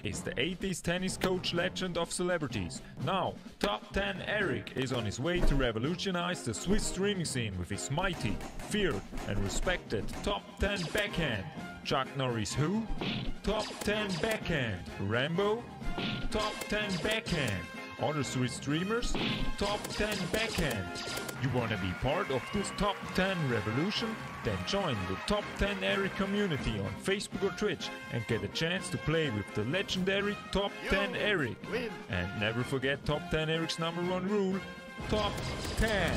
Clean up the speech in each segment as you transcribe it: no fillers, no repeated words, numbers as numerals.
is the 80s tennis coach legend of celebrities. Now, Top 10 Eric is on his way to revolutionize the Swiss streaming scene with his mighty, feared and respected Top 10 backhand. Chuck Norris who? Top 10 backhand. Rambo? Top 10 backhand. Other Swiss streamers? Top 10 backhand. You wanna be part of this Top 10 revolution? Then join the Top 10 Eric community on Facebook or Twitch and get a chance to play with the legendary Top 10 Eric. And never forget Top 10 Eric's #1 rule, Top 10.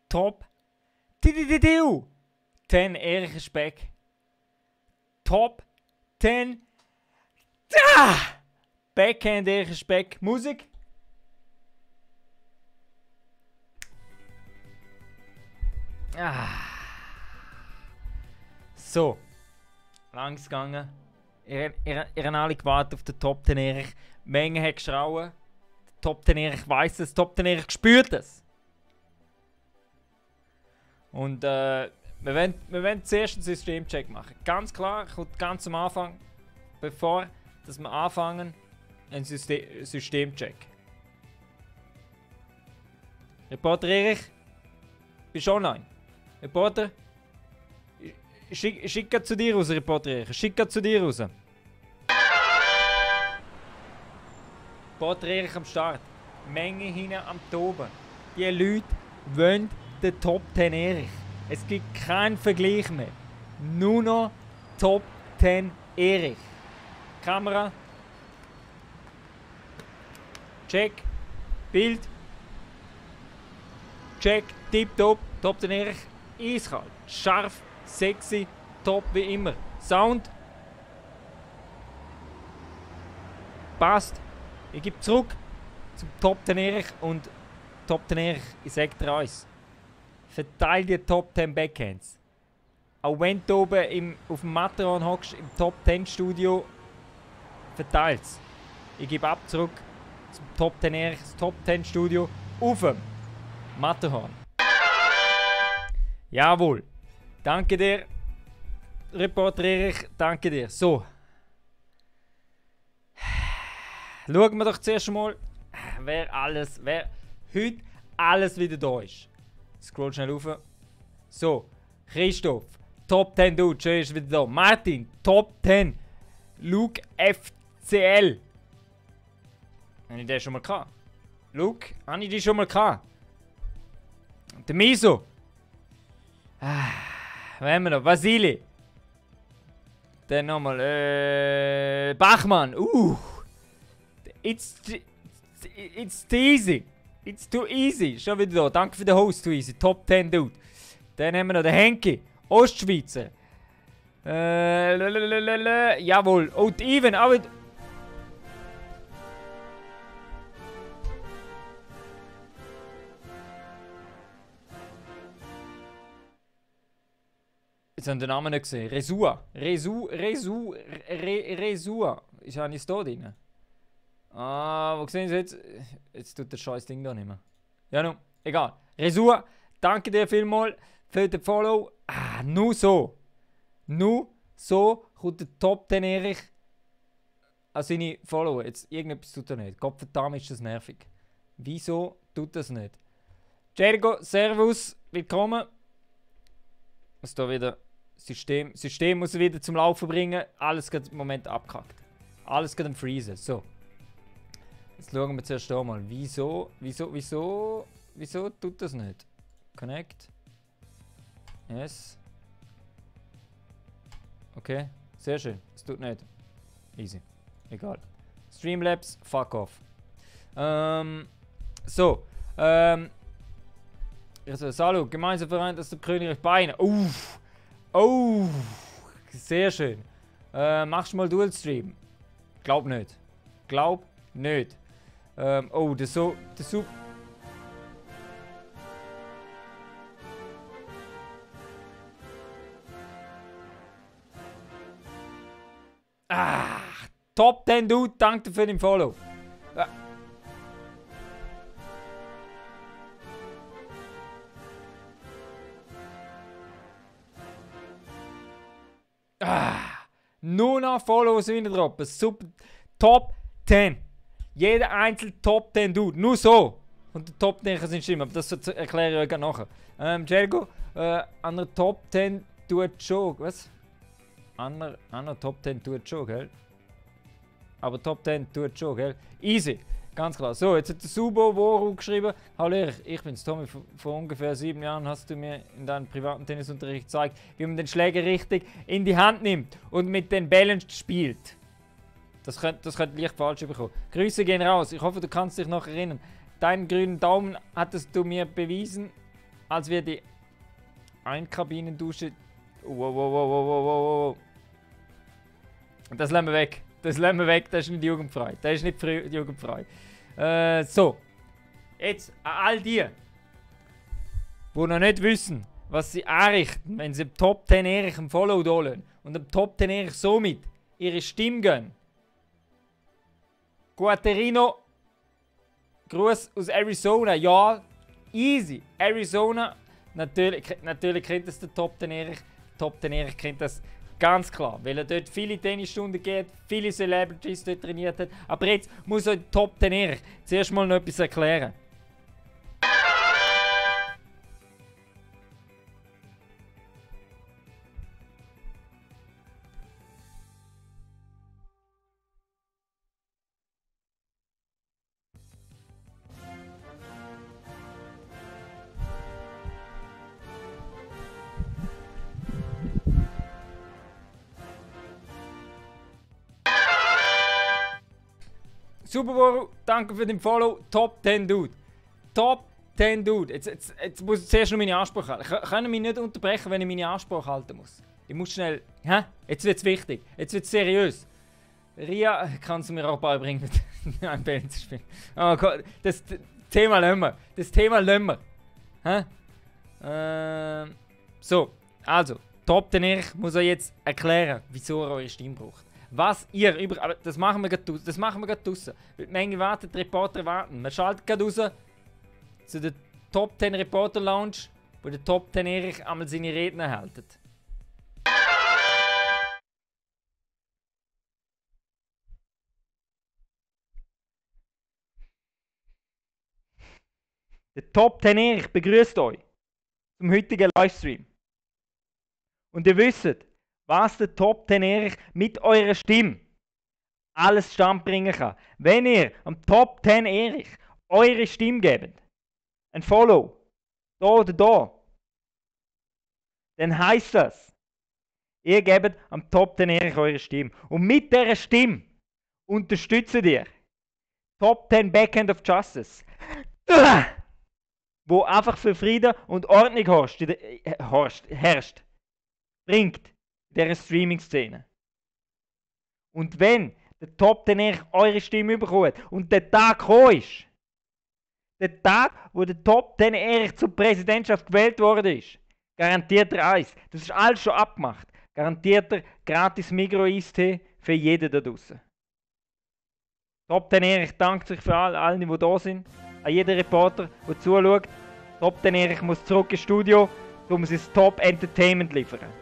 Top 10 Erich Speck. Top 10 Backhand Erich Speck. Musik. So. Langs gegangen. Ihr habt alle gewartet auf den Top 10 Erich. Menge hat geschrauen. Der Top 10 Erich weiss es. Top 10 Erich spürt es. Und wir wollen zuerst einen Systemcheck machen. Ganz klar, kommt ganz am Anfang, bevor dass wir anfangen, einen Systemcheck. Reporter Erich, bist du online? Reporter, schick zu dir raus, Reporter Erich. Schick zu dir raus. Reporter Erich am Start. Menge hinten am Toben. Die Leute wollen den Top 10 Erich. Es gibt keinen Vergleich mehr. Nur noch Top 10 Erich. Kamera. Check. Bild. Check. Tipptopp. Top 10 Erich. Eiskalt. Scharf. Sexy. Top wie immer. Sound. Passt. Ich gebe zurück zum Top 10 Erich und Top 10 Erich. Ich sage dir eins. Verteil die Top 10 Backhands. Auch wenn du oben auf dem Matterhorn hockst, im Top 10 Studio, verteil's. Ich gebe ab zurück zum Top 10 Erich, das Top 10 Studio auf dem Matterhorn. Jawohl. Danke dir, Reporter Erich, danke dir. So. Schauen wir doch zuerst mal, wer heute alles wieder da ist. Scroll schnell rauf. So, Christoph, Top 10 Dude, schön ist wieder da. Martin, Top 10. Luke FCL. Habe ich den schon mal gehabt? Luke, habe ich die schon mal gehabt? Der Miso. Wer haben wir noch? Vasili. Dann nochmal, Bachmann. It's too easy. It's too easy. Schon wieder da. Danke für den Host, too easy. Top 10 Dude. Dann haben wir noch den Henki. Ostschweizer. Jawohl. Oh, die Even. Auch wieder. Jetzt haben wir den Namen nicht gesehen. Resua. Resua. Ist ja nicht da drin. Ah, wo sehen Sie jetzt? Jetzt tut das scheiß Ding da nicht mehr. Ja, nun, egal. Resua, danke dir vielmals für den Follow. Nur so. Nur so kommt der Top 10 Erich an seine Follower. Jetzt irgendetwas tut er nicht. Gottverdammt ist das nervig. Wieso tut das nicht? Jericho, Servus, willkommen. Muss da wieder System muss er wieder zum Laufen bringen. Alles geht im Moment abgekackt. Alles geht am Freezen. So. Jetzt schauen wir zuerst hier mal. Wieso tut das nicht? Connect. Yes. Okay, sehr schön. Es tut nicht. Easy. Egal. Streamlabs, fuck off. So. Salut, gemeinsam vereint das Königreich Beine. Sehr schön. Machst du mal Dual Stream? Glaub nicht. Glaub nicht. Oh, der Sub. Ah, Top 10 Dude, danke für den Follow. Nur noch Follows wieder droppen. Super. Top 10. Jeder einzelne Top 10 Dude. Nur so. Und der Top 10 sind stimmen, aber das erkläre ich euch nachher. Jelgo, an der Top 10 tut schon. Was? An der Top 10 tut schon, gell? Aber Top 10 tut schon, gell? Easy. Ganz klar. So, jetzt hat der Subo Woru geschrieben. Hallo, ich bin's Tommy. Vor ungefähr 7 Jahren hast du mir in deinem privaten Tennisunterricht gezeigt, wie man den Schläger richtig in die Hand nimmt und mit den Bällen spielt. Das könnte leicht falsch bekommen. Grüße gehen raus. Ich hoffe, du kannst dich noch erinnern. Deinen grünen Daumen hattest du mir bewiesen, als wir die Einkabinendusche... Wow. Das lassen wir weg. Das lassen wir weg. Das ist nicht jugendfrei. Das ist nicht jugendfrei. So. Jetzt an all die noch nicht wissen, was sie anrichten, wenn sie im Top 10 Erich einen Follow holen und im Top 10 Erich somit ihre Stimme gehen. Guaterino, Gruß aus Arizona. Ja, easy. Arizona, natürlich kennt das der Top 10 Erich. Top 10 Erich kennt das ganz klar, weil er dort viele Tennisstunden geht, viele Celebrities dort trainiert hat. Aber jetzt muss er Top 10 Erich zuerst mal noch etwas erklären. Superboru, danke für den Follow. Top 10 Dude. Top 10 Dude. Jetzt muss ich zuerst noch meine Ansprache halten. Ich kann mich nicht unterbrechen, wenn ich meine Ansprache halten muss. Ich muss schnell... Hä? Jetzt wird es wichtig. Jetzt wird es seriös. Ria, kannst du mir auch beibringen, mit einem Bällen zu spielen? Oh Gott, das Thema lassen wir. Das Thema lassen wir. Hä? So, also. Top 10 Erich muss euch jetzt erklären, wieso ihr eure Stimme braucht. Was ihr über... Aber das machen wir gerade draussen. Manche warten, die Reporter warten. Wir schalten gerade raus zu der Top 10 Reporter Lounge, wo der Top 10 Erich einmal seine Reden hält. Der Top 10 Erich begrüßt euch zum heutigen Livestream. Und ihr wisst, was der Top 10 Erich mit eurer Stimme alles stand bringen kann. Wenn ihr am Top 10 Erich eure Stimme gebt, ein Follow, da oder da, dann heisst das, ihr gebt am Top 10 Erich eure Stimme. Und mit dieser Stimme unterstützt ihr Top 10 Backhand of Justice, wo einfach für Frieden und Ordnung herrscht, bringt in dieser Streaming-Szene. Und wenn der Top 10 Erich eure Stimme bekommt und der Tag gekommen ist, der Tag, wo der Top 10 Erich zur Präsidentschaft gewählt worden ist, garantiert er eins. Das ist alles schon abgemacht. Garantiert er gratis Migros-Eistee für jeden da draußen. Top 10 Erich dankt sich für alle, die da sind. An jeden Reporter, der zuschaut. Top 10 Erich muss zurück ins Studio, um sein Top Entertainment zu liefern.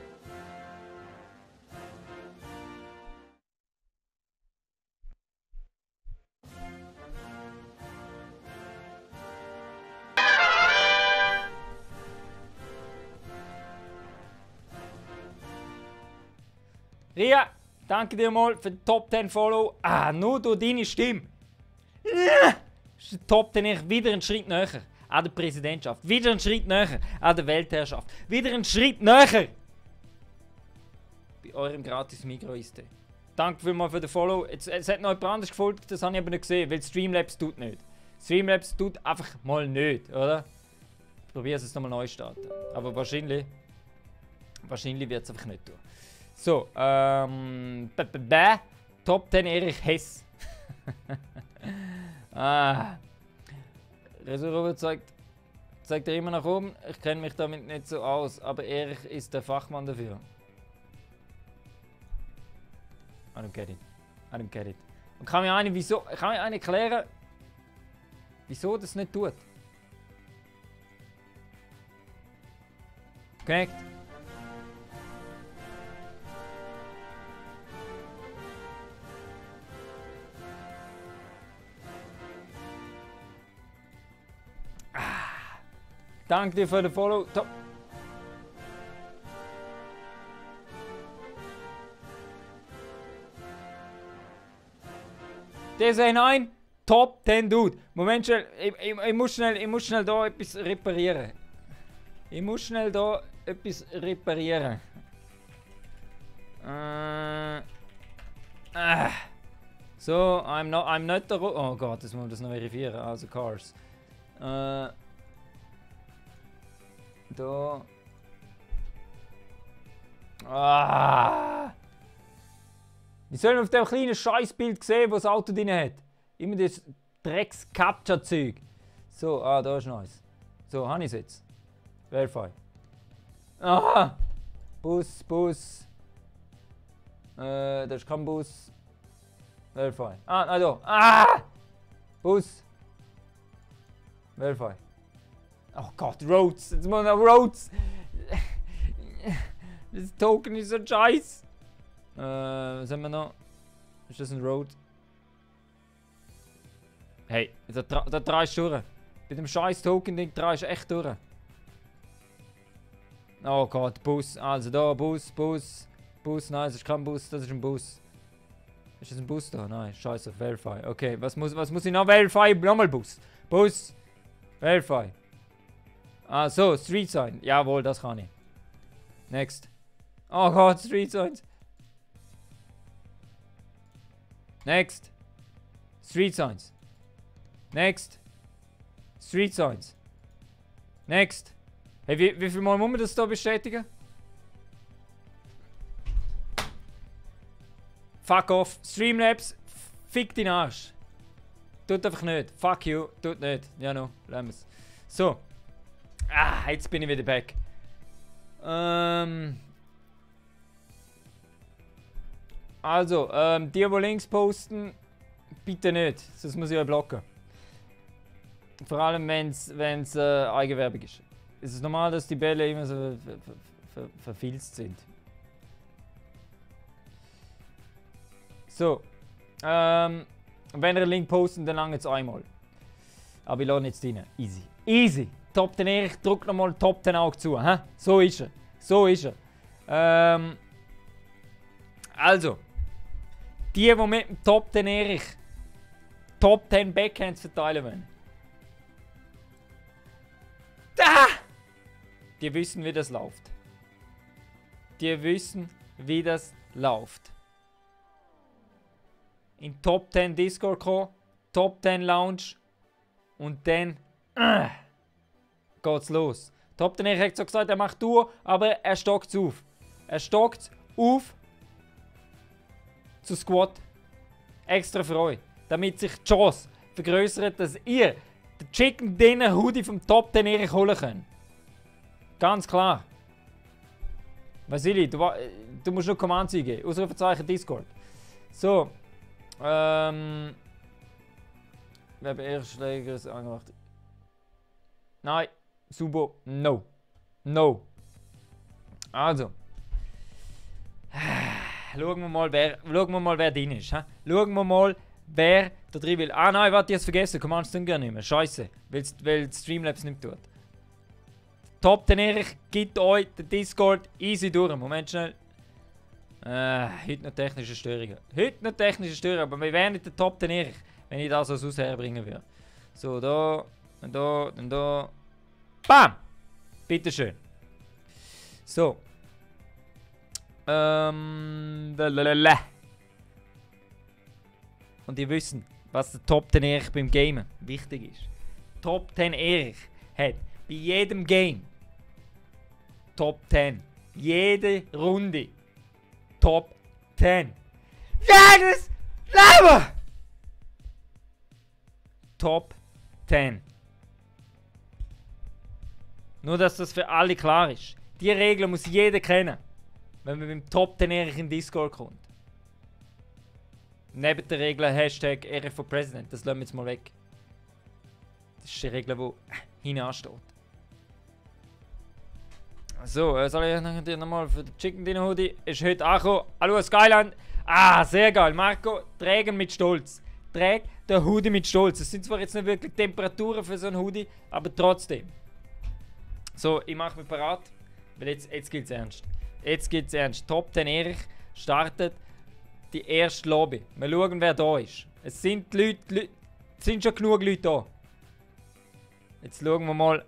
Ria, danke dir mal für den Top 10 Follow. Nur durch deine Stimme. Ist der Top 10 Erich wieder einen Schritt näher an der Präsidentschaft. Wieder einen Schritt näher an der Weltherrschaft. Wieder einen Schritt näher bei eurem gratis Migros-Eistee. Danke vielmals für den Follow. Es hat noch jemand anderes gefolgt, das habe ich aber nicht gesehen, weil Streamlabs tut nicht. Streamlabs tut einfach mal nicht, oder? Ich probiere es jetzt nochmal neu starten. Aber wahrscheinlich wird es einfach nicht tun. So, Top 10 Erich Hess. Ah. Resur zeigt er immer nach oben. Ich kenne mich damit nicht so aus, aber Erich ist der Fachmann dafür. I don't get it. I don't get it. Und kann mir einer erklären, wieso das nicht tut? Connect. Danke dir für den Follow. Top. Der sei nein. Top 10 Dude. Moment schnell. Ich muss schnell da etwas reparieren. So, I'm not the Oh Gott, jetzt muss man das noch verifizieren. Also Cars. Da. Wie soll man auf dem kleinen Scheißbild sehen, wo das Auto drin hat? Immer das Drecks-Capture-Zeug. So, da ist nice. So, habe ich es jetzt. Verify. Aha! Bus. Das ist kein Bus. Verify. Nein, da. Bus. Verify. Oh Gott, Roads. Jetzt muss noch Roads. Das Token ist so scheiße. Was haben wir noch? Ist das ein Road? Hey, da drehst du durch. Bei dem scheiß Token-Ding drehst du echt durch. Oh Gott, Bus. Also da, Bus. Nein, das ist kein Bus, das ist ein Bus. Ist das ein Bus da? Nein, scheiße, Verify. Okay, was muss ich noch verify? Nochmal Bus. Verify. So, Street Sign. Jawohl, das kann ich. Next. Oh Gott, Street Signs. Next. Street Signs. Next. Street Signs. Next. Hey, wie viel Mal muss man das da bestätigen? Fuck off. Streamlabs. Fick deinen Arsch. Tut einfach nicht. Fuck you. Tut nicht. Ja, no. Lassen wir's. So. Jetzt bin ich wieder back. Also, die Links posten, bitte nicht. Sonst muss ich euch blocken. Vor allem, wenn es Eigenwerbung ist. Es ist normal, dass die Bälle immer so verfilzt sind. So. Wenn ihr einen Link postet, dann lange es einmal. Aber ich lade jetzt rein. Easy. Top 10 Erich, drück nochmal Top 10 Auge zu. Hä? So ist er. Also. Die mit dem Top 10 Erich Top 10 Backhands verteilen wollen. Die wissen, wie das läuft. In Top 10 Discord kommen, Top 10 Lounge und dann geht's los. Top 10 Erich hat so gesagt, er macht Tour, aber er stockt auf. Zu Squad. Extra für euch. Damit sich die Chance vergrößert, dass ihr den Chicken Dinner Hoodie vom Top 10 Erich holen könnt. Ganz klar. Vasili, du musst nur Commands eingeben. Ausrufezeichen Discord. So. Wer bei Erstschläger ist angemacht. Nein. Subo. No. Also. Schauen wir mal, wer drin ist. He? Schauen wir mal, wer da drin will. Nein, warte, ich hab's vergessen. Commands tun gar nicht mehr. Scheiße. Weil Streamlabs nicht tut. Top 10 Erich gibt euch den Discord easy durch. Moment schnell. Heute noch technische Störungen. Aber wir wären nicht der Top 10 Erich, wenn ich das aus herbringen würde. So, da. Und da. Bam! Bitteschön. So. Und die wissen, was der Top 10 Erich beim Gamen wichtig ist. Top 10 Erich hat bei jedem Game Top 10. Jede Runde Top 10. Jedes Leben! Top 10. Nur, dass das für alle klar ist. Die Regeln muss jeder kennen, wenn man beim Top 10 Erich in Discord kommt. Neben der Regel Hashtag Erich for President, das lassen wir jetzt mal weg. Das ist die Regel, die hinansteht. So, soll ich dir nochmal für den Chicken Dinner Hoodie? Ist heute angekommen. Hallo, Skyland. Ah, sehr geil. Marco, trägen mit Stolz. Träg den Hoodie mit Stolz. Es sind zwar jetzt nicht wirklich Temperaturen für so einen Hoodie, aber trotzdem. So, ich mache mich parat, weil jetzt geht es ernst. Jetzt geht es ernst. Top 10 Erich startet die erste Lobby. Wir schauen, wer da ist. Es sind Leute, es sind schon genug Leute da. Jetzt schauen wir mal,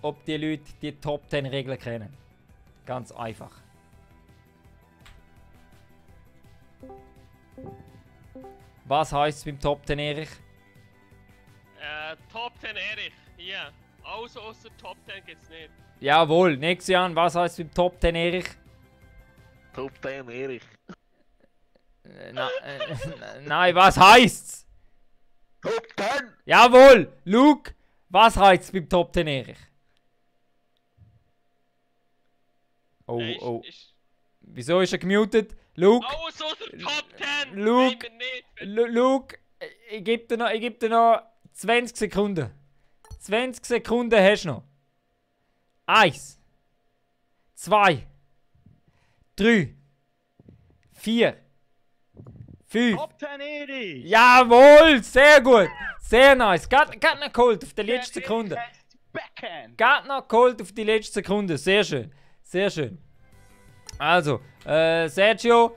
ob die Leute die Top 10 Regeln kennen. Ganz einfach. Was heisst es beim Top 10 Erich? Top 10 Erich, hier. Alles außer Top 10 gibt's nicht. Jawohl, Nexian, was heisst es beim Top 10 Erich? Top 10 Erich. Nein, was heisst's? Top 10! Jawohl, Luke, was heisst es beim Top 10 Erich? Oh, oh. Wieso ist er gemutet? Luke? Alles außer Top 10! Luke, Nein, nicht. Luke, ich gebe dir noch 20 Sekunden. 20 Sekunden hast du noch. 1, 2, 3, 4, 5. Top 10 Erich! Jawohl, sehr gut. Sehr nice. Gerade noch geholt auf die letzte Sekunde. Gerade noch geholt auf die letzte Sekunde. Sehr schön. Sehr schön. Also, Sergio,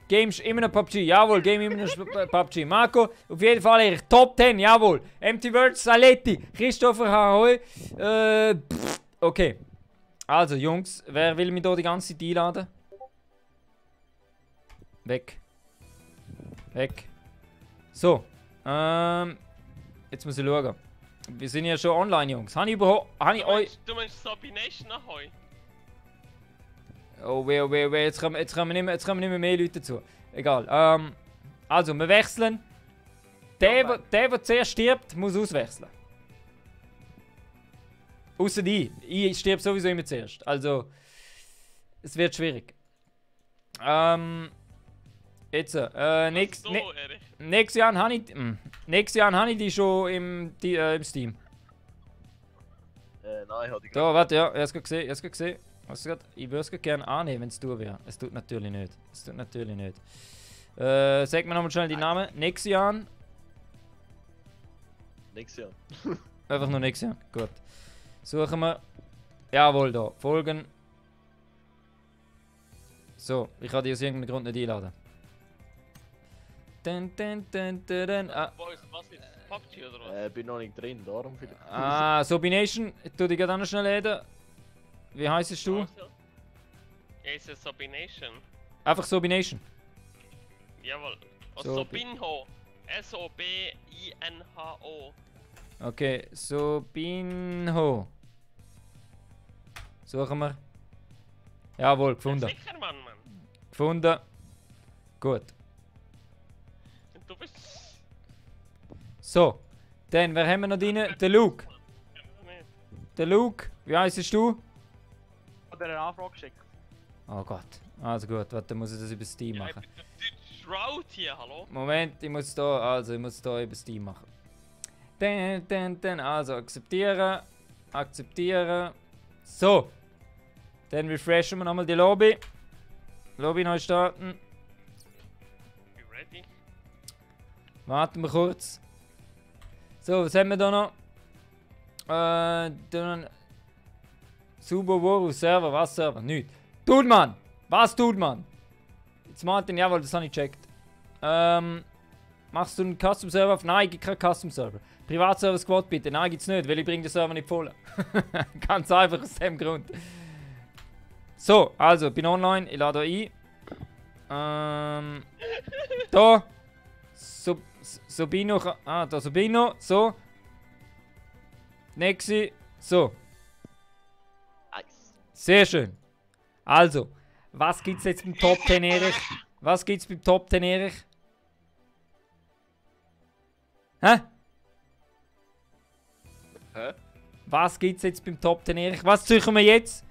Games immer noch PUBG. Jawohl, Game immer noch PUBG. Marco, auf jeden Fall Erich. Top 10, jawohl. Empty Words, Saletti, Christopher Hahoy. Okay. Also, Jungs, wer will mich hier die ganze Zeit einladen? Weg. Weg. So. Jetzt muss ich schauen. Wir sind ja schon online, Jungs. Habe ich euch... Du meinst Sabination Ahoy? Oh weh, oh weh, oh weh. Jetzt kommen nicht mehr Leute dazu. Egal. Also, wir wechseln. Der zuerst stirbt, muss auswechseln. Außer die. Ich stirb sowieso immer zuerst. Also, es wird schwierig. Jetzt, nächstes Jahr habe ich die schon im Steam. Nein, hatte ich Da, warte, ja, ich habe es gesehen. Ich würde es gerne annehmen, wenn es du wäre. Es tut natürlich nicht. Sag mir nochmal schnell die Namen. Nexian. Nexian. Einfach nur Nexian. Gut. Suchen wir. Jawohl, da. Folgen. So, ich kann die aus irgendeinem Grund nicht einladen. Ah. Was ist PUBG oder was? Bin noch nicht drin, darum vielleicht. Ah, Sobination. Ich tu dich gerade noch schnell reden. Wie heisst du? Es ist Sabination. Einfach Sobination. Jawohl. Sobi- Sobinho. S-O-B-I-N-H-O. Okay, Sobinho. Suchen wir. Jawohl, gefunden. Sicher, Mann. Gefunden. Gut. Und du bist... So. Dann, wer haben wir noch drin? Der Luke. Der Luke. Wie heisst du? Hat er eine Anfrage geschickt? Oh Gott. Also gut, warte, muss ich das über Steam Ja, machen. Shroud hier, hallo? Moment, ich muss da über Steam machen. Dann, also akzeptieren. Akzeptieren. So. Dann refreshen wir nochmal die Lobby. Lobby neu starten. You ready? Warten wir kurz. So, was haben wir da noch? Dann Subo Woru Server, was Server? Nichts. Tut man! Was tut man? Jetzt Martin, jawohl, das habe ich gecheckt. Machst du einen Custom Server auf? Nein, gibt keinen Custom Server. Privatserver Squad bitte. Nein, gibt's nicht, weil ich bringe den Server nicht voll. Ganz einfach aus dem Grund. So, also, bin online, ich lade ein. Da. Sobino. Ah, da Sobino. So. Nexi. So. Nice. Sehr schön. Also, was gibt's jetzt beim Top 10 Erich? Was gibt's beim Top 10 Erich? Hä? Was gibt's jetzt beim Top 10, Erich? Was suchen wir jetzt?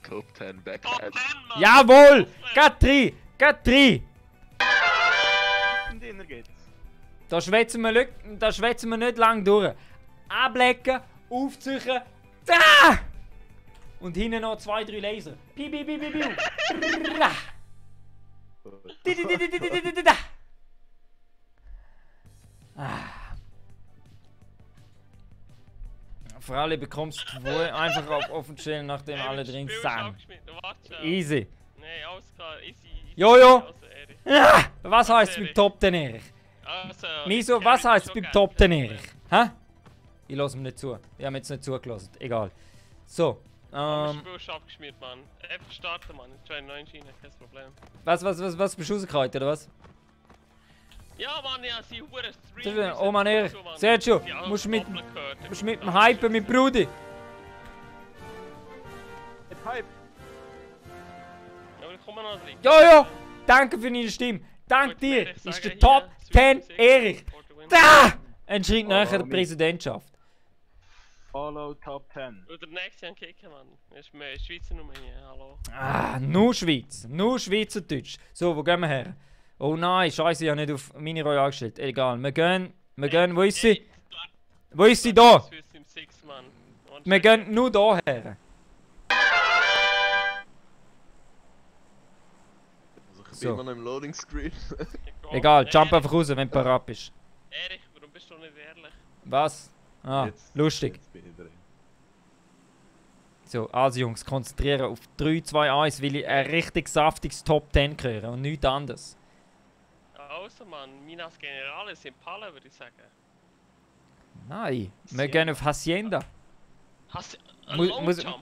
Top 10 Top Backhand. 10, Mann! Jawohl! Geht 3! Geht 3! Und Dinner geht's. Da schwätzen wir nicht lang durch. Ablecken, aufziehen, da! Und hinten noch 2, 3 Laser. Piu, piu, piu, piu, piu. Ra. Di, di, di, di, di, di, di, di, da. Vor allem bekommst du wohl einfach auf den Chillen, nachdem alle drin sind. Easy. Nee, alles klar, easy. Jojo. Also, Erich. Ah, was heisst beim Top 10, Erich? Also, Miso, ich was kenn heisst schon beim gerne. Top 10, Erich? Hä? Ich lasse mir nicht zu. Ich habe jetzt nicht zugelassen. Egal. So. Das Spiel ist abgeschmiert, Mann. Einfach starten, Mann. Ich eine neue Schiene, kein Problem. Was bist du rausgekommen, oder was? Ja, Mann, ja, sie hure Oh Mann, Erich. Sergio, musst du mit dem Hypen mit Brudi. Jetzt Hype. Ja, aber ich komme noch drin. Jojo! Danke für deine Stimme. Dank dir ist der Top 10 Erich. Da! Ein Schritt näher der Präsidentschaft. Follow Top 10. Oder nächstes Jahr kicken, Mann. Das ist mehr Schweizer Nummer hier, hallo. Ah, nur Schweiz. Nur Schweizerdeutsch. So, wo gehen wir her? Oh nein, Scheiße, ich habe nicht auf Mini Royale gestellt. Egal, wir gehen, wo ist sie? Wo ist sie da? Wir gehen nur da her. Also ich So. bin immer noch im Loading Screen. Egal, jump einfach raus, wenn du parat bist. Erich, warum bist du nicht ehrlich? Was? Ah, lustig. Jetzt bin ich drin. So, also Jungs, konzentrieren auf 3, 2, 1, weil ich ein richtig saftiges Top 10 höre und nichts anderes. Also, Mann, Minas Generale sind Palle, würde ich sagen. Nein, wir gehen auf Hacienda. Hast du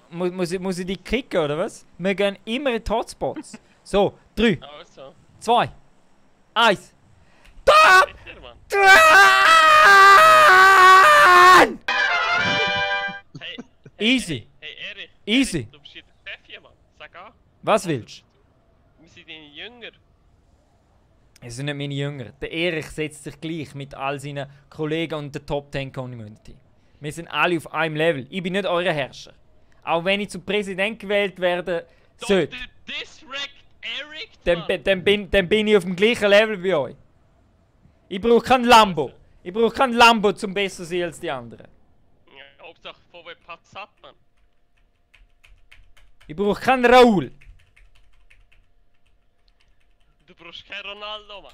Mu muss ich die kicken, oder was? Wir gehen immer in die Hotspots. So, 3, Also, 2, 1. Da! sicher, Mann. Dran! Hey, Easy. Hey, Erich. Easy. Erich, du bist hier der Chef hier, Mann. Sag an. Was willst du? Wir sind deine Jünger. Es sind nicht meine Jünger. Der Erich setzt sich gleich mit all seinen Kollegen und der Top 10 Community. Wir sind alle auf einem Level. Ich bin nicht euer Herrscher. Auch wenn ich zum Präsident gewählt werde sollte, Dr. Disrect Eric, dann bin ich auf dem gleichen Level wie euch. Ich brauche kein Lambo. Ich brauche kein Lambo, zum besser sein als die anderen. Ja, Hauptsache VW Passat, Mann. Ich brauche keinen Raoul. Du brauchst kein Ronaldo, Mann.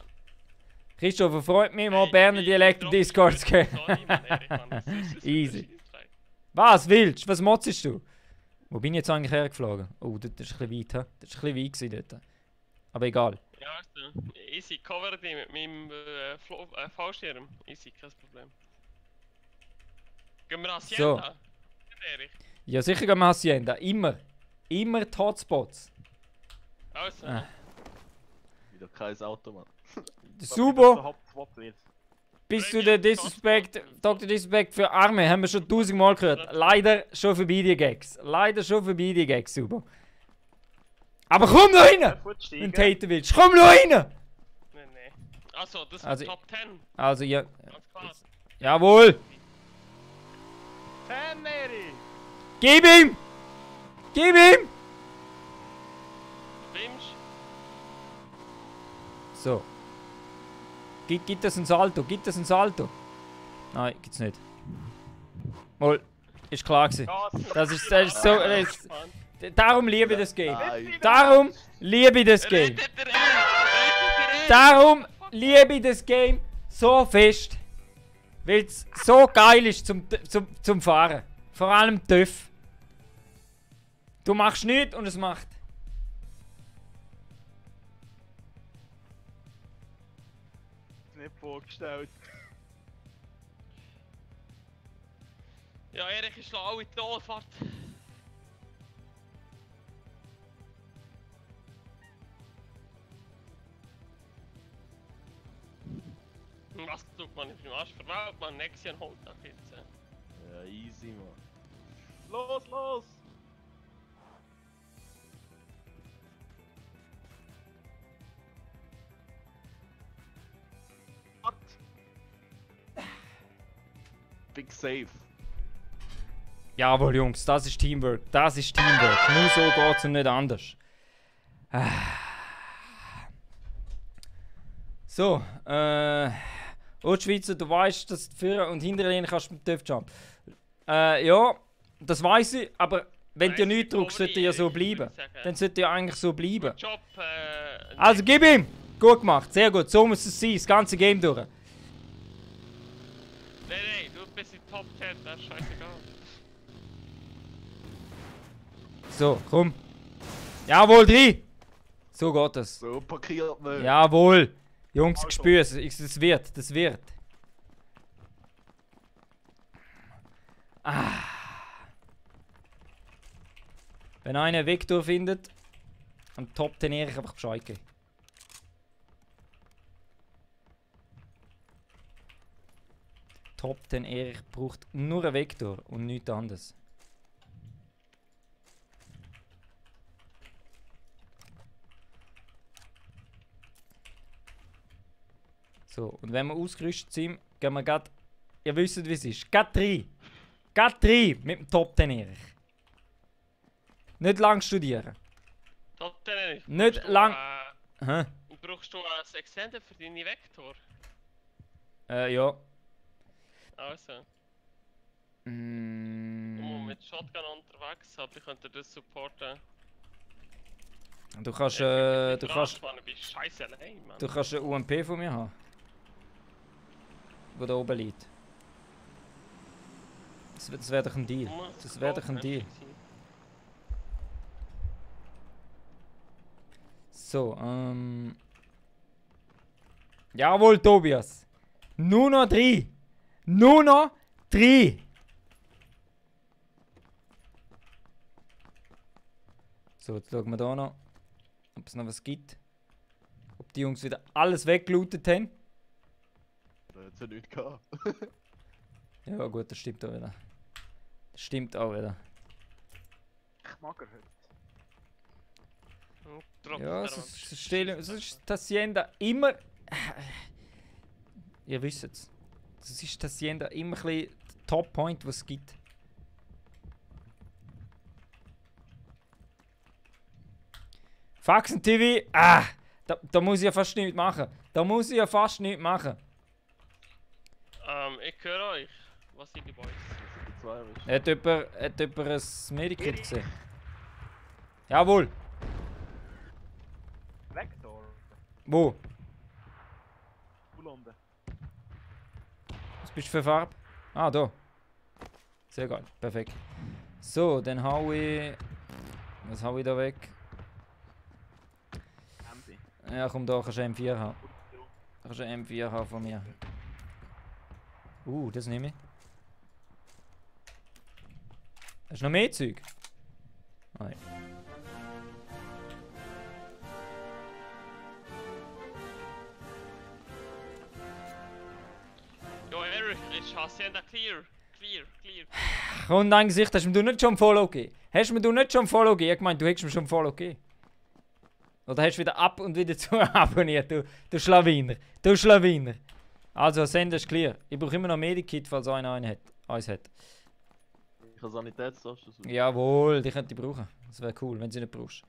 Christopher, freut mich mal Hey, Berner wie- Dialekt im wie Discord zu Sorry, gehen. Mann, Erich, Mann. Das ist Easy. Scheissdreck. Was willst du? Was motzest du? Wo bin ich jetzt eigentlich hergeflogen? Oh, das ist ein bisschen weit, hä? Das war ein bisschen weit dort. Aber egal. Ja, also, easy, cover die mit meinem Fallschirm. Easy, kein Problem. Gehen wir an Hacienda? Erich. Ja, sicher gehen wir Hacienda. Immer. Immer die Hotspots. Also, Ah. Wieder kein Auto, Mann. Der Subo, Hotspot wird. bist du der Disrespect, Dr. Disrespect für Arme? Haben wir schon 1000-mal gehört. Leider schon vorbei die Gags. Leider schon vorbei die Gags, Subo. Aber komm noch rein! Gut Wenn steigen. du haten willst. Komm noch rein! nee, nee. Also, das Also, ist Top 10. Also, ja. Ganz klar. Jawohl! 10, Eri! Gib ihm! Gib ihm! Schwimmst? So. Gibt das ein Salto? Gibt das ein Salto? Nein, gibt's nicht. Mal, ist klar gewesen. Das ist so. Darum liebe ich das Game. Nein. Darum liebe ich das Game. Rettet der Erich! Rettet der Erich! Darum liebe ich das Game so fest. Weil es so geil ist zum Fahren. Vor allem TÜV. Du machst nichts und es macht. Nicht vorgestellt. Ja, Erich ist schon alle tot, warte. Was tut man nicht im Arsch verlaut, man? Nexian holt das jetzt. Ja, easy, Mann. Los, los! Big Save. Jawohl, Jungs, das ist Teamwork. Das ist Teamwork. Nur so geht's und nicht anders. So, Schweizer, du weißt, dass du vorne und hinter dir kannst mit Töpfjump. Ja, das weiß ich, aber wenn du nichts drückst, sollte ja so bleiben. Dann sollte ja eigentlich so bleiben. Job, Also gib ihm! Gut gemacht, sehr gut. So muss es sein, das ganze Game durch. Nein, du bist in Top 10, das ist scheißegal. So, komm. Jawohl, 3! So geht es. So parkiert man. Jawohl! Jungs, ich spüre es. Das wird, das wird. Wenn einer einen Vektor findet, am Top trainiere ich einfach Bescheid geben. Top 10 Erich braucht nur einen Vektor und nichts anderes. So, und wenn wir ausgerüstet sind, gehen wir gerade. Ihr wisst, wie es ist. Gerade 3. Gerade 3 mit dem Top 10 Erich. Nicht lang studieren. Top 10 Nicht lang. Hä? Brauchst du ein Extended für deine Vektor? Ja. Also, Mm, mit Shotgun unterwegs, aber ich könnte das supporten. du kannst, Du bist scheiße allein, Mann. du kannst eine UMP von mir haben. Wo da oben liegt. Das wäre doch ein Deal. Das wäre doch ein Deal. So, jawohl, Tobias. Nur noch 3. Nur noch 3. So, jetzt schauen wir da noch, ob es noch was gibt. Ob die Jungs wieder alles weggelootet haben. Da hat's ja nichts gehabt. Ja gut, das stimmt auch wieder. Das stimmt auch wieder. Ich mag er heute. Ja, so ist das Hacienda immer... Ihr wisst es. Das ist das Hacienda immer ein bisschen der Top-Point, was es gibt. Faxen TV, da muss ich ja fast nichts machen. Da muss ich ja fast nichts machen. Ich höre euch. Was sind die Boys? Die zwei ist. Hat jemand ein Medikit gesehen? Jawohl. Vector. Wo? Ulonde. Was bist du für Farbe? Ah, da. Sehr geil, perfekt. So, dann hau ich... Was hau ich da weg? Andy. Ja, komm, da kannst du M4 haben. Da kannst du M4 haben von mir. Das nehme ich. Hast du noch mehr Zeug? Nein. Jo, Eric, ist Hacienda clear. Clear. Und dein Gesicht, hast du mir nicht schon Follow gegeben? Hast du mir nicht schon Follow gegeben? Ich meine, du hättest mir schon Follow gegeben. Oder hast du wieder ab und wieder zu abonniert, du Schlawiner. Du Schlawiner. Also, Sender ist clear. Ich brauche immer noch Medikit, falls einer eins hat. Ich habe Sanitätstasche. So. Jawohl, die könnte ich brauchen. Das wäre cool, wenn du sie nicht brauchst.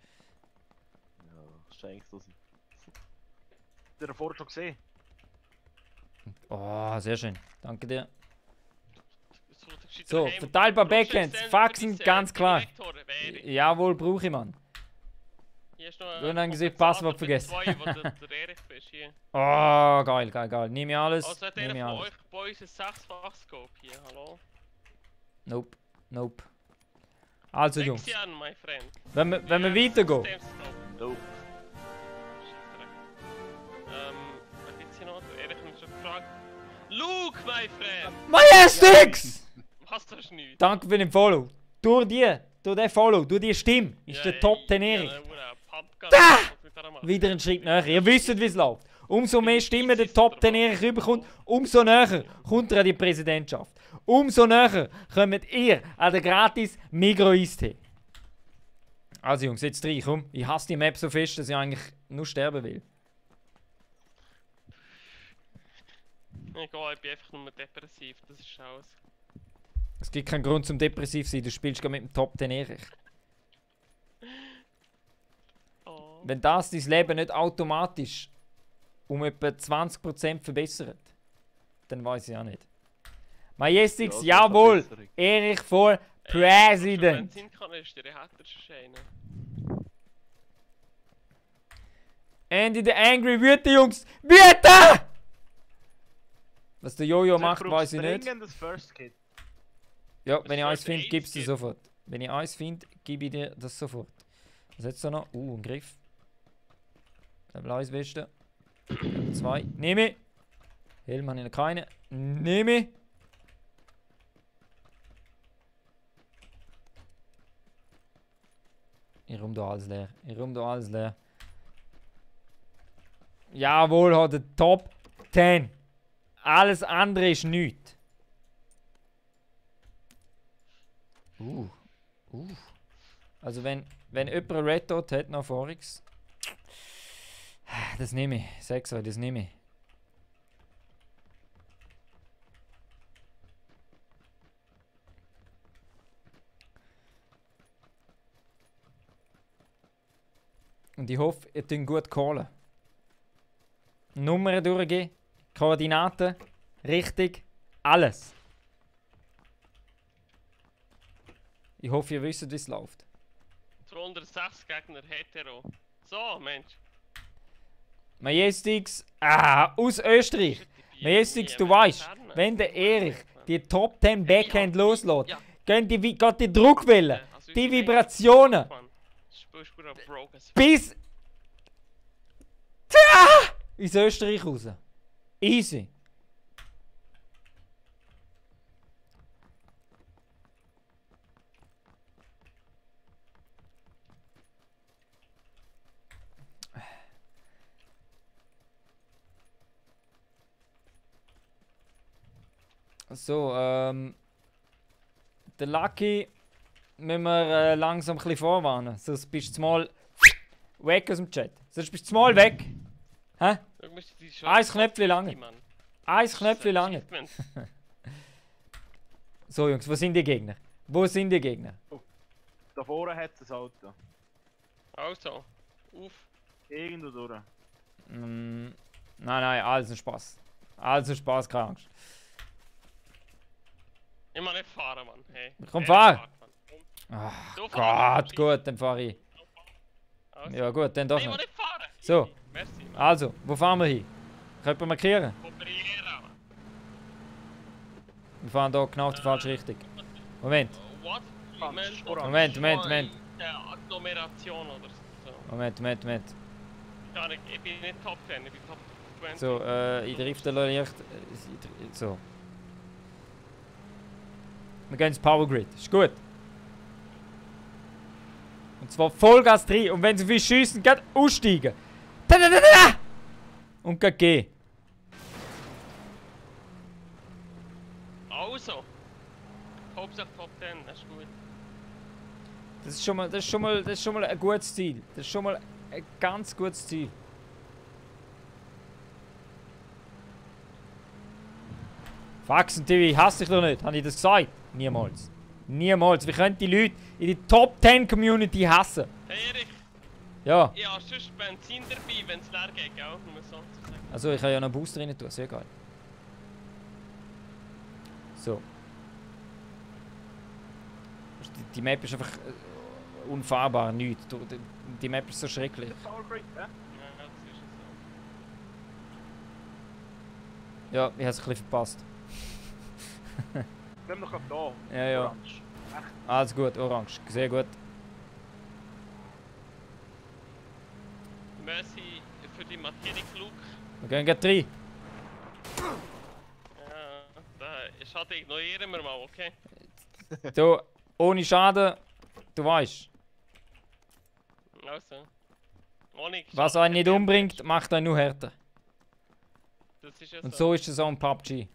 Ja, schenkst du sie. Habt ihr vorher schon gesehen? Oh, sehr schön. Danke dir. So, verteilbar Backends. Faxen, ganz klar. Jawohl, brauche ich, Mann. Du hast dann gesehen, Passwort vergessen. Oh, geil. Nehme ich alles. Also hat einer von euch bei uns ein 6-fach-Scope hier, hallo? Nope. Also, Jungs. Lexian, my friend. Wenn wir weitergehen. Nope. Was gibt's hier noch? Erich hat mich schon gefragt. Luke, my friend! Majestix! Was, das ist nichts? Danke für den Follow. Durch den Follow, durch die Stimme, ist der Top 10 Erich. Wieder ein Schritt näher. Ihr wisst, wie es läuft. Umso mehr Stimmen der Top 10 Erich rüberkommt, umso näher kommt er an die Präsidentschaft. Umso näher kommt ihr an den gratis Migros-Eistee. Also Jungs, jetzt 3, komm. Ich hasse die Map so fest, dass ich eigentlich nur sterben will. Egal, ich bin einfach nur depressiv, das ist alles. Es gibt keinen Grund zum depressiv zu sein, du spielst gerade mit dem Top 10 Erich. Oh. Wenn das dein Leben nicht automatisch um etwa 20% verbessert, dann weiß ich auch nicht. Majestix, Ja, so jawohl! Verbesserung. Erich for Wenn President! Benzinkanister, der hat er schon einen. Andy the Angry Wüte, Jungs! Wüte! Was der Jojo Also, macht, brauche weiß ich nicht. dringend das First Kit. Ja, Das wenn ich eins sollte finde, gib's dir AIDS sofort. Wenn ich eins finde, gebe ich dir das sofort. Was hat's da noch? Ein Griff. Level 1 Weste. Level 2. Nehme ich. Helm habe ich noch keine. Nehme ich. Ich rum da alles leer. Ich rum da alles leer. Jawohl, hat der Top 10. Alles andere ist nichts. Also wenn jemand einen Red Dot hat nach Forex, das nehme ich. 6, das nehme ich. Und ich hoffe, ihr könnt gut callen. Nummern durchgehen, Koordinaten, richtig, alles. Ich hoffe, ihr wisst, wie es läuft. 206 Gegner, hetero. So, Mensch. Majestix, aus Österreich. Majestix, du weißt, wenn der Erich die Top 10 Backhand loslässt, gehen geht die Druckwelle, die Vibrationen, bis ins Österreich raus. Easy. So, der Lucky müssen wir langsam ein bisschen vorwarnen. Sonst bist du mal weg aus dem Chat. Sonst bist du mal weg. Hä? Eins Knöpfchen lange. Eins Knöpfchen lange. So Jungs, wo sind die Gegner? Wo sind die Gegner? Da vorne hat es ein Auto. Also, auf. Irgendwo durch. Nein, alles ein Spaß. Alles ein Spaß, keine Angst. Ich muss nicht fahren, Mann. Hey. Komm, Wer fahr! fährt, Mann? Komm. Ach Du fahrst, Gott, gut, dann fahre ich. Also. Ja gut, dann doch Ich muss nicht. nicht fahren. So. Easy. Merci, Mann. Also, wo fahren wir hin? Können wir markieren? Kooperieren, Mann. Wir fahren hier genau auf die falsche Richtung. Moment, What? Orange. Moment. Agglomeration oder so. Moment. Ich bin nicht Top 10, ich bin Top 20. So, ich drifte leicht. So. Wir gehen ins Power Grid. Ist gut. Und zwar Vollgas rein. Und wenn sie viel schiessen, geht aussteigen. Und geht gehen. Also. Hauptsache Top 10, das ist gut. Das ist schon mal ein gutes Ziel. Das ist schon mal ein ganz gutes Ziel. Faxen TV, hasse ich doch nicht. Habe ich das gesagt? Niemals. Niemals. Wie können die Leute in die Top 10 Community hassen? Hey Erich, Ja. ich habe sonst Benzin dabei, wenn es leer geht, gell? Nur so zu sagen. Also ich kann ja noch einen Booster rein tun, sehr geil. So. Die Map ist einfach unfahrbar, nichts. Die Map ist so schrecklich. Power Grid, hä? Ja, das ist so. Ja, ich habe es ein bisschen verpasst. Wir haben noch da. Ja. Orange. Alles gut, orange. Sehr gut. Merci für die Markierung, Luke. Wir gehen gleich rein. Ja, da Schaden ignorieren wir mal, okay? So, ohne Schaden, du weißt. Also. Ohne Was Schaden einen nicht erklärt umbringt, wirst. macht einen nur härter. Das ist ja Und so ist es auch im PUBG.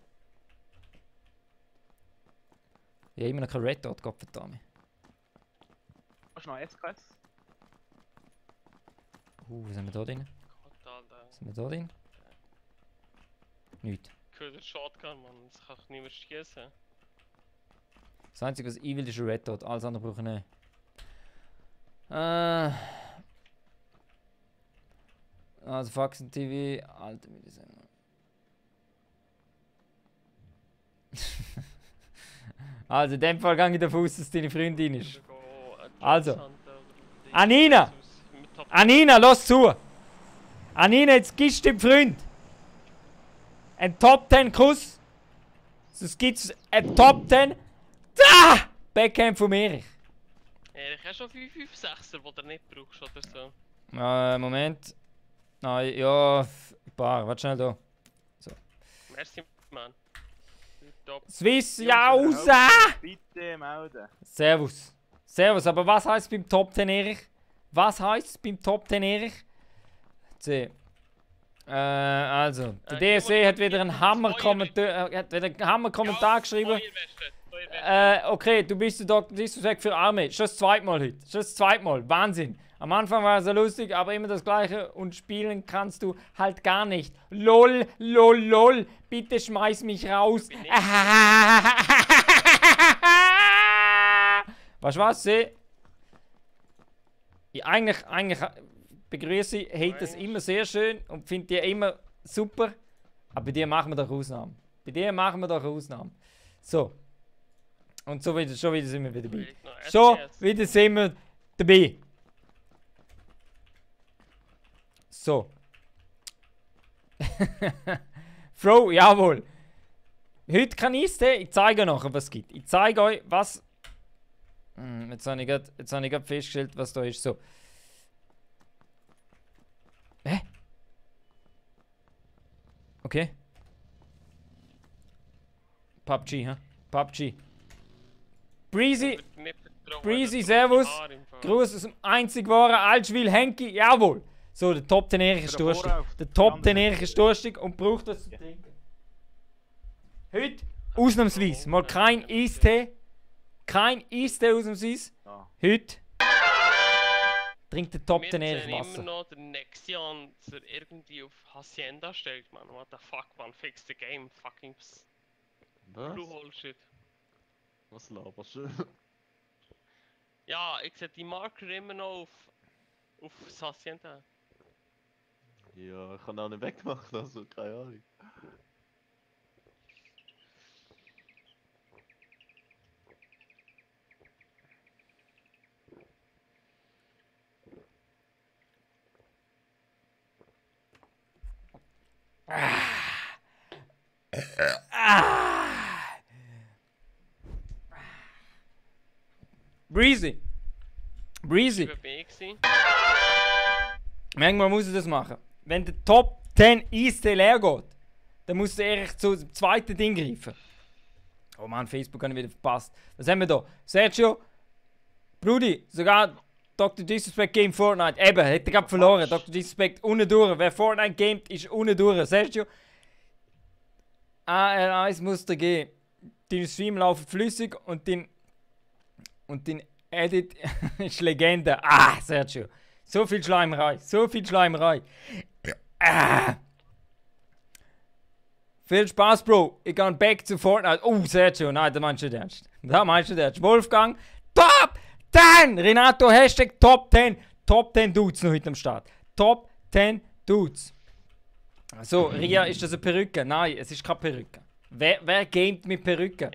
Ich habe immer noch kein Red Dot, Gottverdammt. Hast du noch SKS? Was haben wir da drin? Gott, Alter. Was haben wir da drin? Nichts. Köder Shotgun, Mann. Das kann ich nicht mehr schießen. Das Einzige, was ich will, ist ein Red Dot. Alles andere brauche ich nicht. Also Faxen TV, Alter, wie das immer. Also in dem Fall gehe ich davon aus, dass deine Freundin ist. Also. Anina! Anina, los zu! Anina, jetzt gibst du dem Freund einen Top 10 Kuss. Sonst gibt es einen Top 10 Backhand von Erich. Erich, hast du schon 5-5-6er, die du nicht brauchst oder so? Moment. Nein, ja, ein paar. Warte schnell da. Merci, Mann. Top. Swiss, Jungs, ja, oder raus! Hauptsache, Bitte melden. Servus. Servus, aber was heisst beim Top 10 Erich? Was heisst beim Top 10 Erich? C. Also, der DSC hat wieder einen Hammer-Kommentar geschrieben. Okay, du bist der Dr. Disrespect für Arme. Schon das zweite Mal heute. Schon das zweite Mal. Wahnsinn. Am Anfang war es so lustig, aber immer das Gleiche und spielen kannst du halt gar nicht. LOL, LOL, LOL. Bitte schmeiß mich raus. Weißt du was? Seh? Ich eigentlich begrüße ich, hate das immer sehr schön und finde die immer super. Aber bei dir machen wir doch Ausnahmen. Bei dir machen wir doch Ausnahmen. So. Und so wieder, schon wieder sind wir wieder dabei. Schon wieder sind wir dabei. So. Fro, jawohl. Heute kein Eistee. Ich zeige euch nachher, was es gibt. Ich zeige euch, was... Jetzt habe ich gerade festgestellt, was da ist. So. Hä? Okay. PUBG, hä? PUBG. Breezy, servus. Gruß aus dem einzig wahren Altschwil Henki. Jawohl. So, der Top 10 Erich ist durstig. Der Top 10 Erich ist durstig und braucht das zu trinken. Heute ausnahmsweise mal kein Eistee. Kein Eistee ausnahmsweise. Heute trinkt der Top 10 Erich Wir Wasser. immer noch den Nexian, der irgendwie auf Hacienda stellt, man. What the fuck, man. Fix the game. Fucking Blue Hole Shit. Was laberst du? Ja, ich sehe die Marker immer noch auf Hacienda. Ja, ich kann auch nicht wegmachen, also keine Ahnung. Breezy. Breezy. Manchmal muss ich das machen. Wenn der Top 10 Eistee leer geht, dann muss der Erich zum zweiten Ding greifen. Oh Mann, Facebook habe ich wieder verpasst. Was haben wir da? Sergio. Brudi, sogar Dr. Disrespect Game Fortnite. Eben, hätte gerade verloren. Dr. Disrespect unten durch. Wer Fortnite gamet, ist unten durch. Sergio. AR1 muss da gehen. Dein Stream laufen flüssig und dein Edit ist Legende. Ah, Sergio. So viel Schleimerei. So viel Schleimerei. Ah. Viel Spaß, Bro. Ich gehe back zu Fortnite. Oh, Sergio. Nein, da meinst du nicht ernst. Da meinst du nicht ernst. Wolfgang. Top 10! Renato, Hashtag Top 10. Top 10 Dudes noch heute am Start. Top 10 Dudes. So, Ria, ist das eine Perücke? Nein, es ist keine Perücke. Wer gamet mit Perücke?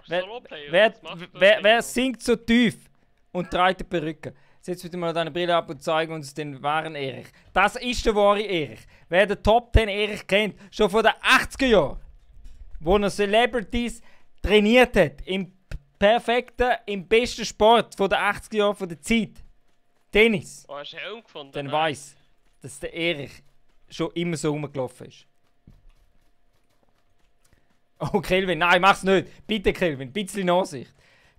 Wer singt so tief und trägt eine Perücke? Setz bitte mal deine Brille ab und zeig uns den wahren Erich. Das ist der wahre Erich. Wer den Top 10 Erich kennt, schon von den 80er Jahren, wo er Celebrities trainiert hat, im perfekten, im besten Sport von den 80er Jahren von der Zeit, Tennis, Oh, hast du Helm gefunden? dann weiss, dass der Erich schon immer so rumgelaufen ist. Oh, Kelvin, nein, mach's nicht. Bitte, Kelvin, ein bisschen Nachsicht.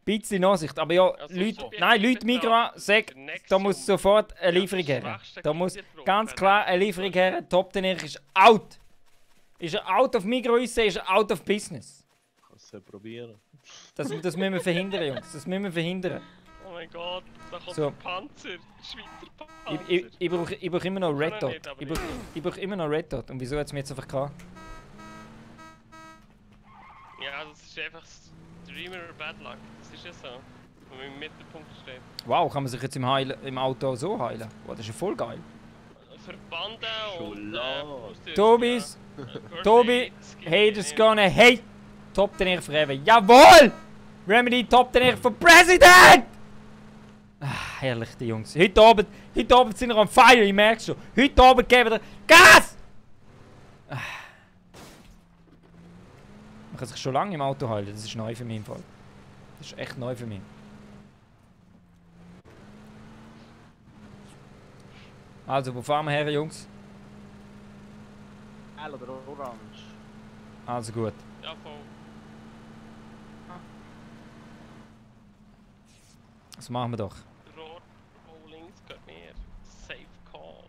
Bisschen Nachsicht. Aber ja, Also, Leute, subjektiv nein, Leute Migros, betrachtet, sag, der Nexium- da muss sofort eine Lieferung das her. schwächste Da muss Kreditprogramm, ganz klar eine Lieferung her. Top 10 Erich ist out. Ist er out of Migros, ist er out of business. Kannst du ja probieren. Das müssen wir verhindern, Jungs. Das müssen wir verhindern. Oh mein Gott, da kommt So. der Panzer. Der Schweizer Panzer. Ich brauche immer noch Red Kann er Dot. nicht, aber Ich brauche immer noch Red Dot. Und wieso hat es mir jetzt einfach gehabt? Ja, das ist einfach Dreamer Bad Luck. Das ist ja so. Wenn man im Mittelpunkt steht. Wow, kann man sich jetzt im Auto so heilen? Wow, das ist ja voll geil. Verbanden und Schokolade. Ausrüstung, Tobis, ja. First Tobi, Aid, Skin, haters ja. gonna hate. Top den forever. Jawohl! Remedy Top den for President! Ah, herrlich, die Jungs. Heute Abend sind wir on fire, ich merk's schon. Heute Abend geben wir Gas! Ah. Man kann sich schon lange im Auto halten, das ist neu für mich im Fall. Das ist echt neu für mich. Also, wo fahren wir her, Jungs? Hell oder orange? Also gut. Ja, voll. Das machen wir doch. Rot, Bowlings, geht mir. Safe Call.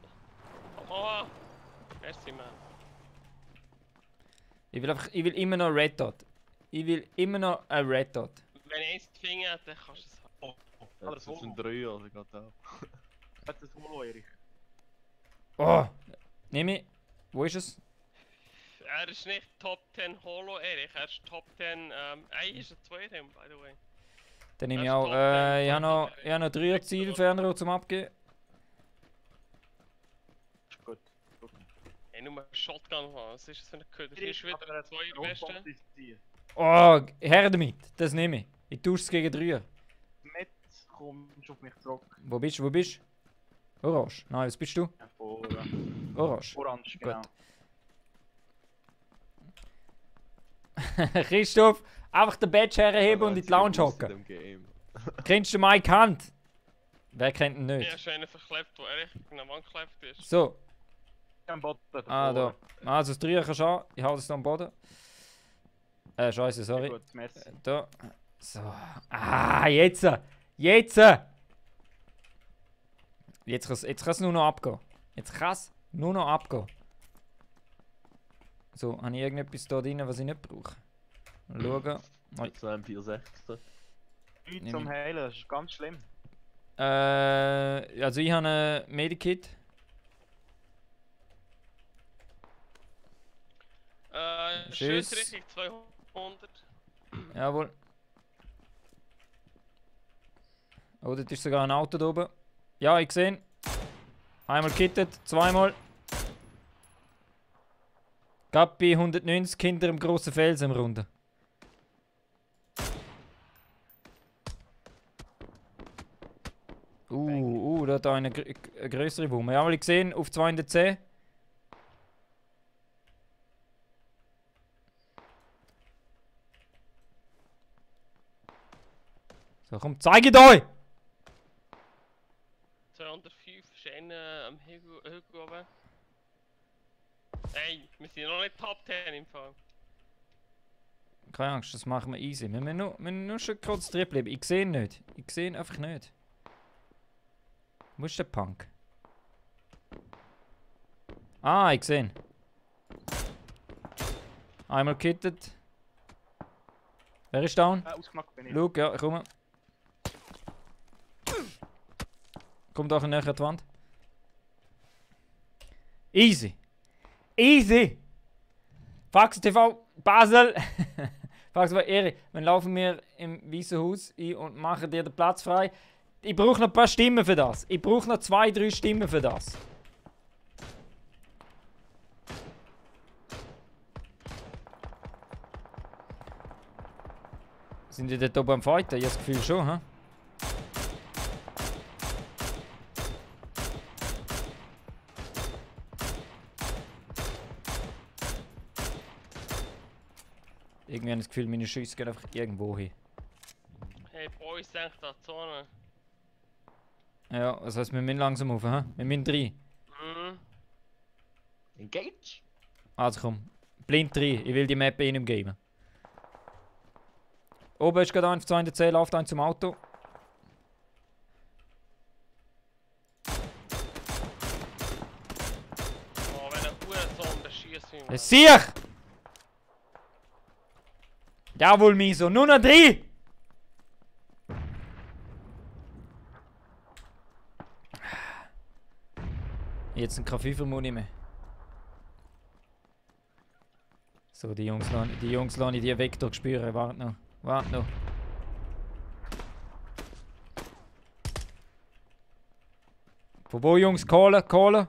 Oh, merci, man. Ich will immer noch Red Dot. Ich will immer noch ein Red Dot. Wenn ich eins zu finden hätte, dann kannst du es haben. Das ist ein 3, also geht auch. Hat das Holo, Erich? Oh! Nimm ich. Wo ist es? Er ist nicht Top 10 Holo, Erich. Er ist Top 10. Ist ein 2 by the way. Dann nehme ich Das ist auch. top, dann. Ich habe noch 3 Zielfernrohr zum Abgeben. Ist gut. Hey, nur Shotgun, Mann. Was ist das für eine Köder? Hier ist wieder Aber er hat 2 Rotbomb Beste. ist Oh! Her damit! Das nehme ich. Ich tausche es gegen 3. Mit kommst auf mich zurück. Wo bist du? Wo bist du? Orange. Nein, was bist du? Ja, vor, Orange. orange, genau. Christoph, einfach den Badge herheben und in die Lounge hocken. Kennst du Mike Hunt? Wer kennt ihn Ja, nicht? ist einer verklebt, wo Erich in der Wand geklebt ist. So. Am Boden Ah, da. davor. Also das 3 kannst du an. Ich halte es da am Boden. Scheiße, Sehr sorry. gut, merci. Da. So. Ah, jetzt! Jetzt! Jetzt kann es nur noch abgehen. Jetzt kann es nur noch abgehen. So, habe ich irgendetwas da drin, was ich nicht brauche? Mal schauen. Mit so einem 460. Nichts Nimm zum ich. Heilen, das ist ganz schlimm. Also ich habe ein Medikit. Schüss Tschüss. richtig 200. Jawohl. Oh, dort ist sogar ein Auto da oben. Ja, ich sehe ihn. Einmal kittet, zweimal. Gappi 190 hinter dem grossen Felsen im Runde. Da hat einer eine größere Wumme. Ja, weil ich gesehen auf 210. So, komm, zeigt euch! 205 ist einer am Hügel oben. Hey, wir sind noch nicht Top 10 im Fall. Keine Angst, das machen wir easy. Wir müssen nur schon konzentriert bleiben. Ich sehe ihn nicht. Ich sehe ihn einfach nicht. Wo ist der Punk? Ah, ich sehe ihn. Einmal kittet. Wer ist down? Ausgemacht bin ich. Schau, ja, ich komme. Kommt auch näher an die Wand. Easy. Easy. Fax TV Basel. Fax TV Erik, dann laufen wir im Weißen Haus ein und machen dir den Platz frei. Ich brauche noch ein paar Stimmen für das. Ich brauche noch 2, 3 Stimmen für das. Sind die dort oben am Fighten? Ich habe das Gefühl schon, hä? Irgendwie habe ich das Gefühl, meine Schüsse gehen einfach irgendwo hin. Hey, Boys, denkt da Zone. Ja, das heisst, wir müssen langsam rauf, hä? Wir müssen 3. Mhm. Engage? Also komm, blind 3. Ich will die Map in ihm geben. Oben ist gerade ein auf 210, läuft ein zum Auto. Oh, wenn ein Hurensohn, der schießt ihn. Es sieh! Jawohl, Miso, nur noch 3! Jetzt ein K5er-Muni mehr. So, die Jungs lassen die Vektor spüren. Warte noch. Warte noch. Von wo, Jungs? Kohlen, Kohlen.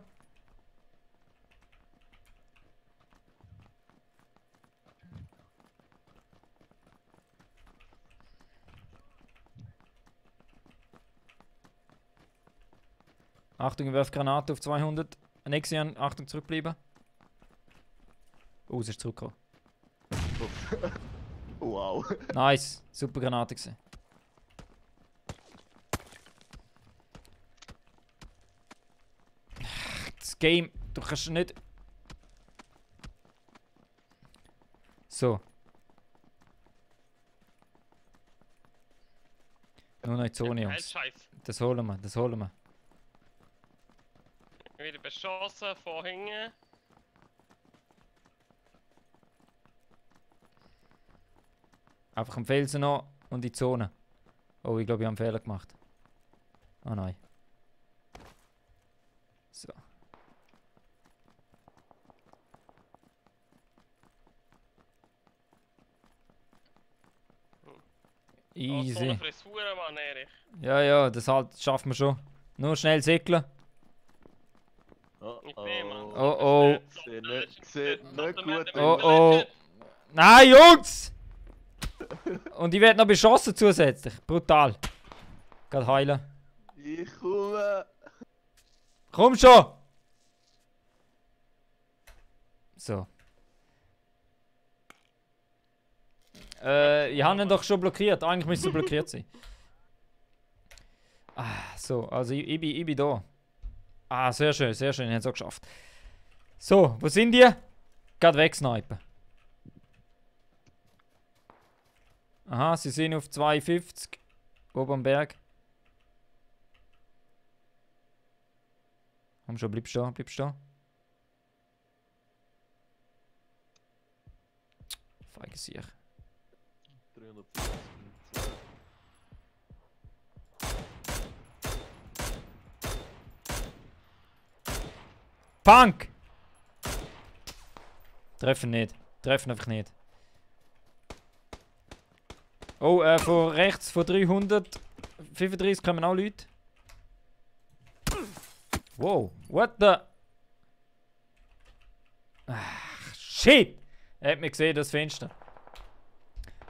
Achtung, ich werfe Granate auf 200. Nexian, Achtung, zurückbleiben. Oh, es ist zurückgekommen. Wow. Nice, super Granate gewesen. Das Game, du kannst nicht... So. Nur noch in die Zone, Jungs. Scheiß. Das holen wir, das holen wir. Wieder beschossen, vorhängen. Einfach am Felsen noch und in die Zone. Oh, ich glaube, ich habe einen Fehler gemacht. Ah nein. So. Oh, so eine Easy. Frisur, Mann, Erich. Ja, ja, das halt schaffen wir schon. Nur schnell segeln. Oh, Ich bin, Mann. Oh, oh. Sieht nicht gut Oh, oh. Nein, Jungs! Und ich werde noch beschossen zusätzlich. Brutal. Geht heilen. Ich komme. Komm schon! So. Ich habe ihn doch schon blockiert. Eigentlich müsste er blockiert sein. Ah, so, also ich bin da. Ah, sehr schön, ich habe es auch geschafft. So, wo sind die? Gerade wegsnipen. Aha, sie sind auf 52. Oben am Berg. Komm schon, bleib stehen, bleib stehen. Feige Sieg. 350. Punk! Treffen nicht. Treffen einfach nicht. Oh, von rechts, von 335 kommen auch Leute. Wow, what the... Ach, shit! Er hat mir gesehen, das Fenster.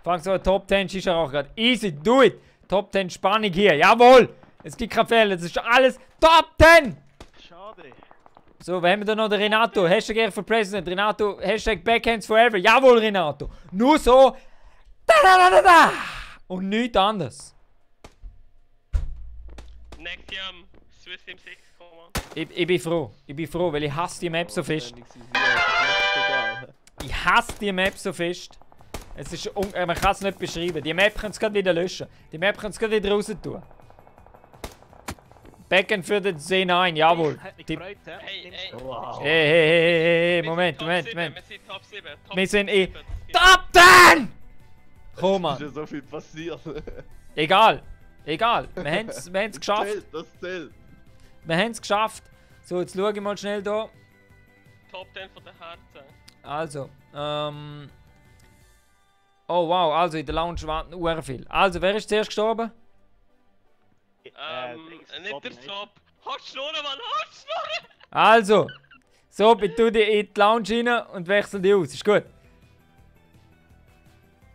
Fang so, Top 10 ist auch gerade. Easy, do it! Top 10 Spannung hier, jawohl! Es gibt keine Fehler, das ist alles Top 10! Schade. So, wir haben da noch den Renato. Hashtag Ehre für President. Renato, Hashtag Backhands Forever. Jawohl, Renato. Nur so. Da, da, da, da, da. Und nichts anderes. Nexium, Swiss Team 6, komm on. Ich bin froh. Ich bin froh, weil ich hasse die Map so fest. Ich hasse die Map so fest. Es ist man kann es nicht beschreiben. Die Map können es gerade wieder löschen. Die Map können es gerade wieder raus tun. Backend für den C9, jawohl. Hat mich Die- gefreut, hä? Hey, hey. Wow. Hey, Wir Moment, sind Moment, Top Moment. 7, wir sind Top 7. Top Wir sind 7. Top 10! Komm, Ist Mann. ja so viel passiert. Egal. Egal. Wir haben es geschafft. Das zählt. Wir haben es geschafft. So, jetzt schaue ich mal schnell da. Top 10 von den Herzen. Also, oh wow, also in der Lounge warten sehr viel. Also, wer ist zuerst gestorben? Nicht der Top. Halt Schnurren, Mann, halt Schnurren! Also, so, bitte du in die Lounge rein und wechsel die aus. Ist gut?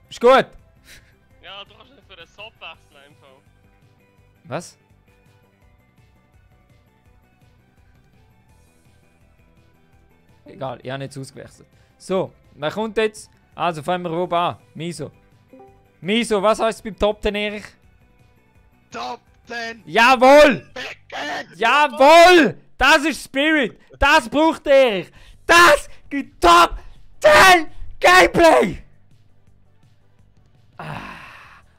Ist gut? Ja, du kannst nicht für einen Sop wechseln einfach. Was? Egal, ich habe jetzt ausgewechselt. So, wer kommt jetzt? Also, fangen wir oben an. Miso. Miso, was heißt beim Top 10, Erich? Top 10! Jawohl! Backend! Jawohl! Das ist Spirit! Das braucht Erich! Das gibt Top 10 Gameplay! Ah.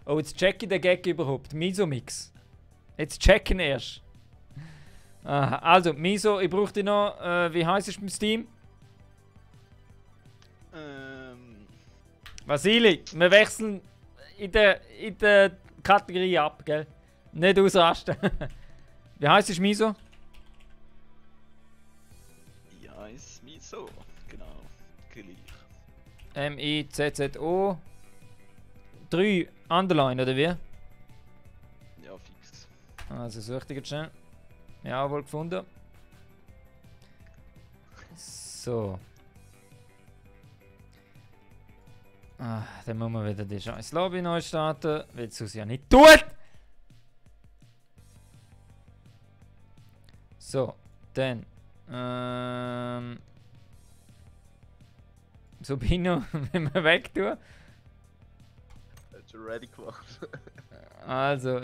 Oh, jetzt check ich den Gag überhaupt. Miso-Mix. Jetzt checken erst. Aha, also, Miso, ich brauche dich noch. Wie heißt es beim Steam? Vasili, wir wechseln in der Kategorie ab, gell? Nicht ausrasten. Wie heißt es Miso? Ja, ist mir so. Genau. Gleich. M-I-Z-Z-O. 3 Underline, oder wie? Ja, fix. Also such dich jetzt schnell. Ja, wohl gefunden. So. Dann muss man wieder die scheiß Lobby neu starten, weil es uns ja nicht tut! So, dann. Subino, wenn wir weg tun. Hat schon ready gemacht. Also,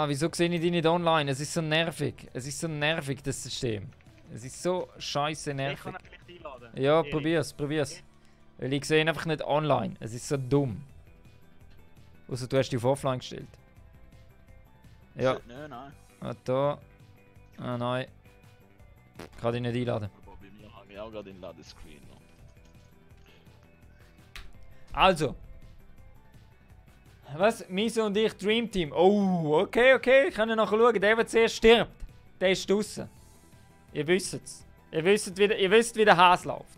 wieso sehe ich die nicht online? Es ist so nervig. Es ist so nervig, das System. Es ist so scheiße Ich nervig. kann ihn vielleicht einladen. Ja, Erik. probier's. Weil ich sehe ihn einfach nicht online. Es ist so dumm. Also du hast die auf offline gestellt. Ja, Nein, nein. da. Nein. Kann ich nicht einladen. Aber bei mir habe ich auch gerade den Ladescreen noch. Also. Was? Miso und ich, Dream Team. Oh, okay. Ich kann ja nachher schauen. Der zuerst stirbt, der ist draussen. Ihr wisst es. Ihr wisst, wie der Hase läuft.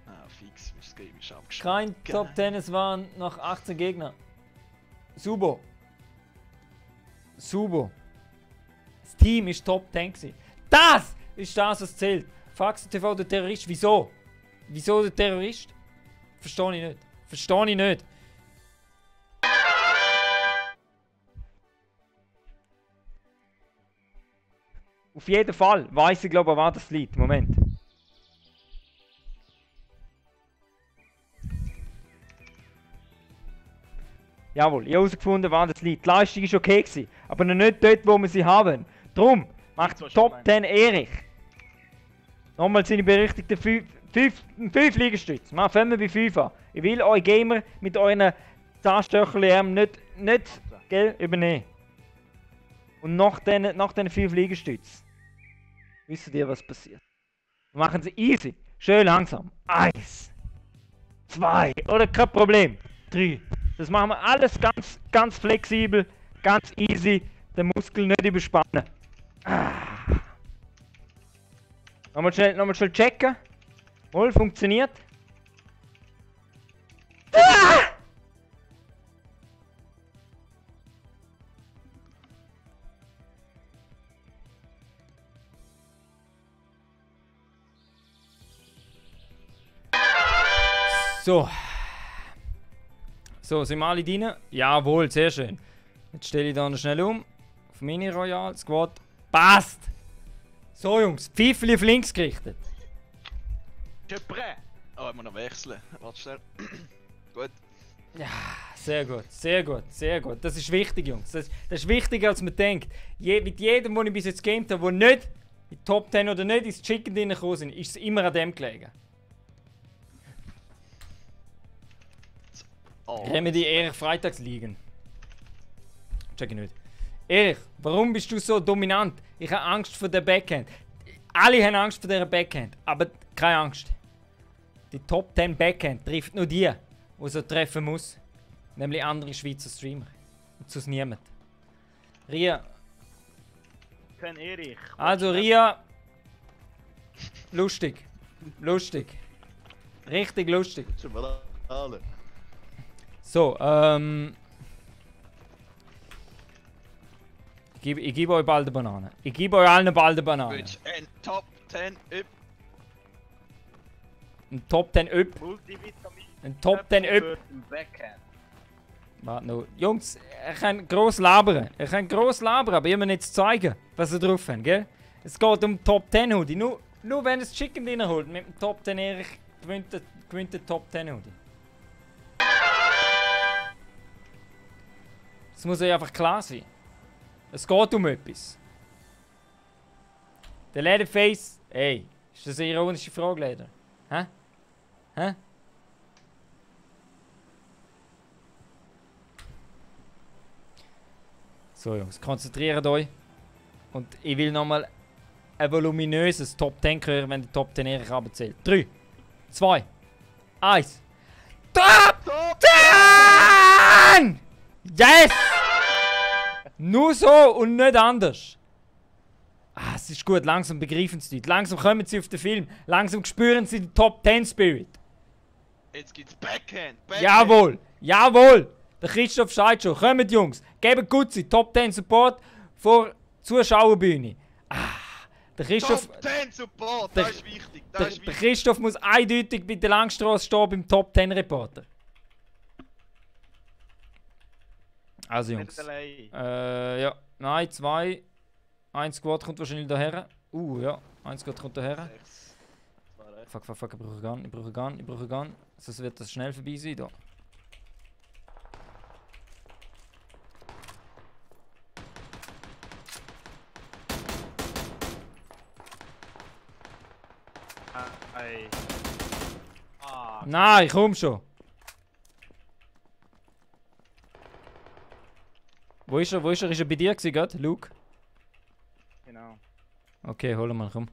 Ah, fix. Das Game ist abgeschlossen. Kein Top 10, es waren noch 18 Gegner. Subo. Das Team ist Top 10 gewesen. Das ist das, was zählt. Faxen TV, der Terrorist. Wieso? Wieso der Terrorist? Verstehe ich nicht. Auf jeden Fall weiss ich, glaube ich, wann das liegt. Moment. Jawohl, ich habe herausgefunden, wann das liegt. Die Leistung war okay gewesen, aber noch nicht dort, wo wir sie haben. Drum macht So Top schon 10 Erich. Nochmal seine berechtigten 5 Liegestütze. Fangen wir bei 5 an. Ich will euch Gamer mit euren Zahnstöcherchen nicht gell, übernehmen. Und nach diesen 5 Liegestützen wisst ihr, was passiert. Wir machen sie easy, schön langsam. 1, 2, oder kein Problem. 3. Das machen wir alles ganz flexibel, ganz easy. Den Muskel nicht überspannen. Nochmal schnell checken. Wohl, funktioniert. So, sind wir alle drin? Jawohl, sehr schön. Jetzt stelle ich da noch schnell um. Auf Mini Royal Squad. Passt! So Jungs, Pfeifeli auf links gerichtet. Prêt? Oh, ich muss noch wechseln. Warte schnell. Gut. Sehr gut. Das ist wichtig, Jungs. Das ist wichtiger, als man denkt. Mit jedem, den ich bis jetzt gegamed habe, der nicht in die Top 10 oder nicht ins Chicken drin gekommen sind, ist es immer an dem gelegen. Oh. Remedy Erich freitags liegen. Check ich nicht. Erich, warum bist du so dominant? Ich habe Angst vor der Backhand. Alle haben Angst vor dieser Backhand, aber keine Angst. Die Top 10 Backhand trifft nur die, die so treffen muss. Nämlich andere Schweizer Streamer. Und sonst niemand. Ria. Kein Erich. Also Ria. Lustig. Richtig lustig. Schon mal alle. So, ich gebe euch bald eine Banane. Ich gebe euch allen bald eine Banane. Gut. Ein Top 10 up. Ein Top 10 Up. Multivitamin. Ein Top 10 Up. Für den Backhand. Warte noch. Jungs, ihr könnt gross labern. Aber ihr müsst nicht zeigen, was ihr drauf habt, gell? Es geht um Top 10 Hoodie. Nur wenn ihr das Chicken drin holt, mit dem Top 10 Erich gewinnt der Top 10 Hoodie. Das muss euch einfach klar sein. Es geht um etwas. Der Leatherface. Ey, ist das eine ironische Frage, Leder? Hä? So Jungs, konzentriert euch. Und ich will nochmal ein voluminöses Top 10 hören, wenn der Top 10 Erich abzählt. 3, 2, 1. Top 10! Yes! Nur so und nicht anders. es ist gut, langsam begreifen sie die. Langsam kommen sie auf den Film. Langsam spüren sie den Top 10 Spirit. Jetzt gibt's Backhand. Backhand. Jawohl, jawohl. Der Christoph schreit schon. Kommt Jungs, gebt Gutzi, Top 10 Support vor Zuschauerbühne. Der Christoph, Top 10 Support, der- das ist wichtig. Das der ist wichtig. Christoph muss eindeutig bei der Langstrasse stehen beim Top 10 Reporter. Also Nicht Jungs. allein. Ja. Nein, 2. 1 Squad kommt wahrscheinlich daher. Ja. 1 Squad kommt daher. 6. 2 rechts. Fuck, ich brauche Gun. Sonst wird das schnell vorbei sein. Da. Ey. Ah, Nein, komm schon. Wo ist er? Ist er bei dir gewesen, gerade? Luke? genau. Okay, hol ihn mal, komm.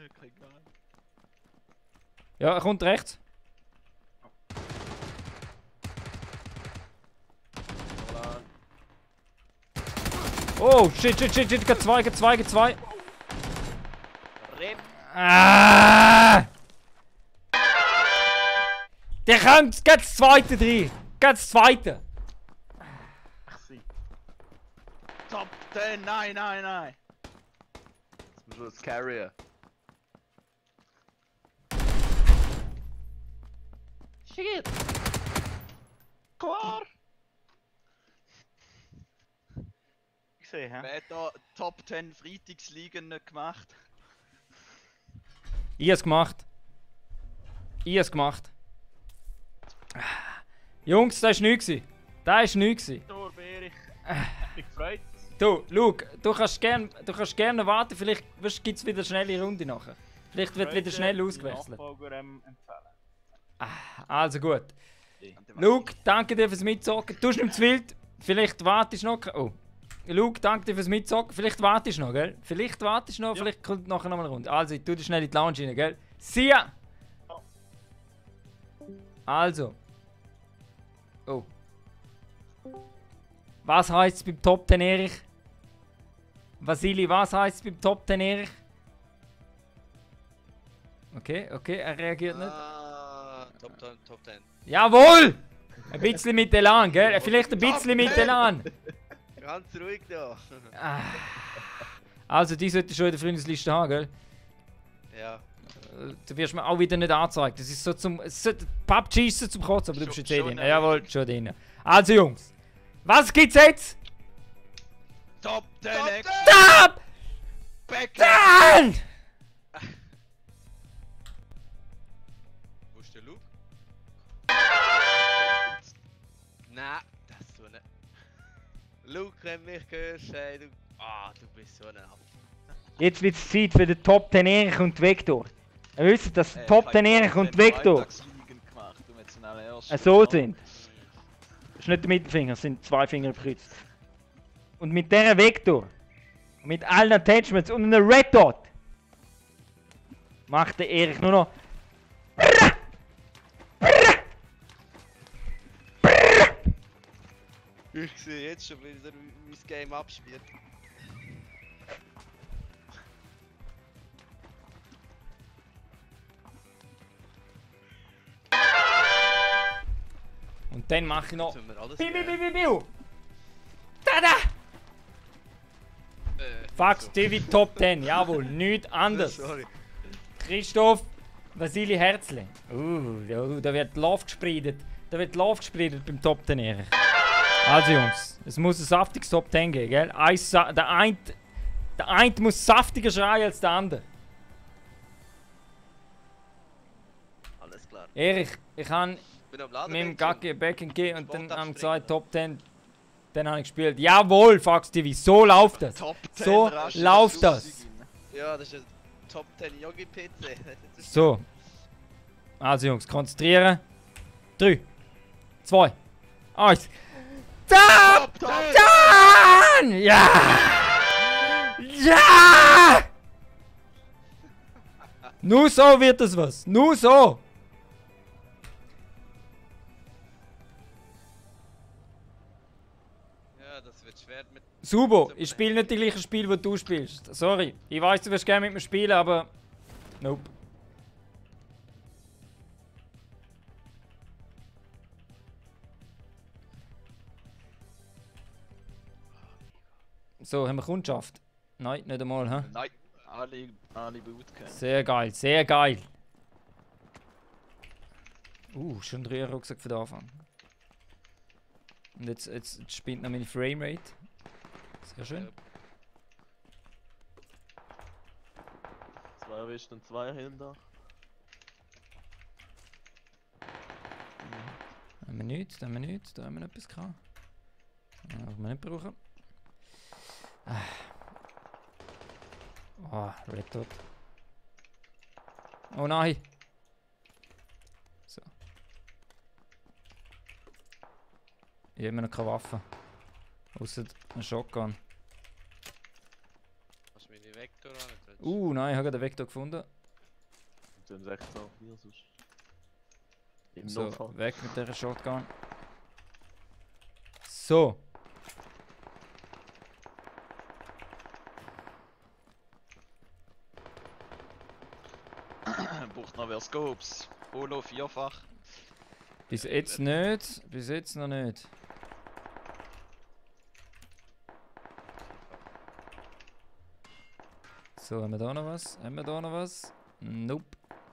Ich krieg gar nicht. Ja, er kommt rechts. Voilà. Oh, shit. Geht zwei. Rip. Der kommt, geht das zweite drin. Geht das zweite. Ach sie. Top 10, nein. Jetzt musst du das carrier. Shit. Klar. Ich sehe, hä? Wer hat da Top 10 Freitagsligen nicht gemacht? Ich hab's gemacht. Jungs, das war nichts. Tor, Erich. Ich bin gefreut. Du, Luke, du kannst gerne warten, vielleicht gibt es wieder eine schnelle Runde nachher. Vielleicht wird wieder schnell ausgewechselt. Nachfolger empfehlen. Also gut. Luke, danke dir fürs Mitzocken. Du bist nicht zu wild, vielleicht wartest du noch. Oh. Luke, danke dir fürs Mitzocken. Vielleicht wartest du noch, gell? Vielleicht kommt nachher noch mal eine Runde. Also, ich tu dich schnell in die Lounge rein, gell? See ya! Also. Oh. Was heisst es beim Top 10 Erich? Vasili, was heisst es beim Top 10 Erich? Okay, er reagiert nicht. Top 10. Jawohl! Ein bisschen mit Elan, gell? Vielleicht ein bisschen mit Elan. Ganz ruhig da. Also, die sollte schon in der Freundesliste haben, gell? Ja. Du wirst mir auch wieder nicht angezeigt. Das ist so zum. PUBG ist so zum Kotzen, aber du bist jetzt eh drin. Jawohl, schon drin. Also, Jungs. Was gibt's jetzt? Top 10 Stop! Backhand. Dann! Wo ist der Loop? Nein, das so nicht. Luke, wenn du mich hörst, hey, du bist so ein Aff. Jetzt wird es Zeit für den Top 10 Erich und Vektor. Ihr wisst, dass Top 10 Erich und Vektor so sind. Das ist nicht der Mittelfinger, es sind 2 Finger gekreuzt. Und mit dieser Vektor, mit allen Attachments und einem Red Dot, macht der Erich nur noch. Ich sehe jetzt schon, wie er mein Game abspielt. Und dann mache ich noch. Sollen wir alles Biu, biu, geben? biu, biu, biu. Tada! Fax TV Top 10, jawohl, nichts anderes. Sorry. Christoph Vasili Herzle. Da wird Love gespreadet. Da wird Love gespreadet beim Top 10 Erich. Also Jungs, es muss ein saftiges Top 10 geben, gell? Der eine muss saftiger schreien als der andere. Alles klar. Erich, ich habe Ich bin am Laden. mit dem Gacke Backend gegeben und dann Spontan haben springen. gesagt Top 10. Dann habe ich gespielt. Jawohl, Fax TV, so läuft das. Top 10 So rasch läuft das. rausgehen. Ja, das ist ein Top 10 Yogi-PC. So. Also Jungs, konzentrieren. 3, 2, 1. Top! Top 10! Ja! Ja! Nur so wird das was. Nur so. Ja, das wird schwer mit. Subo, ich spiele nicht die gleichen Spiele, die du spielst. Sorry. Ich weiß, du wirst gerne mit mir spielen, aber. Nope. So, haben wir Kundschaft? Nein, nicht einmal, hä? Nein, alle Bootcamp. Sehr geil, sehr geil. Schon 3 Rucksack für den Anfang. Und jetzt spinnt noch meine Framerate. Sehr schön. Zwei erwischt und 2 hinter. Da haben wir nichts, da haben wir nichts, da haben wir noch etwas gehabt. Was wir nicht brauchen. Oh, Red Dot. Oh nein! So. Ich habe immer noch keine Waffe. Außer eine Shotgun. Hast du meine Vektor an? Nein, ich habe gerade den Vektor gefunden. Und dann 16 auf 4 sonst. Im So, Notfall. weg mit dieser Shotgun. So. Braucht noch wer Scopes. Polo vierfach. Bis jetzt nicht. Bis jetzt noch nicht. So, haben wir da noch was? Haben wir da noch was? Nope.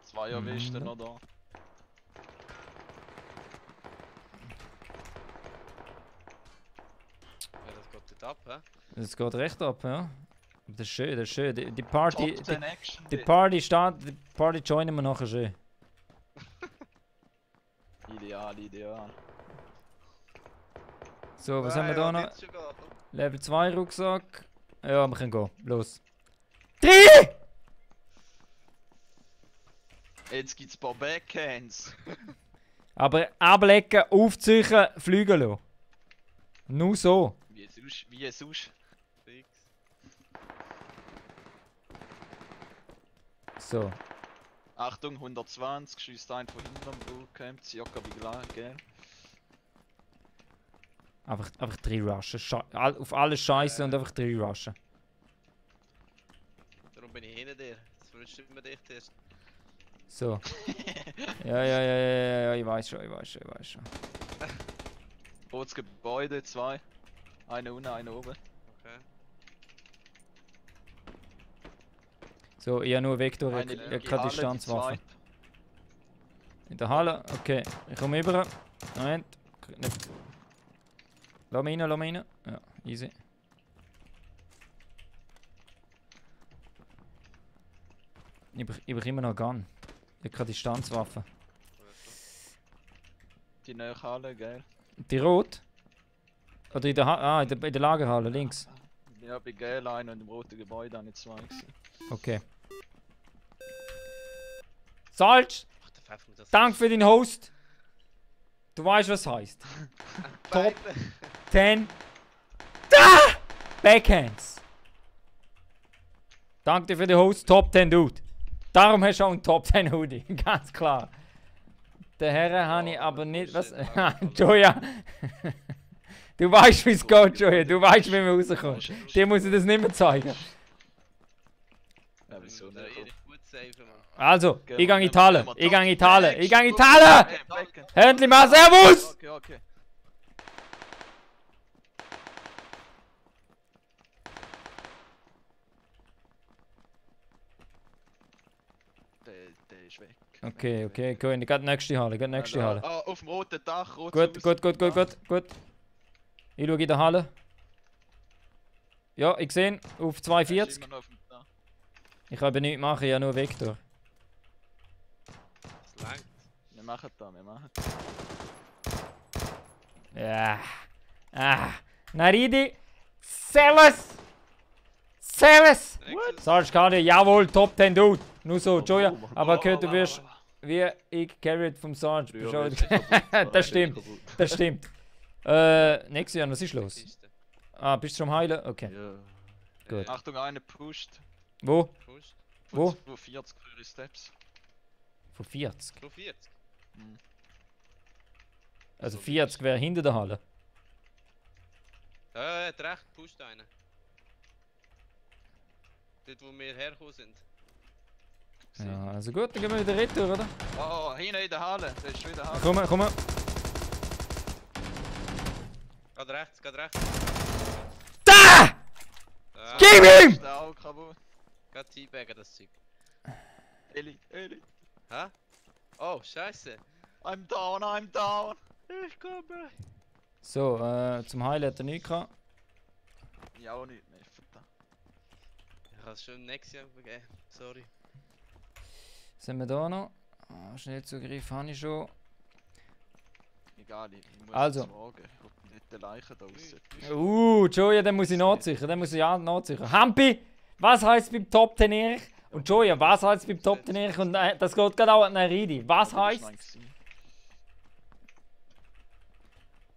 2 erwischt noch da. Ja, das geht nicht ab, hä? Das geht recht ab, ja. Aber das ist schön, das ist schön. Die Party. Top 10 Action. Die Party startet. Die Party joinen wir nachher schön. Ideal, ideal. So, was haben wir da noch? Level 2 Rucksack. Ja, wir können gehen. Los. 3! Jetzt gibt's ein paar Backhands. Aber ablecken, aufziehen, fliegen lassen. Nur so. Wie sonst? Wie sonst? Fix. So. Achtung, 120, schießt ein von hinterm Bootcamp, circa wie gleich, gell? Einfach 3 rushen. Auf alles Scheiße und einfach 3 rushen. Darum bin ich hinter dir. Das wünscht immer dich zuerst. So. Ja, ich weiß schon. Rotes Gebäude, 2. Eine unten, eine oben. Okay. So, ich habe nur Vektor, ich Eine habe in keine Halle, Distanzwaffe. die In der Halle, okay. Ich komme rüber. Moment. Nicht. Lass mich rein. Ja, easy. Ich brauche immer noch Gun. Ich habe keine Distanzwaffe. Die neue Halle, gell? Die rot? Oder in der, in der Lagerhalle, links. Ja, bei Gel ein und im roten Gebäude habe ich 2 gesehen. Okay. Salz, Ach, der pfeift mir das. danke für den Host. Du weißt, was heißt. Top 10. Backhands. Danke dir für den Host, Top 10 Dude. Darum hast du auch einen Top 10 Hoodie, ganz klar. Den Herren habe ich aber nicht. Was? Joja. Du weißt, wie es geht, Joja. Du weißt, wie man rauskommt. Dir muss ich das nicht mehr zeigen. Ja, wieso Da nicht? ehrlich gut safen, Mann. Also, Gell, ich gehe in wenn die Halle. wir Ich gehe in die Top Halle. 10 Ich gehe in die Action- Halle. Backhand. Hörtli mal, Servus! Okay, okay. Der ist weg. Okay, gut. Ich gehe nächste Halle. Ah, auf dem roten Dach, rotes Gut. Ich schaue in der Halle. Ja, ich sehe ihn. Auf 240. Ich kann aber nichts machen, ich habe nur Vektor. Das langt. Wir machen das. Ja. Naridi. Servus! Sarge Kadi, jawohl, Top 10 Dude. Nur so, Joja. Aber gehört, du wirst wie ich carried vom Sarge. Das stimmt. Nächstes Jahr, was ist los? Kiste. Ah, bist du schon am Heilen? Okay. Ja. Gut. Achtung, eine pusht. Wo? Pusht. Wo? 40 für die Steps. Von 40. So 40. Also 40 wäre hinter der Halle. Er hat recht, pusht einen. Dort wo wir hergekommen sind. Ja, also gut, dann gehen wir wieder retour, oder? Oh, hinten in der Halle. Der ist schon in der Halle. Komm. Geht rechts, geht rechts. Da! Ja, Gib ihm! Ist der auch kaputt. geht teabaggen das Zeug. Eli. Hä? Oh, scheiße. I'm down. Ich komme. So, zum Heilen hat er nichts gehabt. Ja, auch nicht mehr. Verdammt. Ich habe es schon im nächsten Jahr vergeben. Sorry. Sind wir da noch? Schnellzugriff habe ich schon. Egal, ich muss Also. jetzt fragen, ob nicht die Leichen da raus. Joya, den muss ich nachsichern. Hampi, was heisst beim Top 10 Erich? Und Joya, was heisst beim Top 10 Erich? Und das geht gerade auch an Ridi. Was heisst?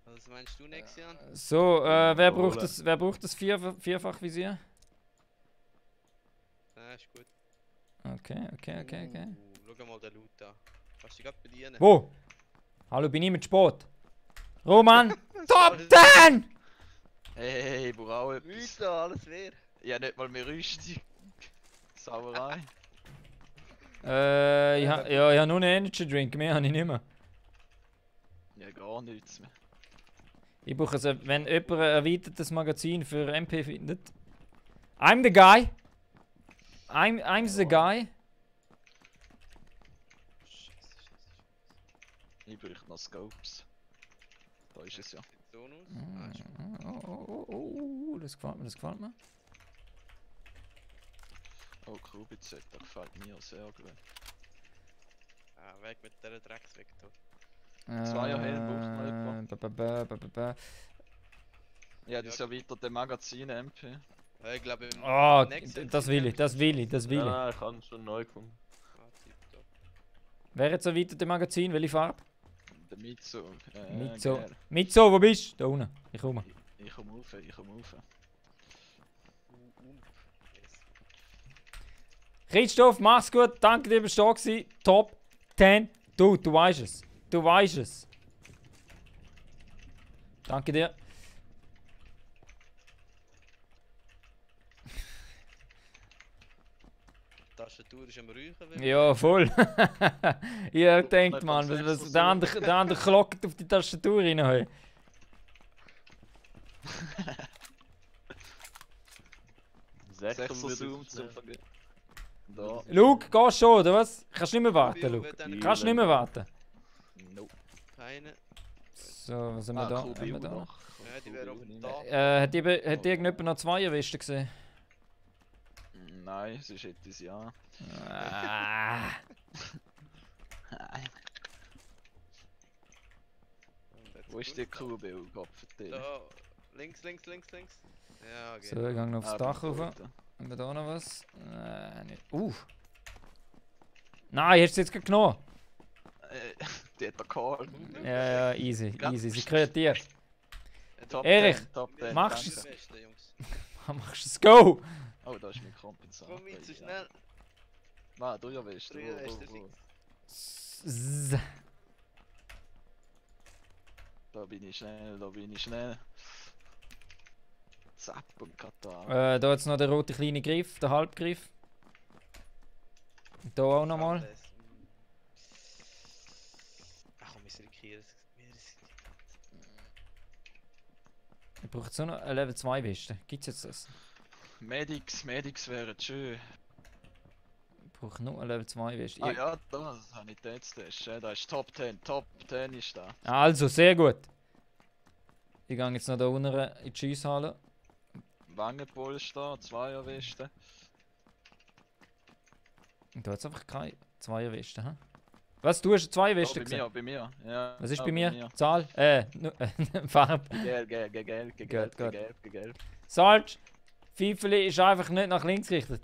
Was meinst du nächstes Jahr? So, wer braucht das Vierfachvisier? Ja, ist gut. Okay. Schau mal den Loot an. Kannst du dich gerade bedienen? Wo? Hallo, bin ich mit Sport? Roman, Top 10! Hey, ich brauche auch etwas. Rüster, alles wer? Ja, nicht mal mehr Rüstung. Sauerei. Ich habe nur einen Energy Drink, mehr habe ich nicht mehr. Ja, gar nichts mehr. Ich brauche also, wenn jemand ein erweitertes Magazin für MP findet. I'm the guy. I'm the guy. Ich bräuchte noch Scopes. Da ist es ja. Sieht so aus. Ah, ist gut. Oh, das gefällt mir. Oh, Krubitz, das gefällt mir sehr gut. Ah, weg mit dieser Drecksweg Zweierhelm braucht mal jemand. Ja, das erweitert der Magazin MP. Ja, ich glaube im Oh, nächsten das will ich. Ja, ich habe schon neu gefunden. Ah, tipptopp. Wer jetzt erweitert das Magazin? Welche Farbe? Der Mitsu. Mitsu. Geil. Mitso, wo bist du? Da unten. Ich komme. Ich komme rauf. Yes. Christoph, mach's gut. Danke dir, bist du da gewesen. Top 10. Du weißt es. Danke dir. Die Tastatur ist am Räuchen. Ja, voll. Ihr denkt, man, was der andere klockt auf die Tastatur rein. Hey. Sechser würde Zoom ich zum schnell. Vergehen. Da. Luke, gehst schon, oder was? Kannst nicht mehr warten, Bill Luke. wird dann- Kannst nicht mehr warten. Nope. Keine. So, was haben wir da? QBU Haben wir da noch? noch. Ja, die wäre auf dem Tag. Hat irgendjemand noch zwei Erwischte gesehen? Nein, sonst hätte ich es ja. Ah. Wo ist der QBU? Gott vertellen. Da, links. Ja, okay. So, ich gehe noch aufs Dach rauf. Haben wir da noch was? Nicht. Nein, hast du es jetzt genommen? Die hat der Call. Ja, easy. Sie kreativ. Top Erich, 10, Top 10. machst danke. Das Beste, Jungs. Machst du es? Go! Oh, da ist mein Kompensator. Komm mit, so schnell. Nein, du ja weißt. Früher ist der Six. Zzz. Da bin ich schnell. Zapp und Katar. Da jetzt noch der rote kleine Griff, der Halbgriff. Da auch nochmal. Alles. Ach komm, wir riskieren es. Ich brauche jetzt nur noch eine Level 2 Weste. Gibt's jetzt das? Medics wären schön. Ich brauche nur eine Level 2 Weste. Ah ja, da habe ich jetzt. Da ist Top 10 ist da. Also, sehr gut. Ich gehe jetzt noch da unten in die Schiesshalle. Wangenpolster, Zweierweste. Und da hat es einfach keine Zweierweste, hä? Was, du hast zwei Westen gesehen? Bei mir. Ja, Was ist bei mir? Zahl? Farbe. Gelb. Sarge, Pfeifeli ist einfach nicht nach links gerichtet.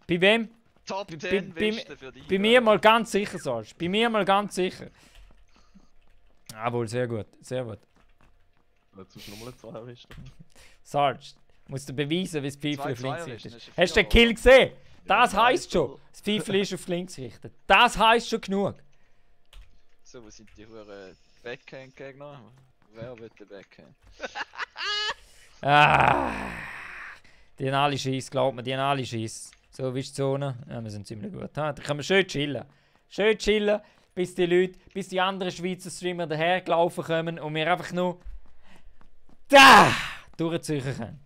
Bei wem? Top Bei- 10 bei- Weste für dich. Bei mir mal ganz sicher, Sarge. Bei mir mal ganz sicher. Jawohl, sehr gut. Jetzt hast du nochmal zwei erwischt. Sarge, musst du beweisen, wie das Pfeifeli auf links Zweierwesten gerichtet ist. ist Hast du den Kill gesehen? Das heisst schon, das Pfeifeli ist auf links gerichtet. Das heisst schon genug. So, wo sind die Huren Backhand-Gegner? Wer will den Backhand? Die haben alle Schiss, glaubt mir, die haben alle Schiss. So, wie ist die Zone? Ja, wir sind ziemlich gut. Da können wir schön chillen. Schön chillen, bis die Leute, bis die anderen Schweizer Streamer dahergelaufen kommen und wir einfach nur durchziehen können.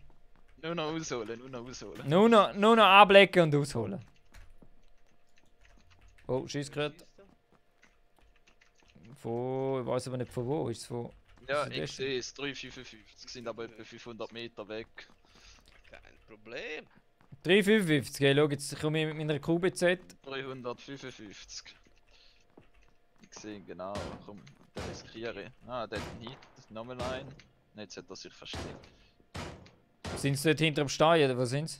Nur noch ausholen, nur noch ausholen. Nur noch ablecken und ausholen. Oh, Schiss gehört. Von, ich weiß aber nicht von wo. Ist es von. Ja, ist ich das? sehe es, 355 sind aber etwa 500 Meter weg. Kein Problem. 355, hey, schau, jetzt komme ich mit meiner QBZ. 355. Ich sehe ihn genau, komm, der riskiere. Ah, der hat einen Hit, nochmal einen. Jetzt hat er sich versteckt. Sind sie dort hinter dem Stein oder was sind sie?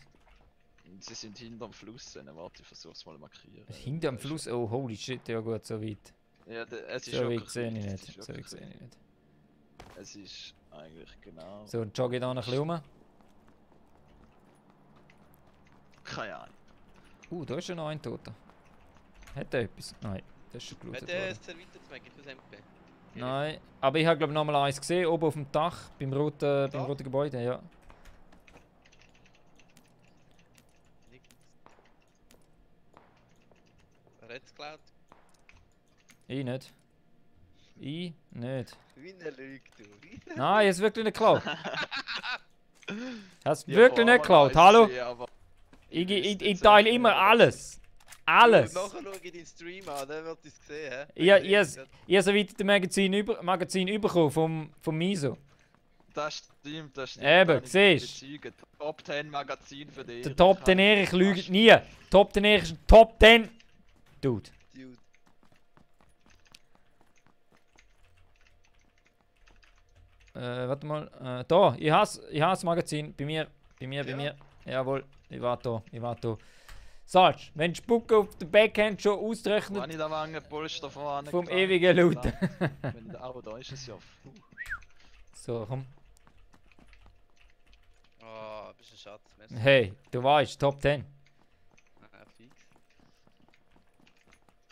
Sie sind hinterm Fluss, warte, ich versuch's mal markieren. Hinter dem Fluss? Oh, holy shit, ja gut, so weit. Ja, es ist So wirklich weit sehe ich weit, nicht. es ist So wirklich weit sehe ich weit. nicht. Es ist eigentlich genau. So, und jogge ich da noch ein bisschen rum. Keine Ahnung. Da ist ja noch ein Toter. Hat er etwas? Nein, das ist schon Hat gelootet der worden. es erweitert fürs MP? Nein, aber ich habe glaube noch mal eins gesehen, oben auf dem Dach, beim roten Gebäude, ja. Nichts. Wer hat's geklaut? Ich nicht. Ich nicht. Wie eine Lüge, du. Nein, es wirklich nicht geklaut. Hast Ja, wirklich vor nicht geklaut, hallo? Ja, aber Ich teile immer alles. Alles. Nachher schaue ich deinen Stream an, dann wird es gesehen, hä? Ich habe so weit das Magazin bekommen vom Miso. das stimmt, das stimmt. Eben, kann ich siehst bezeugen. Top 10 Magazin für dich. Der Top 10 Erich lügt nie. Top 10 Erich ist ein Top 10 Dude. Dude. Warte mal. Da, ich habe das Magazin. Bei mir. Jawohl, ich war da. Salz, wenn die Spucke auf der Backhand schon Wenn ausrechnet ich da Wangenpolster vorne vom getragen ewigen habe, Looten. wenn ich da, oh, da ist es ja. So, komm. Oh, bist ein Schatz, merci. Hey, du weißt, Top 10. Ah, fix.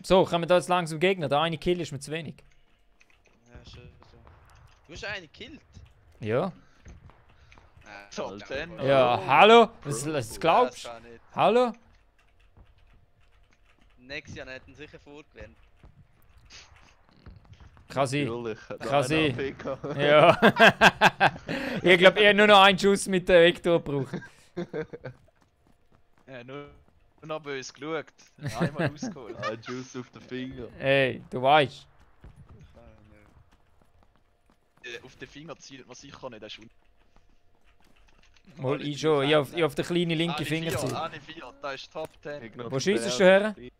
So, kommen wir da jetzt langsam Gegner. Der eine Kill ist mir zu wenig. Ja, schön so. Du hast einen gekillt. Ja. Ah, Top das 10. kann Ja, Oh. hallo? Was glaubst du? Das kann nicht. Hallo? Nächstes Jahr hätten sicher vorgewärmt. Kann sein. Natürlich. Kann sein. PK. Ja. Ich glaube, ich habe nur noch einen Schuss mit dem Vektor gebraucht. Ja, nur noch böse geschaut. Einmal rausgeholt. Ein Juice auf den Finger. Hey, du weißt. Auf den Finger zielt man sicher nicht, das ist Mal ich schon. Ich auf den kleinen linken Finger ziehen. Eine 4, das ist Top 10. Wo schießt du her? 30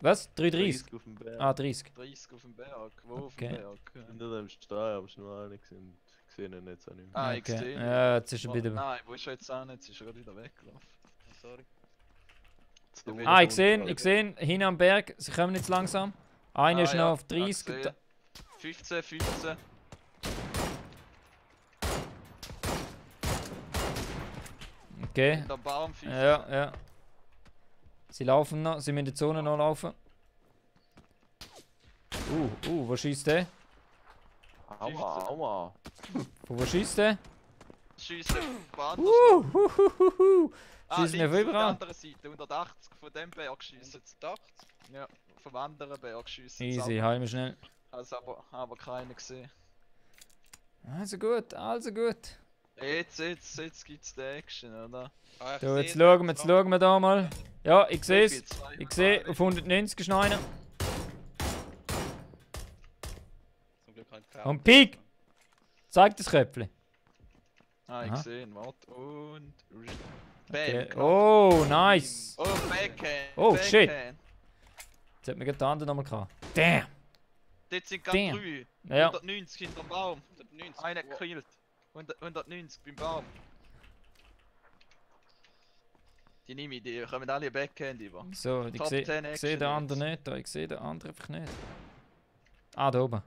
Was? 330? auf dem Berg. Ah, 30. 30 auf dem Berg. Wo auf Okay. dem Berg? Hinter dem Stein, aber es war noch einer gesehen. Gesehen ihn jetzt auch nicht mehr. Ah, ich Okay. sehe ihn. Ja, jetzt ist er wieder. Nein, wo ist er jetzt auch nicht? Jetzt ist er gerade wieder weggelaufen. Sorry. Zu Ah, Ah, ich sehe ihn, hinten am Berg. Sie kommen jetzt langsam. Einer ist Ah, ja. noch auf 30. Ah, gesehen. 15, 15. Okay. Hinter dem Baum 15. Ja. Sie laufen noch, sie müssen in der Zone noch laufen. Wo schießt der? Aua, aua. Von wo schießt der? Schiessen. Woanders. Schießen wir links auf der überall. anderen Seite, 180 von dem Berg schiessen. 180? Ja, vom anderen Berg schiessen. Easy, heim schnell. Also aber keiner gesehen. Also gut, also gut. Jetzt gibt's die Action, oder? Ah, ich So, sehe jetzt ihn. schauen wir da mal. Ja, ich sehe es. Zwei. Ich sehe, auf 190 ist noch einer. Zum Glück habe ich keine Und Pik! Zeig das Köpfchen. Ah, ich Aha. sehe ihn, warte. Und. Okay. Bam. Oh, nice. Oh, Backhand. Oh, shit. Backhand. Jetzt hat mir gerade den anderen nochmal gehabt. Damn! Dort sind gerade Damn. 3. Ja. 190 hinter dem Baum. 190. Einer Wow. gekillt. 190 beim Baum. Die nehme ich, die kommen alle Backhand über. So, ich Top sehe 10 den Action anderen nicht da. Ich sehe den anderen einfach nicht. Ah, da oben.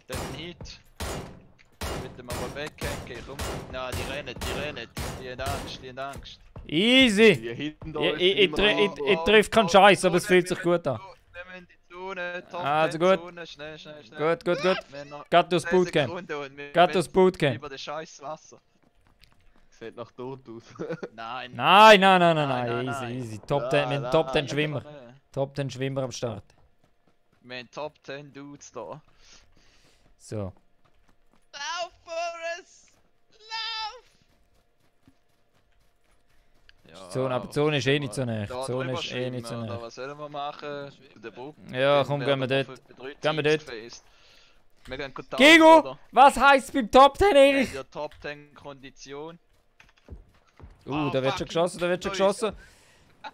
Der Hit. Mit dem aber Backhand gehen, komm. Nein, die rennen. Die haben Angst. Easy! Die hinten da Ich, ist ich, ich, immer ich, noch- ich treffe keinen Scheiß, aber es fühlt sich gut an. Wir müssen die Zone, Top Also 10 gut. Zone, schnell. Gut. Wir haben noch Geht durchs 10 Bootcamp. Sekunden und wir Geht durchs Bootcamp. über das scheiß Wasser. Sieht nach tot aus. Nein. Nein. Easy. Top 10, wir haben Top 10 nein, Schwimmer. einfach nicht. Top 10 Schwimmer am Start. Wir haben Top 10 Dudes da. So. Lauf, Forrest! Lauf! Ja, Zone, aber die Zone ist eh nicht so nah. Da Die Zone drüber ist eh nicht so schwimmen, oder nah. was sollen wir machen? Zu der Brücke? Ja, komm, gehen wir werden dort. für 3 Gehen wir Teams dort. gefaced. Wir gehen gut Gigo, oder? was heisst beim Top 10, Wir Erich? haben ja Top 10 Kondition. Da wird schon geschossen, da wird schon Sorry. geschossen.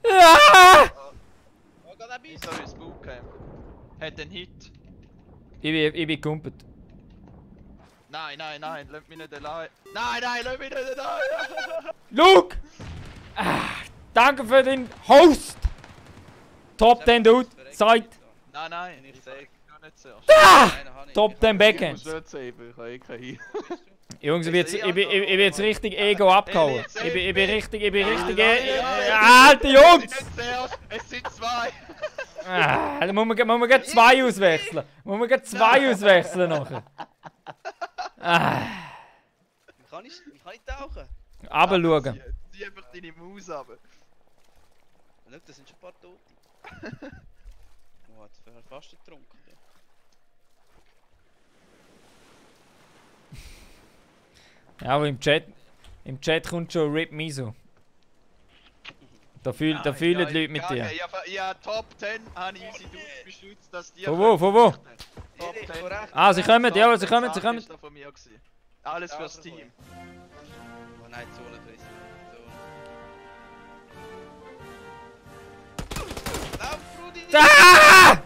Ja! Oh Gott, ein Ich bisschen! soll ins Bootcamp. Hat den Hit. Ich bin gekumpelt. Nein, lass mich nicht allein. Nein, lass mich nicht allein! Luke! Danke für den Host! Top 10 Dude, Zeit! Nein, ich sag gar nicht zuerst. Top 10 Ich Backhands! muss nicht saven, ich habe eh keinen. Jungs, ich bin jetzt richtig Ego abgehauen. Ich bin richtig Alter Jungs! Nicht zuerst, es sind 2. Da muss man gleich 2 auswechseln. Muss man gleich 2 auswechseln nachher. Wie kann ich tauchen? Runterschauen. Zieh einfach deine Maus ab. Schau, das sind schon ein paar Tote. Oh, jetzt wäre fast getrunken. Ja, aber im Chat kommt schon Rip Miso. Da fühlen die Leute mit dir. Ja, Top 10 habe ich unsere Dudes beschützt, dass die... Von wo? Top 10. Ah, sie kommen, jawohl, sie kommen. Das war von mir gewesen. Alles fürs Team. Oh nein, Zone frisst. Lauf, Brudi! Ah!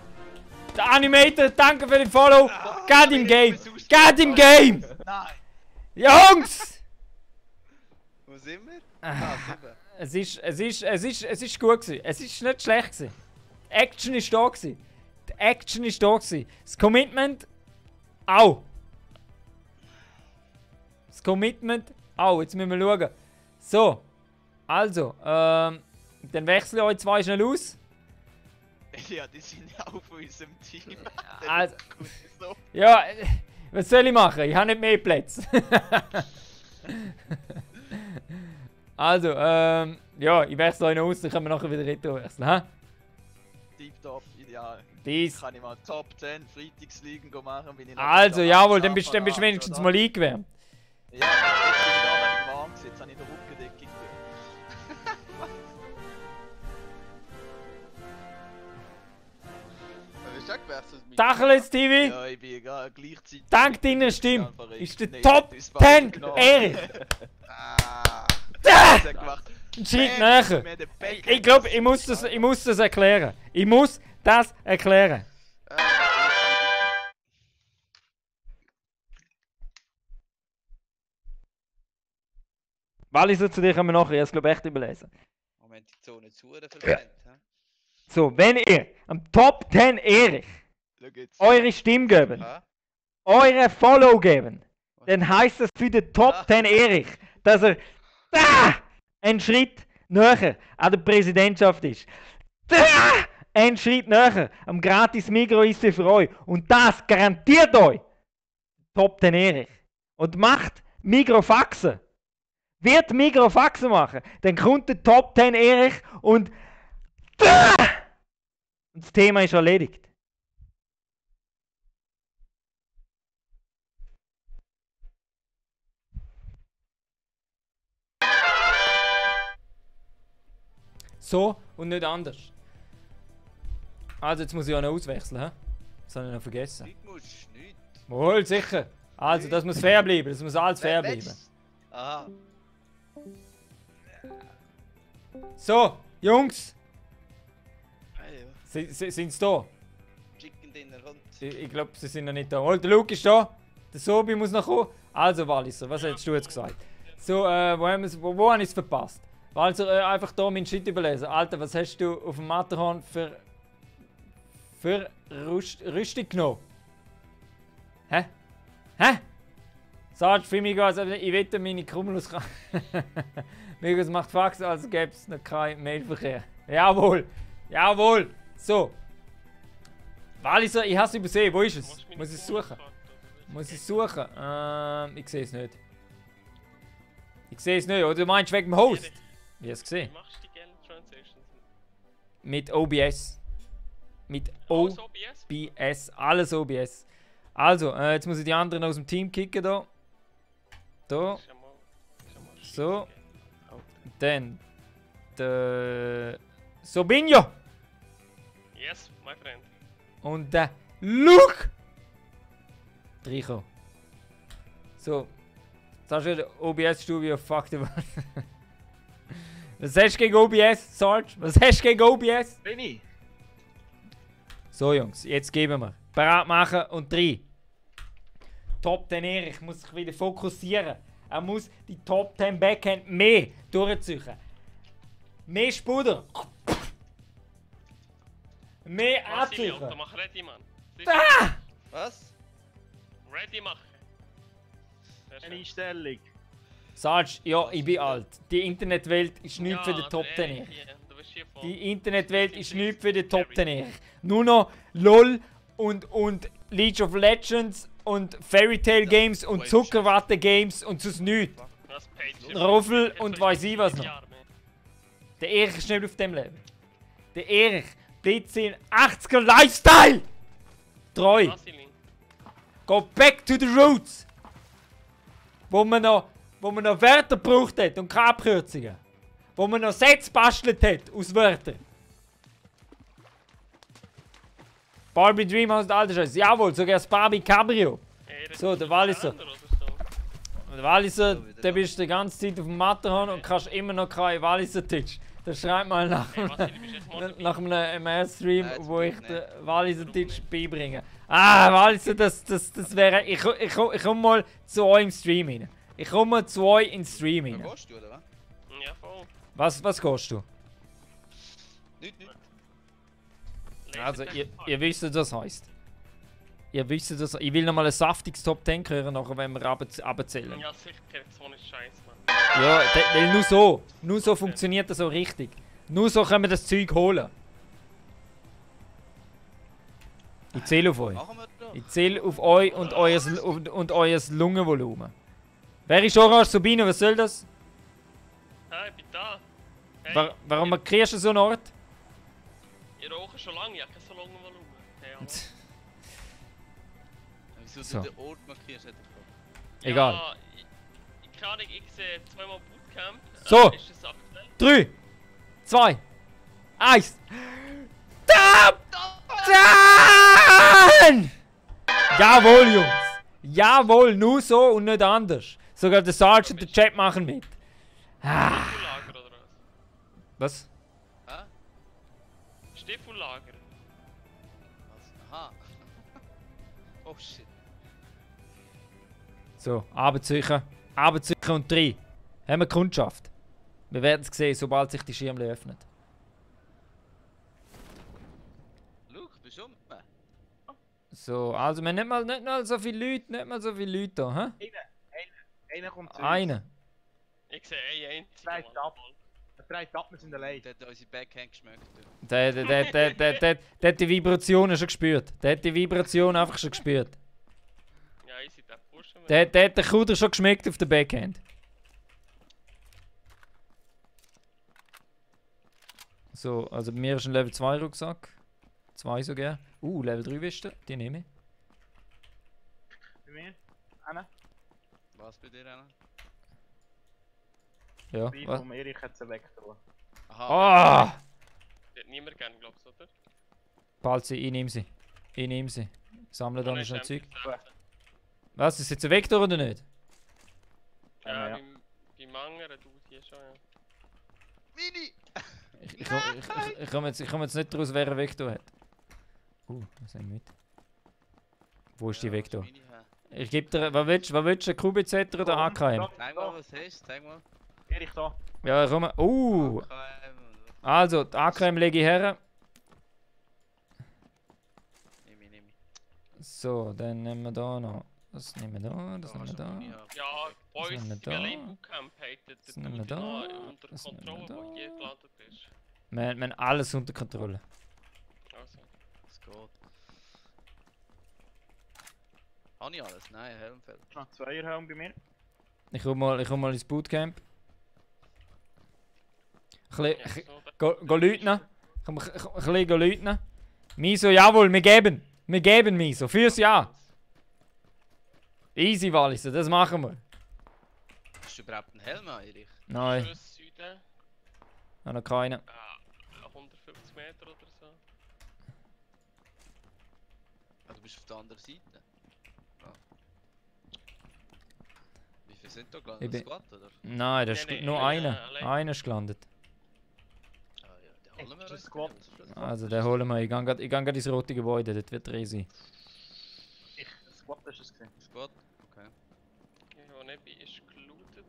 Der Animator, danke für den Follow. Get im Game! Get im Game! Nein! Jungs! Wo sind wir? Sind wir. Es ist gut gewesen. Es ist nicht schlecht gewesen. Die Action ist da gewesen. Die Action ist da gewesen. Das Commitment auch. Das Commitment auch. Jetzt müssen wir schauen. So. Also, dann wechsle ich euch 2 schnell aus. Ja, die sind ja auch von unserem Team. Also, Gut, so. ja, was soll ich machen? Ich habe nicht mehr Plätze. Also, ja, ich wechsle euch noch aus, dann können wir nachher wieder retro wechseln. Ha? Tipptopp, ideal. Dies. Kann ich mal Top 10 Freitagsligen machen, bin ich noch Also, wieder jawohl, dann abgeschlafen, bist du wenigstens oder? mal eingewärmt. Ja, jetzt bin ich da, wenn ich warm gewesen. Jetzt habe ich den Rückendeckung gegeben. Hast du auch gewechselt? Tacheles TV, Ja, ich bin gleichzeitig... dank deiner Stimme, verrückt. ist der Nee, Top das war 10 genau. Erich. Ah! Das hat gemacht. Ein Schritt Bam, näher. wir haben den Backhand- Ich glaube, ich muss das erklären. Ich muss das erklären. Walliser, zu dir kommen wir nachher. Ich habe es, glaube ich, echt überlesen. Moment, die Zone zu oder verpennt, hä? So, wenn ihr am Top 10 Erich Schau jetzt. eure Stimme geben, Ja? eure Follow geben, dann heisst das für den Top 10 Erich, dass er da einen Schritt näher an der Präsidentschaft ist. Da einen Schritt näher am gratis Migro ist für euch. Und das garantiert euch Top 10 Erich. Und macht Migro Faxen. Wird Migro Faxen machen, dann kommt der Top 10 Erich und da! Und das Thema ist erledigt. So und nicht anders. Also jetzt muss ich auch noch auswechseln, hä? Das habe ich noch vergessen. Nicht musst, nicht. Wohl, sicher. Also das muss fair bleiben, das muss alles fair bleiben. Aha. So, Jungs, Hey, sind sie da? Chicken Dinner und... Ich glaube, sie sind noch nicht da. Oh, der Luke ist da. Der Sobi muss noch kommen. Also, Walliser, was hättest du jetzt gesagt? So, wo habe ich es verpasst? Walliser, einfach da meinen Shit überlesen. Alter, was hast du auf dem Matterhorn für Rüstung genommen? Hä? Sagst für mich, also ich wette, meine Cumulus kann. Migos macht Fax, also gäbe es noch keinen Mailverkehr. Jawohl! So! Walliser, ich habe es übersehen. Wo ist es? Machst du meine Muss ich es suchen? Bonusfahrt, oder? Muss ich es suchen? Ich sehe es nicht. Ich sehe es nicht. Oder du meinst wegen dem Host? Wie hast du Wie gesehen? machst du die gelben Transitions? Mit OBS. Mit Alles OBS? OBS. Alles OBS. Also, jetzt muss ich die anderen aus dem Team kicken da. Da. Ist ja mal So. scheisse, Dann. Der. Sobinho. gell? Yes, my friend. Und der Luke! Rico. So. Das ist der OBS-Studio, fuck the world. Was hast du gegen OBS, Sarge? Was hast du gegen OBS? Bin ich? So Jungs, jetzt geben wir. Bereit machen und 3. Top 10 Erich muss sich wieder fokussieren. Er muss die Top 10 Backhand mehr durchziehen. Mehr Spuder. Mehr Vasili, anziehen. Alter, mach ready, Mann. Was? Ready machen. Sehr Eine schön. Einstellung. Sarge, ja, ich bin alt. Die Internetwelt ist nichts für den Top 10 Erich, Erich. hier, du bist hier voll. Die Internetwelt ist nichts für den Top 10 Erich. Nur noch LOL und League of Legends und Fairy Tail Games und Zuckerwatte Games und sonst nichts. Das Page. Roffel und weiss ich was noch. Der Erich ist nicht auf dem Level. Der Erich bleibt sein 80er Lifestyle treu. Vasili. Go back to the roots. Wo man noch Wörter gebraucht hat und keine Abkürzungen. Wo man noch Sätze bastelt hat aus Wörtern. Barbie Dreamhouse und all das Scheiß. Jawohl, sogar das Barbie Cabrio. So, der Walliser. Der Walliser, der bist die ganze Zeit auf dem Matterhorn und kannst immer noch keinen Walliser-Titsch. Das schreibt mal nach einem MS-Stream, wo ich den Walliser-Titsch beibringe. Ah, Walliser, das wäre... Ich komme mal zu euch im Stream rein. Ich komme zu euch ins Stream rein. Wo gehst du, oder was? Ja, voll. Was kostet du? Nicht. Also, ihr wisst, was das heisst. Ihr wisst, das. Ich will noch mal ein saftiges Top 10 hören, nachher, wenn wir abzählen. Ja, sicher, so eine Scheiße, Mann. Ja, weil nur so funktioniert das so richtig. Nur so können wir das Zeug holen. Ich zähle auf euch. Machen wir doch. Ich zähle auf euch und euer Lungenvolumen. Wer ist Orange Sabine? Was soll das? Hey, ich bin da. Hey, Warum markierst du so einen Ort? ich rauche schon lange, ich habe kein so langes Volumen. Hey, hallo. Wieso So. du den Ort markierst, hätte ich gefragt. Egal. Ja, ich kann nicht, ich sehe zweimal Bootcamp. So. Ist das aktuell? 3, 2, 1. Top 10! Jawohl, Jungs. Jawohl, nur so und nicht anders. Sogar der Sergeant und der Chat machen mit. Stiefellager oder was? Was? Hä? Stiefellager. Was? Aha. Oh shit. So, Abendsuchen und 3. Haben wir Kundschaft. Wir werden es sehen, sobald sich die Schirmle öffnet. Luke, bist du um? So, also wir haben nicht mal so viele Leute, da, hä? Einer kommt zu uns. Einer. Ich sehe einen einzigen. Dreht Mann. ab. Er dreht ab, wir sind allein. Der hat unsere Backhand geschmeckt. Der hat die Vibrationen schon gespürt. Der hat die Vibrationen einfach schon gespürt. Ja, easy, der pushen wir. Der hat den Kuder schon geschmeckt auf der Backhand. So, also bei mir ist ein Level 2 Rucksack. 2 sogar. Level 3 Weste, die nehme ich. Bei mir? Anna? Was bei dir, Anna? Ja. Bei Was? vom Erich hat sie weggetan. Aha. Ah! Die hat niemand gern, glaubst du, oder? Palzi, ich nehme sie. Ich nehme sie. Sammle dann Dann schnell ist Zeug. er Was, ist jetzt ein Vektor oder nicht? Ja, Ja. beim anderen Dude hier schon, ja. Mini! Ich komme jetzt nicht daraus, wer einen Vektor hat. Was nehme ich mit? Wo ist die Vektor? Ich gebe dir, was willst du, ein QBZ oder AKM? Zeig mal, was hast du, zeig mal. Erich da. Ja, komm. KM. Also, die AKM lege ich her. Nimm ich. So, dann nehmen wir da noch. Das nehmen wir da, das nehmen wir da. Ja, bei uns nehmen wir im da. Berlin Bootcamp hat Das der nehmen wir Dude da. noch unter Das nehmen wir Kontrolle, da. wo hier gelandet ist. Wir haben alles unter Kontrolle. Also. Es geht. Habe ich alles? Nein, Helmfeld. Noch 2er Helm bei mir. Ich komm mal ins Bootcamp. Ja, so, Go läuten. Komm, ein bisschen go läuten. Miso, jawohl, wir geben. Wir geben Miso. Fürs Ja. Easy, Walliser, das machen wir. Hast du überhaupt einen Helm, Erich? Nein, Schönes Süden. habe noch keinen. 150 Meter oder so. Ah, du bist auf der anderen Seite. Ah. Wie viele sind da Ich gelandet? bin- Squad, oder? Nein, das ist Nein, nur nein, einer. allein. Einer ist gelandet. Ah ja, den holen wir Ist uns. das Squad? Also, den holen wir. Ich gehe gerade ins rote Gebäude, das wird riesig. Squad ist es gesehen. Squad? Okay. Ja, nicht bin, ist gelootet.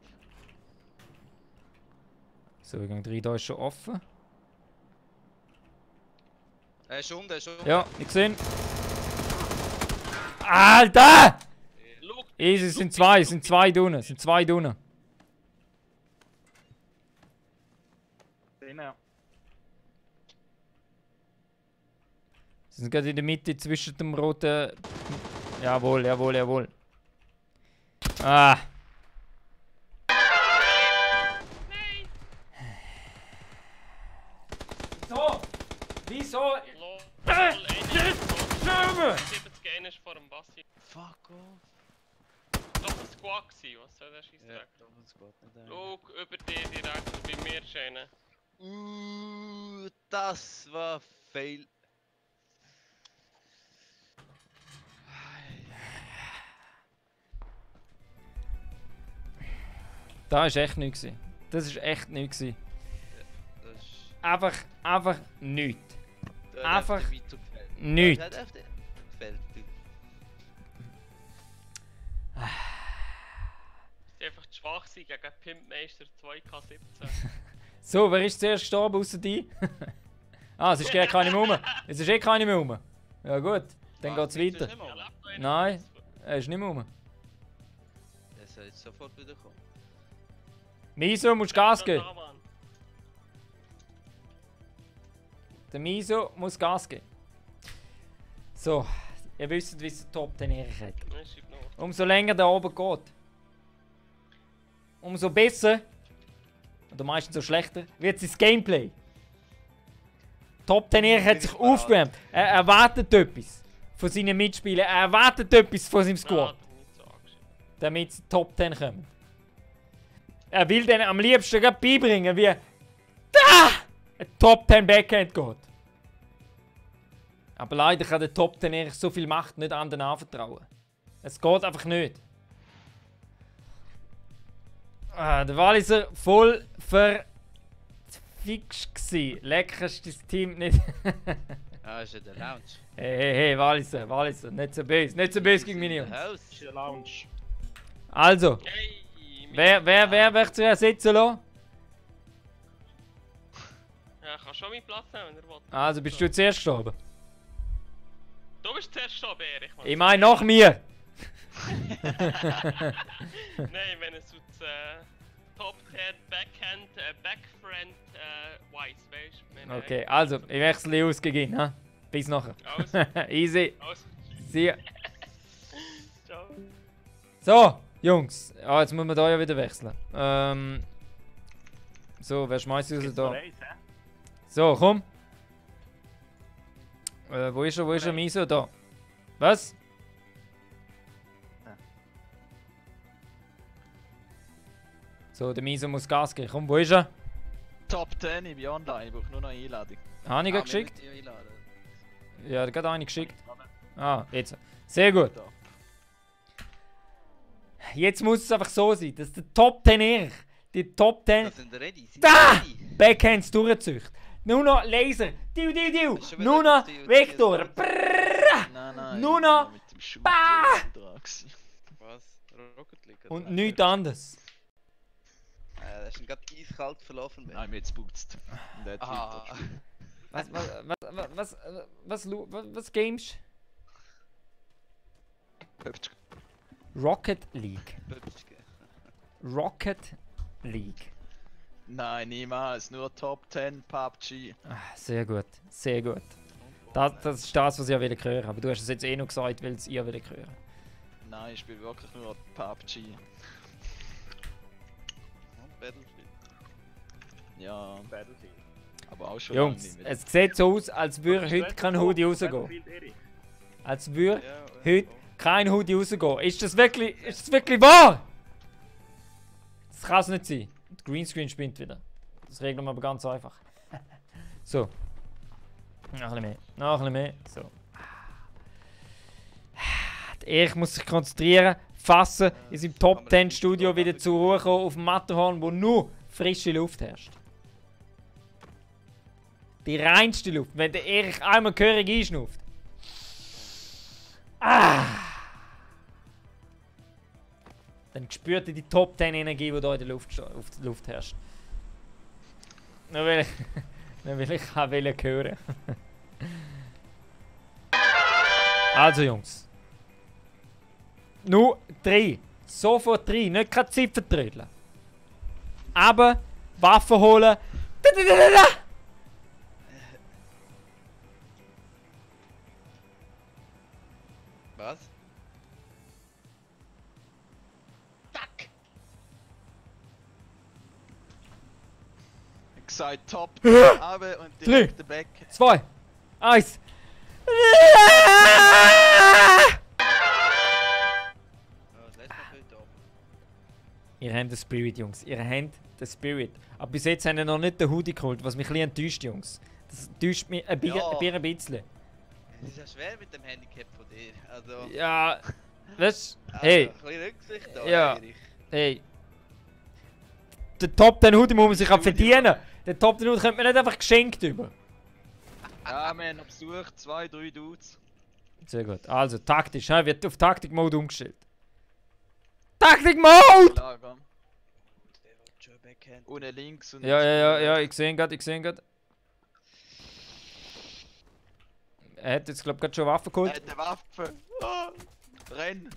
So, ich gehe rein, da ist schon offen. Er ist unten, er ist unten. Ja, ich sehe ihn. Alter! Look! Easy, es sind zwei Dunnen, Den, ja. Sie sind gerade in der Mitte zwischen dem roten... Jawohl, jawohl, jawohl. Ah! So! Wieso? Lol, Schirme! 70 einer ist vor dem Bassi. Fuck off. Doch ein Squad gewesen, was soll der Ja, Scheissdreck? doch ein Squad nicht ein. Look, über dir direkt, bei mir ist einer. Das war fail. Das war echt nichts. gewesen. Das war echt nichts. gewesen. Das ist... Einfach nichts. Da Einfach hat dir weit gefällt. nichts. Da hat dir gefällt. Sie einfach zu schwach sein gegen Pimpmeister 2K17. So, wer ist zuerst gestorben außer die? Ah, es ist gar keine mehr rum. Es ist eh keine mehr rum. Ja gut, dann geht's weiter. Ja, lebt noch einer. Nein, er ist nicht mehr rum. Er soll jetzt sofort wieder kommen. Miso, musst Gas geben. Da, Mann. Der Miso muss Gas geben. So, ihr wisst, wie es Top 10 hat. Nein, schreib noch. Umso länger der oben geht, umso besser, oder meistens so schlechter, wird sein Gameplay. Top 10 hat sich aufgewärmt. Er erwartet etwas von seinen Mitspielern. Er erwartet etwas von seinem Squad, Nein, nicht so angeschrieben. damit sie Top 10 kommen. Er will denen am liebsten gerade beibringen, wie da ein Top 10 Backhand geht. Aber leider kann der Top 10 eigentlich so viel Macht nicht anderen anvertrauen. Es geht einfach nicht. Ah, der Walliser voll verfixt gsi. Lecker ist das Team nicht. Ah, ist ja der Lounge. Hey, Walliser, nicht so böse gegen meine Jungs. Haus. Ist in der Lounge. Also, Hey, wer möchte zuerst sitzen lassen? Ja, kann schon meinen Platz nehmen, wenn er will. Also, bist du zuerst gestorben? Du bist zuerst schon, Erich. Mann. Ich meine nach mir. Nein, wenn es aus Top 10 Backhand, Backfriend, Wise, weißt du? Okay, also, ich wechsle aus gegen ihn. Ha? Bis nachher. Also, Easy. also. See ya. Ciao. So, Jungs. Ah, jetzt muss man da ja wieder wechseln. So, wer schmeißt uns Jetzt da? noch eins, hä? So, komm. Wo ist er, Miso? Da. Was? So, der Miso muss Gas geben. Komm, wo ist er? Top 10, ich bin online, ich brauche nur noch eine Einladung. Habe ich Ah, gerade geschickt? wir müssen dich einladen. Ja, der hat gerade eine geschickt. Ah, jetzt. Sehr gut. Da. Jetzt muss es einfach so sein, dass der Top 10 Erich, die Top 10 Da sind wir ready. Sind Da! wir ready? Backhands durchzücht. Nur noch Laser. Diu. Ist schon wieder Nur noch das Diu, Vektor. Diu, Brrrr. Nein, Nur ich bin noch mit dem Shooter Bah! dran gewesen. Was? Rocket League? Und oder? nichts anderes. Das ist gerade eiskalt verlaufen. Nein, mir jetzt putzt. Und der hat Ah. weiter. Was games? Hübsch. Rocket League. Pöpfchen. Rocket League. Nein, niemals. Nur Top 10 PUBG. Ah, sehr gut, sehr gut. Das ist das, was ich will hören. Aber du hast es jetzt eh noch gesagt, weil es ihr will hören. Nein, ich spiele wirklich nur PUBG. Und Battlefield. Ja, Battlefield. aber auch schon Jungs, lange nicht mehr. es sieht so aus, als würde heute kein Hoodie rausgehen. Battlefield, Erik. Als würde Ja, heute kein Hoodie rausgehen. Ist das wirklich wahr? Das kann es nicht sein. Der Greenscreen spinnt wieder. Das regeln wir aber ganz einfach. So. Noch ein bisschen mehr. Noch ein bisschen mehr. So. Der Erich muss sich konzentrieren, fassen, in seinem Top 10 Studio wieder zur Ruhe kommen auf dem Matterhorn, wo nur frische Luft herrscht. Die reinste Luft. Wenn der Erich einmal gehörig einschnauft. Dann spürt ihr die Top 10 Energie, die hier in der Luft herrscht. Dann will ich auch hören. Also Jungs. Nur 3. Sofort 3. Nicht keine Zeit vertrödeln. Aber Waffen holen. Was? Ich gesagt Top, aber und direkt der Back. 2. 1. Ja, das letzte Mal heute oben. Ihr habt den Spirit, Jungs. Ihr habt den Spirit. Aber bis jetzt habt ihr noch nicht den Hoodie geholt, was mich ein bisschen enttäuscht, Jungs. Das enttäuscht mich ein bisschen. Es ist ja schwer mit dem Handicap von dir. Also, Ja, weißt du? also Hey, ein bisschen Rücksicht da, Ja. Erich. hey. Den Top 10 Hoodie muss man sich auch verdienen. Den Top 10 Hoodie kommt man nicht einfach geschenkt über. Ja, wir haben noch besucht, 2, 3 Dudes. Sehr gut. Also, taktisch. Wird auf Taktik-Mode umgestellt. Taktik-Mode! Lager. Der will schon Backhand. Unten links und Ja, ich sehe ihn gerade, Er hat jetzt, glaube ich, gerade schon Waffen Er geholt. hat eine Waffe. Ah. Renn!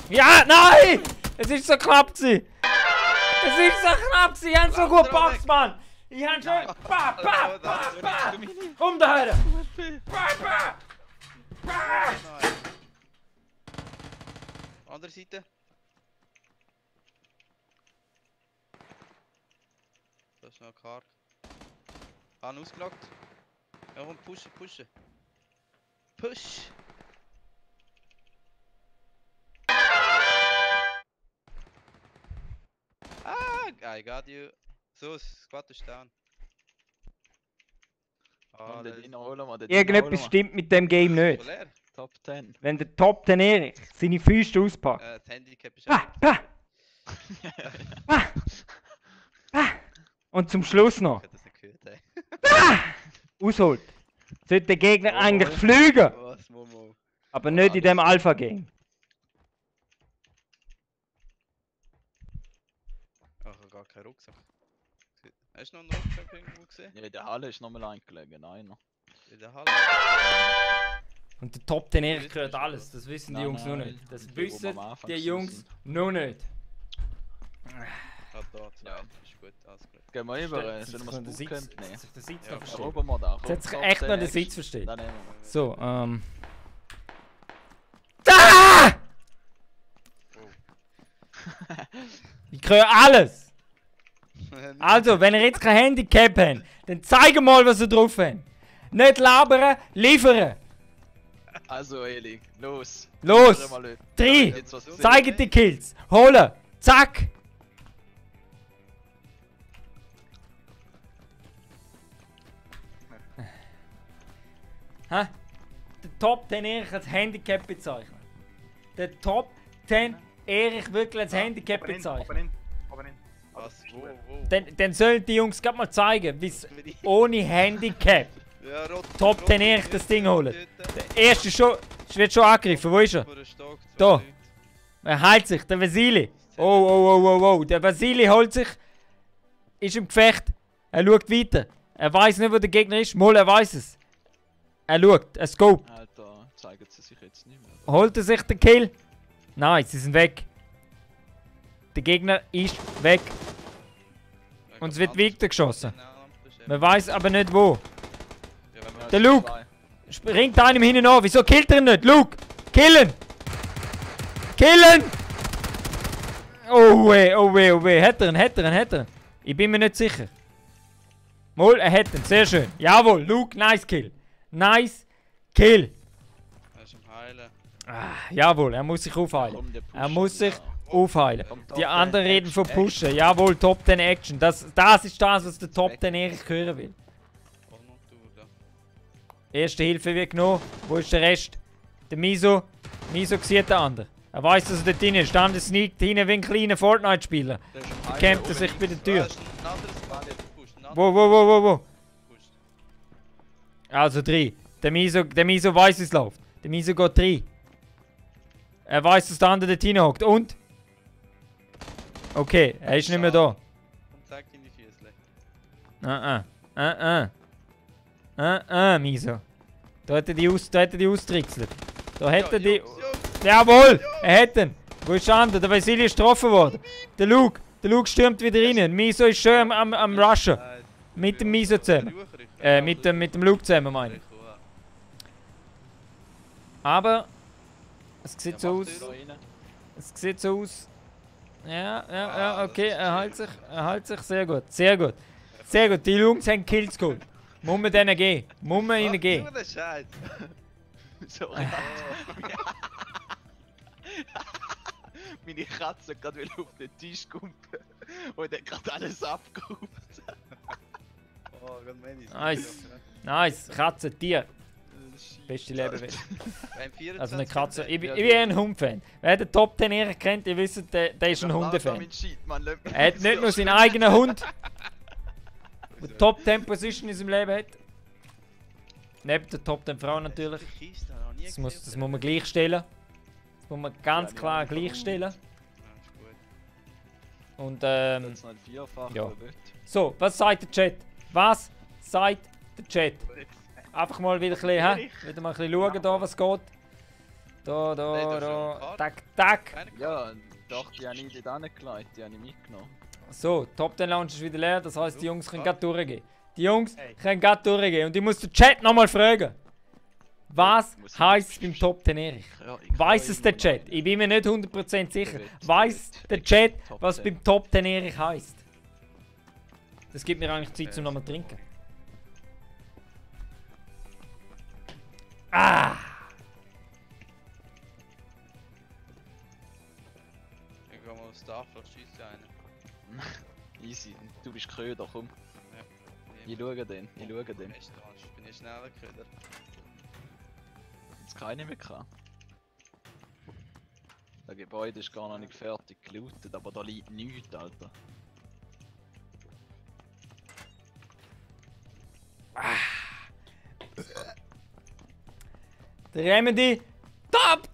Ja, nein! Es ist so knapp gewesen! Es ist so knapp gewesen! Ich hab so gut geboxt, Mann! Ich hab schon... Pa! Um da Heide! Pa! Nein. Andere Seite. Da ist noch ein Kark. Ausgelockt. Ja, komm, pushen. Push! I got you. So, das Squad ist down. Und den holen wir, den Irgendetwas holen wir. stimmt mit dem Game nicht. Leer. Top 10. Wenn der Top 10 Erich seine Füße auspackt. Das Handicap ist Und zum Schluss noch Ich hab das nicht gehört, ey. ausholt. Sollte der Gegner eigentlich fliegen, Was, Momo? aber nicht in dem Alpha-Game. Ach, ich hab gar keinen Rucksack. Hast du noch einen Rucksack irgendwo gesehen? Ja, in der Halle ist nochmal eingelegen, einer. In der Halle? Und der Top 10 Erich Das gehört wissen wir alles. Das wissen die Nein, Jungs noch nein, nicht. Das die, wo wissen wir am Anfang die gewesen Jungs sind. noch nicht. Ah, da, zwei. Ja. Ist gut, alles gut. Gehen wir über, Sollen sollen wir wir den das Sitz, Bootcamp nehmen? sich den Sitz Ja, noch verstehen? Erobern wir da. Jetzt hat sich echt noch den Sitz verstehen. Dann nehmen wir. So, Ah! Ich höre alles! Also, wenn ihr jetzt kein Handicap habt, dann zeig mal, was ihr drauf habt. Nicht labern, liefern! Also, Eli, los. Los! Liefern wir Leute. 3! Jetzt was zu sehen. Zeigt die Kills! Holen! Zack! Hä? Der Top 10 Erich als Handicap bezeichnen. Der Top 10 Erich wirklich als Handicap bezeichnen. Aber nicht. Was? Wo? Dann sollen die Jungs gerade mal zeigen, wie es ohne Handicap Ja, rot. Top 10 Erich das Ding holen. Der erste wird schon angegriffen. Wo ist er? Da. Er heilt sich, der Vasili. Oh. Der Vasili holt sich. Ist im Gefecht. Er schaut weiter. Er weiß nicht, wo der Gegner ist. Mal, er weiß es. Er schaut. Er scoped. Alter, zeigen sie sich jetzt nicht mehr. Holt er sich den Kill? Nein, sie sind weg. Der Gegner ist weg. Und es wird weitergeschossen. Man weiß aber nicht wo. Der Luke! Springt einem hinten an. Wieso killt er ihn nicht? Luke! Killen! Killen! Oh weh, oh weh, oh weh. Hat er ihn? Ich bin mir nicht sicher. Mal, er hat ihn. Sehr schön. Jawohl, Luke, nice Kill. Nice Kill. Er ist am Heilen. Jawohl, er muss sich aufheilen. Komm, der pusht Er muss ihn, sich ja. aufheilen. Komm, Die Top anderen 10 reden von Action. Pushen. Jawohl, Top 10 Action. Das ist das, was der Top 10 Erich hören will. Oh, noch du da. Erste Hilfe wird genommen. Wo ist der Rest? Der Miso. Miso sieht den anderen. Er weiß, dass er dort drin ist. Der andere sneakt hinten wie ein kleiner Fortnite-Spieler. Der ist am Heilen, Kämpft er oben sich bei links. der Tür. Das ist ein anderes Squad, der pusht. Ein Wo? anderes pusht. Also 3. Der Miso weiß, wie es läuft. Der Miso geht 3. Er weiß, dass der andere dort hinhockt. Und? Okay, er ist nicht mehr da. Und zeig ihm die Füßle. Miso. Da hat er die austrickselt. Da hat er die... Jungs, Jungs. Jawohl! Er hat ihn! Wo ist der andere? Der Vasili ist getroffen worden. Der Luke stürmt wieder rein. Miso ist schön am Rushen. Nein, Mit dem Miso zusammen. Mit dem Luke zusammen, meine ich. Aber... Es sieht so aus... Da rein. Es sieht so aus... Ja, okay, er hält sich. Sehr gut, sehr gut. Sehr gut, die Jungs haben Kills geholt. Muss man denen geben. Muss man ihnen geben. Nur der Scheiß. Sorry. Meine Katze hat gerade auf den Tisch kommen und hat gerade alles abgehoben. Oh, Gott, Mensch. Nice, Katze, Tier. Beste Lebewesen. Beim 24. Also eine Katze. Ich bin eher ein Hundefan. Wer den Top 10 Ehre kennt, ihr wisst, der ist ein Hundefan. Er hat nicht nur seinen eigenen Hund, der Top 10 Position in seinem Leben hat. Neben der Top 10 Frau natürlich. Das muss man gleichstellen. Das muss man ganz klar gleichstellen. Und Jetzt noch ein Vierfach. ja. wer will. So, was sagt der Chat? Was sagt der Chat? Einfach mal wieder ein bisschen, wieder mal ein bisschen schauen, da, was geht. Da. Tak. Ja, doch, die habe ich nicht angelegt, die habe ich mitgenommen. So, Top 10 Lounge ist wieder leer, das heisst, die Jungs können gerade durchgehen. Die Jungs können gerade durchgehen. Und ich muss den Chat nochmal fragen. Was heisst es beim Top 10 Erich? Ja, ich Weiss kann es der immer Chat? noch Ich bin mir nicht 100% sicher. Ich Weiss will der Chat, Top was 10. beim Top 10 Erich heisst? Das gibt mir eigentlich Zeit, um nochmal zu trinken. Ich gehe mal aufs Dach, vielleicht schießt einen. Easy, du bist Köder, komm. Ich schaue den. Echt dran, ich bin nicht schneller Köder. Jetzt keine mehr kann. Das Gebäude ist gar noch nicht fertig gelootet, aber da liegt nichts, Alter. Der Remedy, Top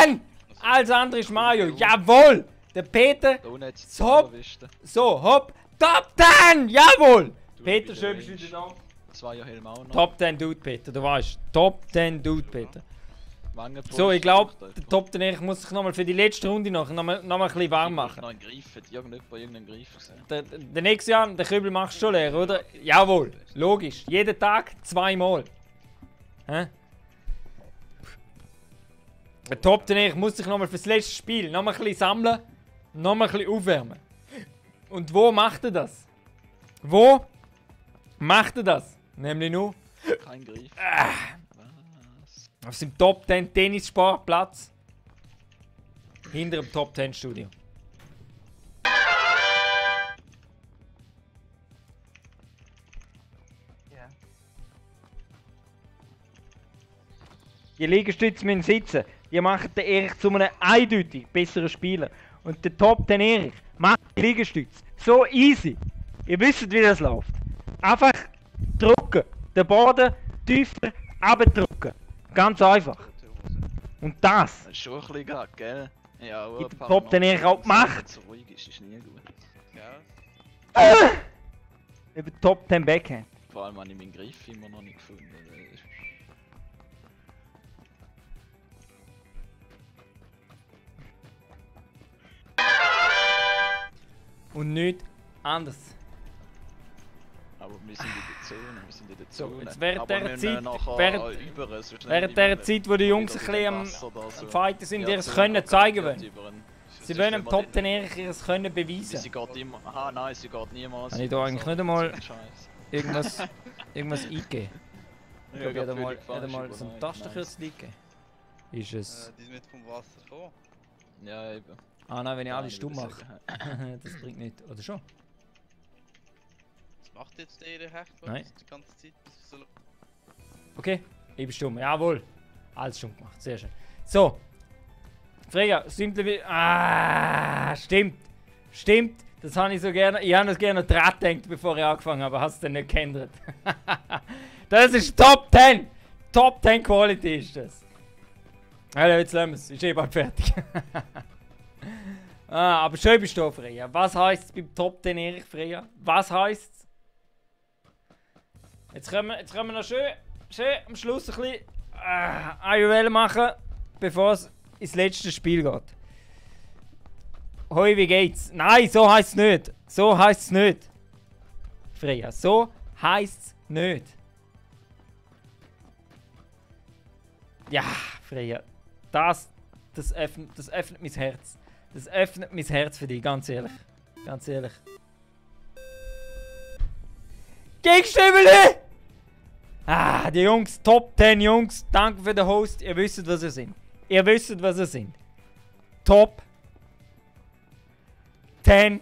10! Alles andere ist Mario, jawohl! Der Peter, Da unten hat es Top. Erwischt. so, hopp, Top 10! Jawohl! Du Peter, wieder schön bist du Range. wieder da. Zweierhelm auch noch. Top 10 Dude, Peter, du weißt. Top 10 Dude, Peter. Wangenbrust, So, ich glaube, macht der Top 10 Erich muss sich nochmal für die letzte Runde noch ein bisschen warm machen. Noch einen Greif, hat irgendeinen Greif gesehen. Der nächste Jahr, der Kübel machst du schon leer, oder? Jawohl, logisch. Jeden Tag zweimal. Hä? Der Top 10 Erich muss sich nochmal fürs letzte Spiel nochmal ein bisschen sammeln, nochmal ein bisschen aufwärmen. Und wo macht er das? Wo macht er das? Nämlich nur Kein Greif. Was? auf seinem Top 10 Tennissportplatz hinter dem Top 10 Studio. Ja. Die Liegestütze müssen sitzen. Die machen den Erich zu einem eindeutig besseren Spieler. Und der Top 10 Erich macht die Liegestütze. So easy. Ihr wisst, wie das läuft. Einfach drücken. Den Boden tiefer abdrücken. Ganz einfach. Und das Das ist schon ein bisschen gerade, gell? Ja, Gibt der Top 10 Erich auch gemacht. So ruhig ist nie gut. Ja, über Top 10 Backhand. Vor allem habe ich meinen Griff immer noch nicht gefunden. Und nichts anderes. Aber wir sind in der Zone, wir sind in der So, Zone. jetzt während aber dieser wir Zeit- müssen nachher während- über, sonst nicht Während der über- Zeit, wo die Jungs ein über bisschen am Wasser oder so. Fighten sind, Ja, ihr so Können geht zeigen es wollen. über einen- Sie sonst wollen wenn im wir Top den- 10 ihr Können Sie beweisen. geht immer. Aha, nein, sie geht niemals. Habe ich da über eigentlich so- nicht einmal- so Scheiß. Irgendwas eingegeben? Ich glaube, ich hätte mal so einen Tastenkürzel eingegeben. Ist es... Die sind nicht vom Wasser gekommen. Ja, eben. Ah nein, wenn ich Kann alles stumm nicht mache. sagen. Das bringt nichts. Oder schon? Was macht jetzt der Hecht? Nein. Die ganze Zeit, bis wir so... Okay, ich bin stumm. Jawohl. Alles stumm gemacht. Sehr schön. So. Frega, stimmt wie... Ah, stimmt. Stimmt. Das habe ich so gerne... Ich habe das gerne dran gedacht, bevor ich angefangen habe. Hast du denn nicht geändert? Das ist Top 10! Top 10 Quality ist das. Hallo, jetzt lassen wir es. Ist eh bald fertig. Aber schön bist du, Freya. Was heisst es beim Top 10 Erich, Freya? Was heisst es? Jetzt können wir noch schön am Schluss ein bisschen IRL machen, bevor es ins letzte Spiel geht. Hoi, wie geht's? Nein, so heisst es nicht. So heisst es nicht. Freya, so heisst es nicht. Ja, Freya, das öffnet mein Herz. Das öffnet mein Herz für dich, ganz ehrlich. Ganz ehrlich. Gegenstimmeli! Ah, die Jungs, Top 10 Jungs, danke für den Host. Ihr wisst, was ihr sind. Ihr wisst, was ihr sind. Top 10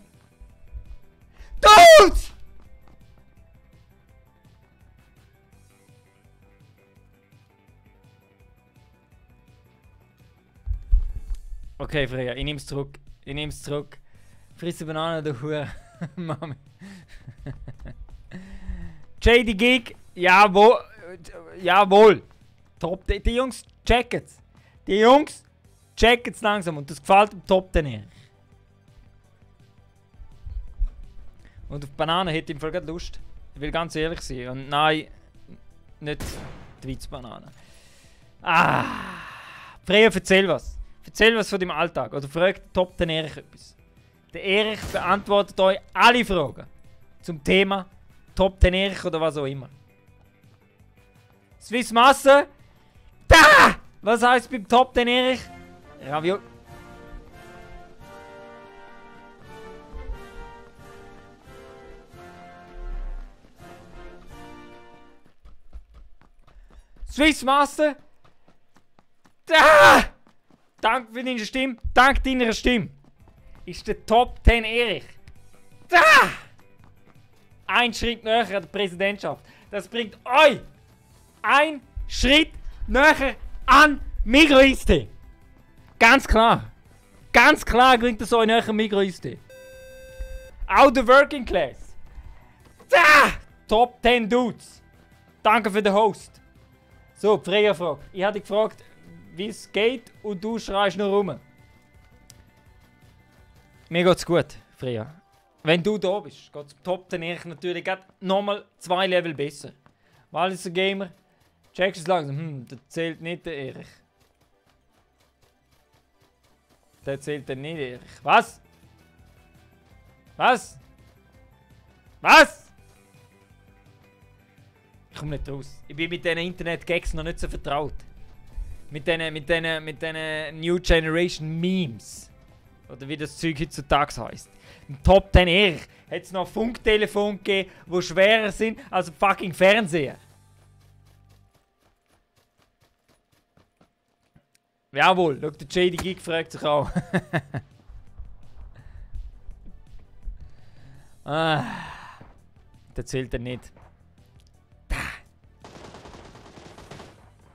Dudes! Okay, Freya, ich nehm's zurück. Ich nehm's zurück. Friss eine Banane, du Hure. Mami. JD Geek, jawohl. Jawohl. Top, die Jungs checken's. Die Jungs checken's langsam und das gefällt dem Top 10 her. Und auf Banane hätte ich im Fall gerade Lust. Ich will ganz ehrlich sein. Und nein, nicht die Witzbanane. Ah. Freya, erzähl was. Erzähl was von deinem Alltag. Oder fragt Top den Erich etwas. Der Erich beantwortet euch alle Fragen. Zum Thema Top den Erich oder was auch immer. Swiss Masse. Da! Was heißt beim Top den Erich? Raviol. Swiss Masse. Da! Dank für deine Stimme. Dank deiner Stimme. Ist der Top 10 Erich. Da! Ein Schritt näher an der Präsidentschaft. Das bringt euch ein Schritt näher an Migros-IT. Ganz klar. Ganz klar bringt das euch näher an Migros-IT. Auch der Working Class. Da! Top 10 Dudes. Danke für den Host. So, Freya fragt. Ich hatte gefragt, wie es geht und du schreist nur rum. Mir geht's gut, Freya. Wenn du da bist, geht's Top 10 Erich natürlich nochmal 2 Level besser. Weil ist ein Gamer, checkst es langsam, das zählt nicht der Erich. Der zählt dann nicht Erich. Was? Was? Was? Ich komme nicht raus. Ich bin mit diesen Internet-Gags noch nicht so vertraut. Mit diesen New Generation Memes. Oder wie das Zeug heutzutage heisst. Im Top 10 Erich hat es noch Funktelefone gegeben, die schwerer sind als ein fucking Fernseher. Jawohl, schau, der JD Geek fragt sich auch. Das zählt er nicht. Da.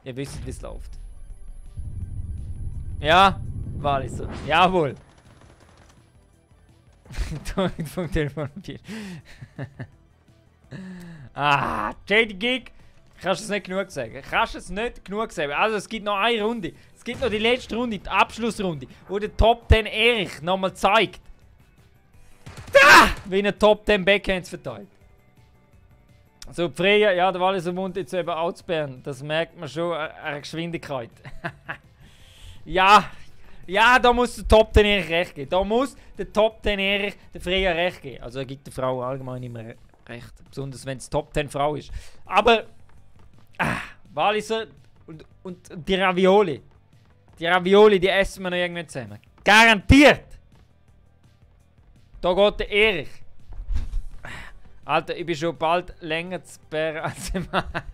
Ihr wisst, wie es läuft. Ja, war es so. Jawohl. Funktelefon. JD Geek. Kannst du es nicht genug sagen? Kannst du es nicht genug sagen? Also es gibt noch eine Runde. Es gibt noch die letzte Runde, die Abschlussrunde, wo der Top 10 Erich nochmal zeigt. Da! Wie ein Top 10 Backhands verteilt. So, Freya, ja, der Walliser Mund jetzt eben auszubären. Das merkt man schon an der Geschwindigkeit. Ja, da muss der Top 10 Erich recht geben. Da muss der Top 10 Erich der Freya recht geben. Also er gibt der Frau allgemein immer Recht. Besonders wenn es Top 10 Frau ist. Aber. Walliser und die Ravioli. Die Ravioli, die essen wir noch irgendwie zusammen. Garantiert! Da geht der Erich. Alter, ich bin schon bald länger zu Bär als ich mache.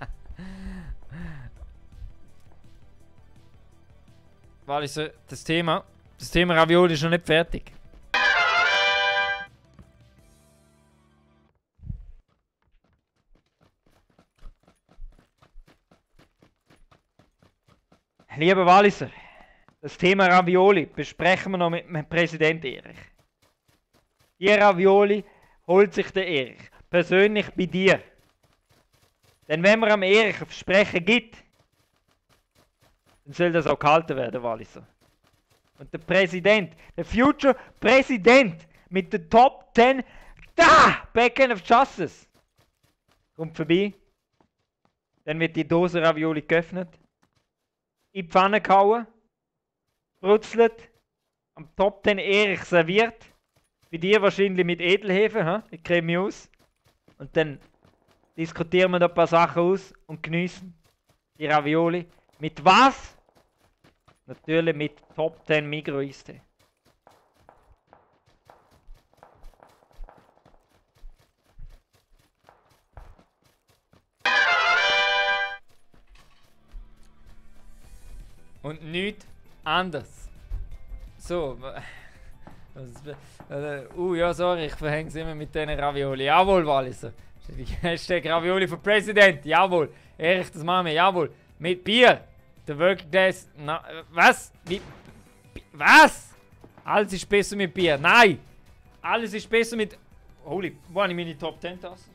Walliser, das Thema Ravioli ist noch nicht fertig. Lieber Walliser, das Thema Ravioli besprechen wir noch mit dem Präsident Erich. Die Ravioli holt sich der Erich persönlich bei dir. Denn wenn man am Erich ein Versprechen gibt, dann soll das auch gehalten werden, Walliser. Und der Präsident, der Future Präsident mit der Top 10 Backend of Justice kommt vorbei. Dann wird die Dose Ravioli geöffnet, in die Pfanne gehauen, brutzelt, am Top 10 Erich serviert, bei dir wahrscheinlich mit Edelhefe, mit Creme aus. Und dann diskutieren wir da ein paar Sachen aus und geniessen die Ravioli. Mit was? Natürlich mit Top 10 Migros-Eistee. Und nichts anderes. So. Ja, sorry, ich verhänge es immer mit diesen Ravioli. Jawohl, Walliser. Hashtag Ravioli für Präsident. Jawohl. Erich, das machen wir. Jawohl. Mit Bier. Der Working Days. Was? Was? Alles ist besser mit Bier. Nein. Alles ist besser mit. Holy. Wo habe ich meine Top 10 Tassen?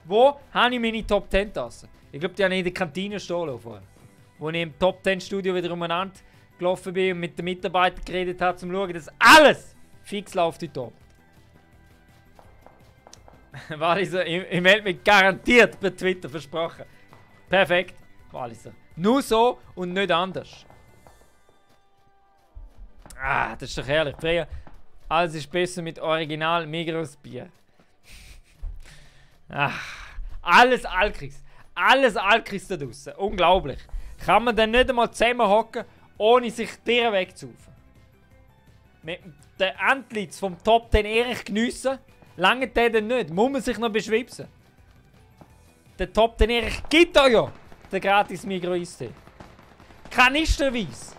Wo habe ich meine Top 10 Tassen? Ich glaube, die habe ich in der Kantine stehen lassen. Wo ich im Top 10 Studio wieder umeinander gelaufen bin und mit den Mitarbeitern geredet habe, um zu schauen, dass alles fix läuft heute Abend. Walliser, ich melde mich garantiert per Twitter, versprochen. Perfekt, Walliser. Nur so und nicht anders. Das ist doch herrlich. Freya, alles ist besser mit Original Migros Bier. Alles Alkris. Alles Alkris da draussen. Unglaublich. Kann man dann nicht einmal zusammenhocken, ohne sich Tiere wegzusaufen? Mit dem Antlitz vom Top 10 Erich geniessen, lange der denn nicht. Muss man sich noch beschwipsen. Der Top 10 Erich gibt euch ja den gratis Migros-Eistee. Kanisterweise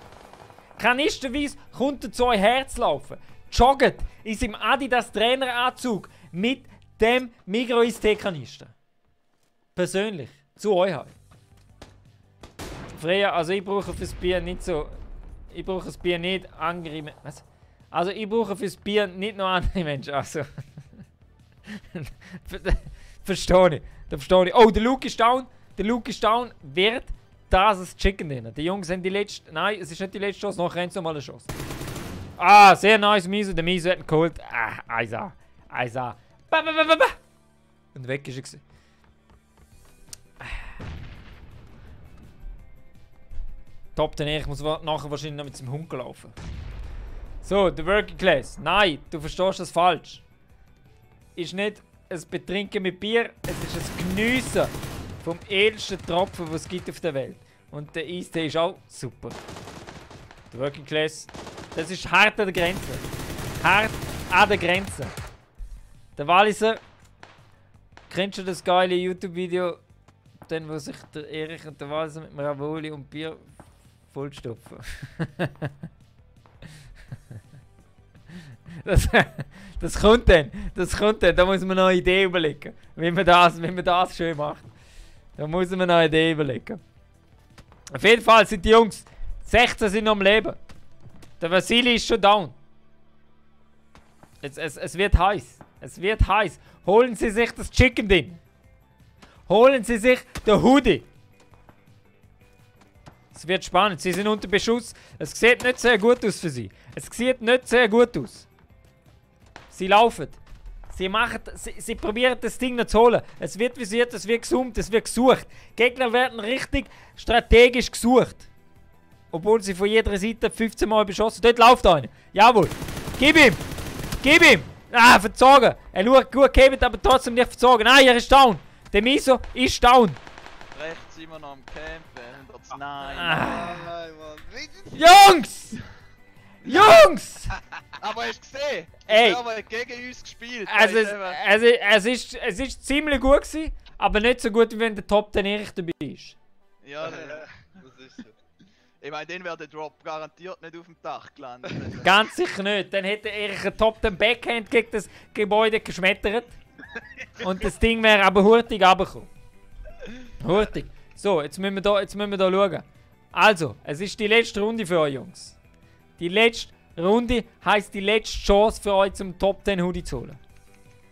kommt er zu euch herzulaufen. Jogget in seinem Adidas Traineranzug mit dem Migros-Eistee-Kanister. Persönlich. Zu euch halt. Freya, also ich brauche fürs Bier nicht so. Ich brauche das Bier nicht andere. Was? Also ich brauche fürs Bier nicht noch andere Menschen. Also. Verstehe ich. Da verstehe ich. Oh, der Luke ist down. Der Luke ist down. Wird das Chicken Dinner. Die Jungs haben die letzte. Nein, es ist nicht die letzte Chance. Noch rennt nochmal eine Chance. Sehr nice Miso. Der Miso hat ihn geholt. Eisa. Und weg ist er. Top 10, ich muss nachher wahrscheinlich noch mit dem Hund laufen. So, der Working Class. Nein, du verstehst das falsch. Ist nicht ein Betrinken mit Bier, es ist ein Geniessen vom edelsten Tropfen, den es gibt auf der Welt. Und der Eistee ist auch super. Der Working Class, das ist hart an der Grenze. Hart an der Grenze. Der Walliser, kennst du das geile YouTube-Video, dann wo sich der Erich und der Walliser mit dem Ravioli und Bier vollstopfen? Das kommt dann, da muss man noch eine Idee überlegen, wie man das schön macht. Da muss man noch eine Idee überlegen. Auf jeden Fall sind die Jungs, 16 sind noch am Leben. Der Vasili ist schon down. Es wird heiß. Es wird heiß. Holen Sie sich das Chicken Ding. Holen Sie sich den Hoodie. Es wird spannend. Sie sind unter Beschuss. Es sieht nicht sehr gut aus für Sie. Es sieht nicht sehr gut aus. Sie laufen. Sie probieren das Ding noch zu holen. Es wird visiert, es wird gesummt, es wird gesucht. Gegner werden richtig strategisch gesucht. Obwohl sie von jeder Seite 15 Mal beschossen. Dort läuft einer. Jawohl. Gib ihm. Gib ihm. Ah, verzogen! Er schaut gut gehabt, aber trotzdem nicht verzogen. Nein, er ist down! Der Miso ist down! Rechts sind wir noch am Campen. 109. Ah. Nein, Mann. Jungs! Jungs! Aber hast du gesehen? Ey. Der hat gegen uns gespielt. Also, Weißt du, es ist ziemlich gut gewesen, aber nicht so gut, wie wenn der Top 10 Erich dabei ist. Ja, Das ist so. ich meine, den wäre der Drop garantiert nicht auf dem Dach gelandet. Ganz sicher nicht. Dann hätte Erich einen Top 10 Backhand gegen das Gebäude geschmettert. Und das Ding wäre aber hurtig runtergekommen. Hurtig. So, jetzt müssen wir da schauen. Also, es ist die letzte Runde für euch, Jungs. Die letzte Runde heisst die letzte Chance für euch zum Top 10 Hoodie zu holen.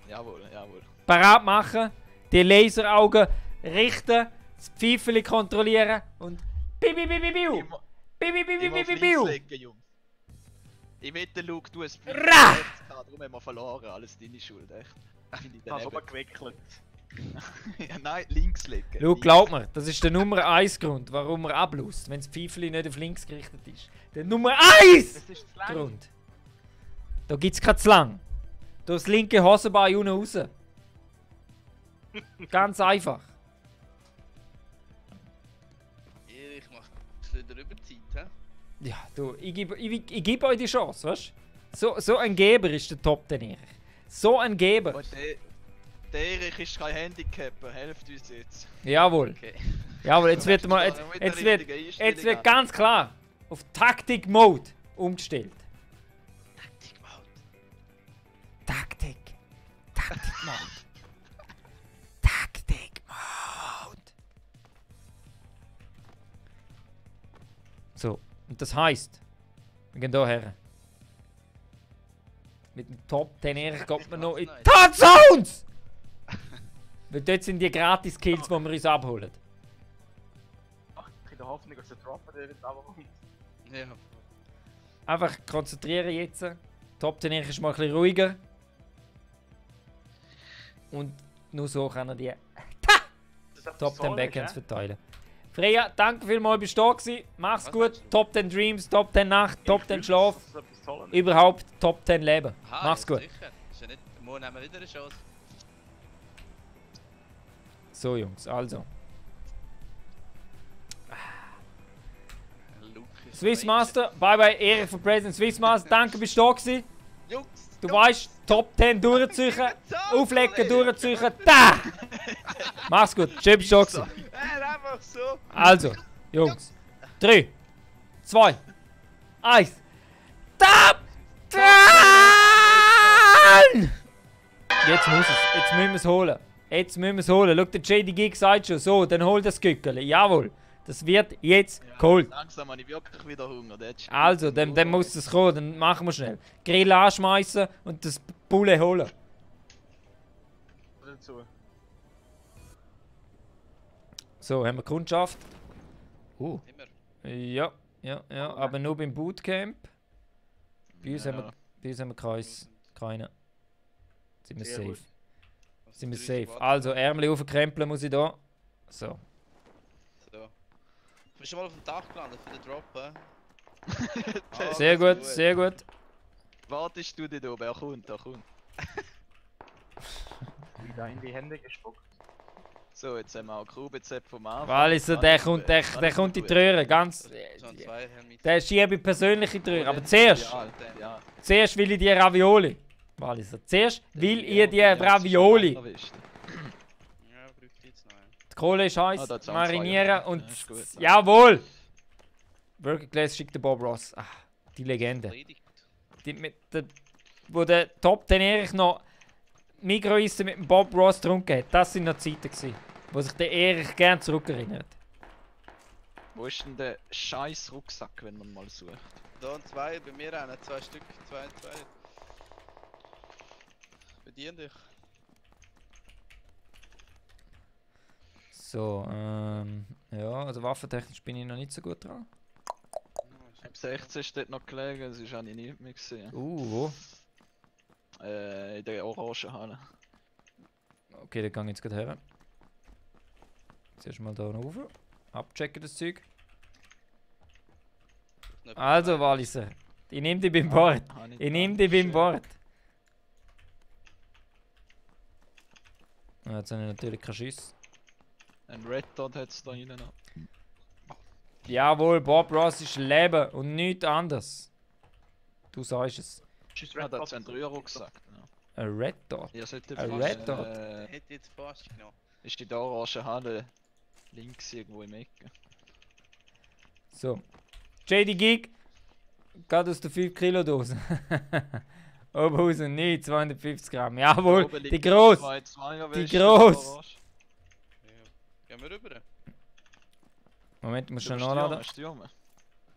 Jawohl, jawohl. Parat machen, die Laseraugen richten, das Pfeifeli kontrollieren und biu, biu, biu, biu, biu. Immer- Biu, biu, biu, biu, Immer biu, biu. Flinkslegen, Jungs. Ich wette, Luke, du hast Ra! darum haben wir verloren. Alles deine Schuld, echt. Finde ich Ich habe schon mal daneben. gewickelt. Ja, nein, links legen. Luke, glaub mir, das ist der Nummer 1 Grund, warum er ablust, wenn das Pfeifeli nicht auf links gerichtet ist. Der Nummer 1 Das ist zu lang. Grund. Da gibt's kein zu lang. Durchs linke Hosenbein unten raus. Ganz einfach. Erich macht wieder Überzeit, hä? Ja, du, ich geb euch die Chance, weißt du? So ein Geber ist der Top 10 Erich. So ein Geber. Und der Erich ist kein Handicap, helft uns jetzt. Jawohl. Okay. Jawohl, jetzt wird mal, jetzt wird ganz klar auf Taktik Mode umgestellt. Taktik Mode. Taktik. Taktik Mode. Taktik Mode. So, und das heisst, wir gehen hier her. Mit dem Top 10 Erich kommt man noch in Nice. Touchdowns! Weil dort sind die Gratis-Kills, die wir uns abholen. Ach, ich in der Hoffnung, dass der Dropper der wird runterkommt. Ja. Einfach konzentrieren jetzt. Top 10 Erich ist mal ein bisschen ruhiger. Und nur so kann er die Top 10 Backhands verteilen. Freya, danke vielmals, bist du da gewesen. Mach's Was gut. meinst du? Top 10 Dreams, Top 10 Nacht, Top 10 Schlaf. Das ist etwas Tolles. Überhaupt Top 10 Leben. Aha, Mach's ja, gut. Sicher. Ist ja nicht, morgen haben wir wieder eine Chance. So Jungs, also. Luke ist Swiss weg. Master, bye bye, Ehre für President Swiss Master. Danke, bist du da gewesen. Jungs! Du weißt, Top 10 durchziehen, auflegen, durchziehen, da! Mach's gut, schön bist du da gewesen. Einfach so! Also, Jungs. 3, 2, 1. Top 10! Jetzt muss es. Jetzt müssen wir es holen. Jetzt müssen wir es holen. Schau, der JD sagt schon. So, dann hol das Gückeli. Jawohl. Das wird jetzt geholt. Langsam habe ich wirklich wieder Hunger. Der hat Also, dann muss es kommen. Dann machen wir schnell. Grill anschmeißen und das Bulle holen. Dazu. So, haben wir Kundschaft? Immer. Ja, aber nur beim Bootcamp. Bei uns haben wir keine. Sind wir Sehr safe. gut. Sind wir 30 safe. Watt. Also, Ärmel aufkrempeln muss ich da. So. So. Bist du mal auf dem Dach gelandet für den Drop, hä? Sehr gut, sehr gut. Wartest du dich da oben? Er kommt, er kommt. Wieder in die Hände gespuckt. So, jetzt haben wir auch QBZ vom Anfang. Walliser, der kommt in die Tröhre. Ganz. So ein Zweier mit. Der schiebe ich persönlich in die Tröhre. Aber zuerst Ja, will ich die Ravioli. Walliser, zuerst will ich die Ravioli. Ja, braucht jetzt noch einen. Die Kohle ist heiß, Ah, da hat's auch marinieren zwei. und. Ja, ist gut. Jawohl! Burger Glass schickt der Bob Ross. Ah, die Legende. Erledigt. Wo der Top 10 Erich noch Mikroeisen mit dem Bob Ross getrunken hat. Das sind noch Zeiten gewesen, wo sich der Erich gerne zurückerinnert. Wo ist denn der scheiß Rucksack, wenn man mal sucht? Da und zwei, bei mir auch, 2 Stück, 2. Bedien dich. So, ja, also waffentechnisch bin ich noch nicht so gut dran. Ab 16 steht noch gelegen, das ist eigentlich nicht mehr gesehen. Wo? In der Orangenhalle. Okay, dann gehe ich jetzt gerade her. Zuerst mal da rauf. Abchecken das Zeug. Also, Walliser. Ich nehme dich beim Bord. Ich nehme dich beim Bord. Jetzt habe ich natürlich keinen Schiss. Ein Red Dot hat es da hinten noch. Jawohl, Bob Ross ist Leben und nichts anderes. Du sagst es. Tschüss, Ja, Red da Dot. hat es ein Euro gesagt. Ja. Ein Red Dot. Ihr solltet Ein fast, Red Dot? Hätte jetzt fast genommen. ist die da orange Halle links irgendwo im Ecke. So. JD Gig. Geht aus der 5 Kilo Dose. Oberhausen, nicht 250 Gramm. Jawohl, Oben die liegt groß. Die groß. Gehen wir rüber? Moment, ich muss schnell nachladen. Stürmen.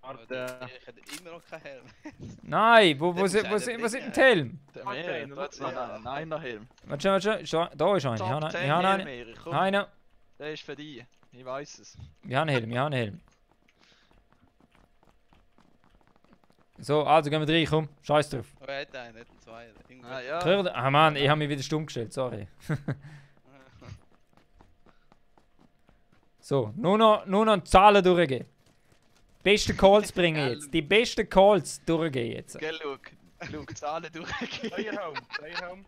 Warte. Ich hätte immer noch keinen Helm. Nein, wo Der muss sind einer der bringen. Helm? Der Okay, Meer, dann da hat es schau- noch einen Einer-Helm. Warte schon. Da ist einer. Ich Top habe 10 einen. Helm, Erich, komm. Einer. Der ist für dich. Ich weiß es. Wir haben einen Helm. So, also gehen wir rein, komm. Scheiß drauf. Oh, er hat einen, er hat einen Zweier. Irgendwo. Ah ja. Gehört? Ah Mann, ich habe mich wieder stumm gestellt, sorry. So, nur noch die Zahlen durchgehen. Beste Calls bringen jetzt. Die besten Calls durchgehen jetzt. Gell, schau, Zahlen durchgehen. Player Home, Player Home.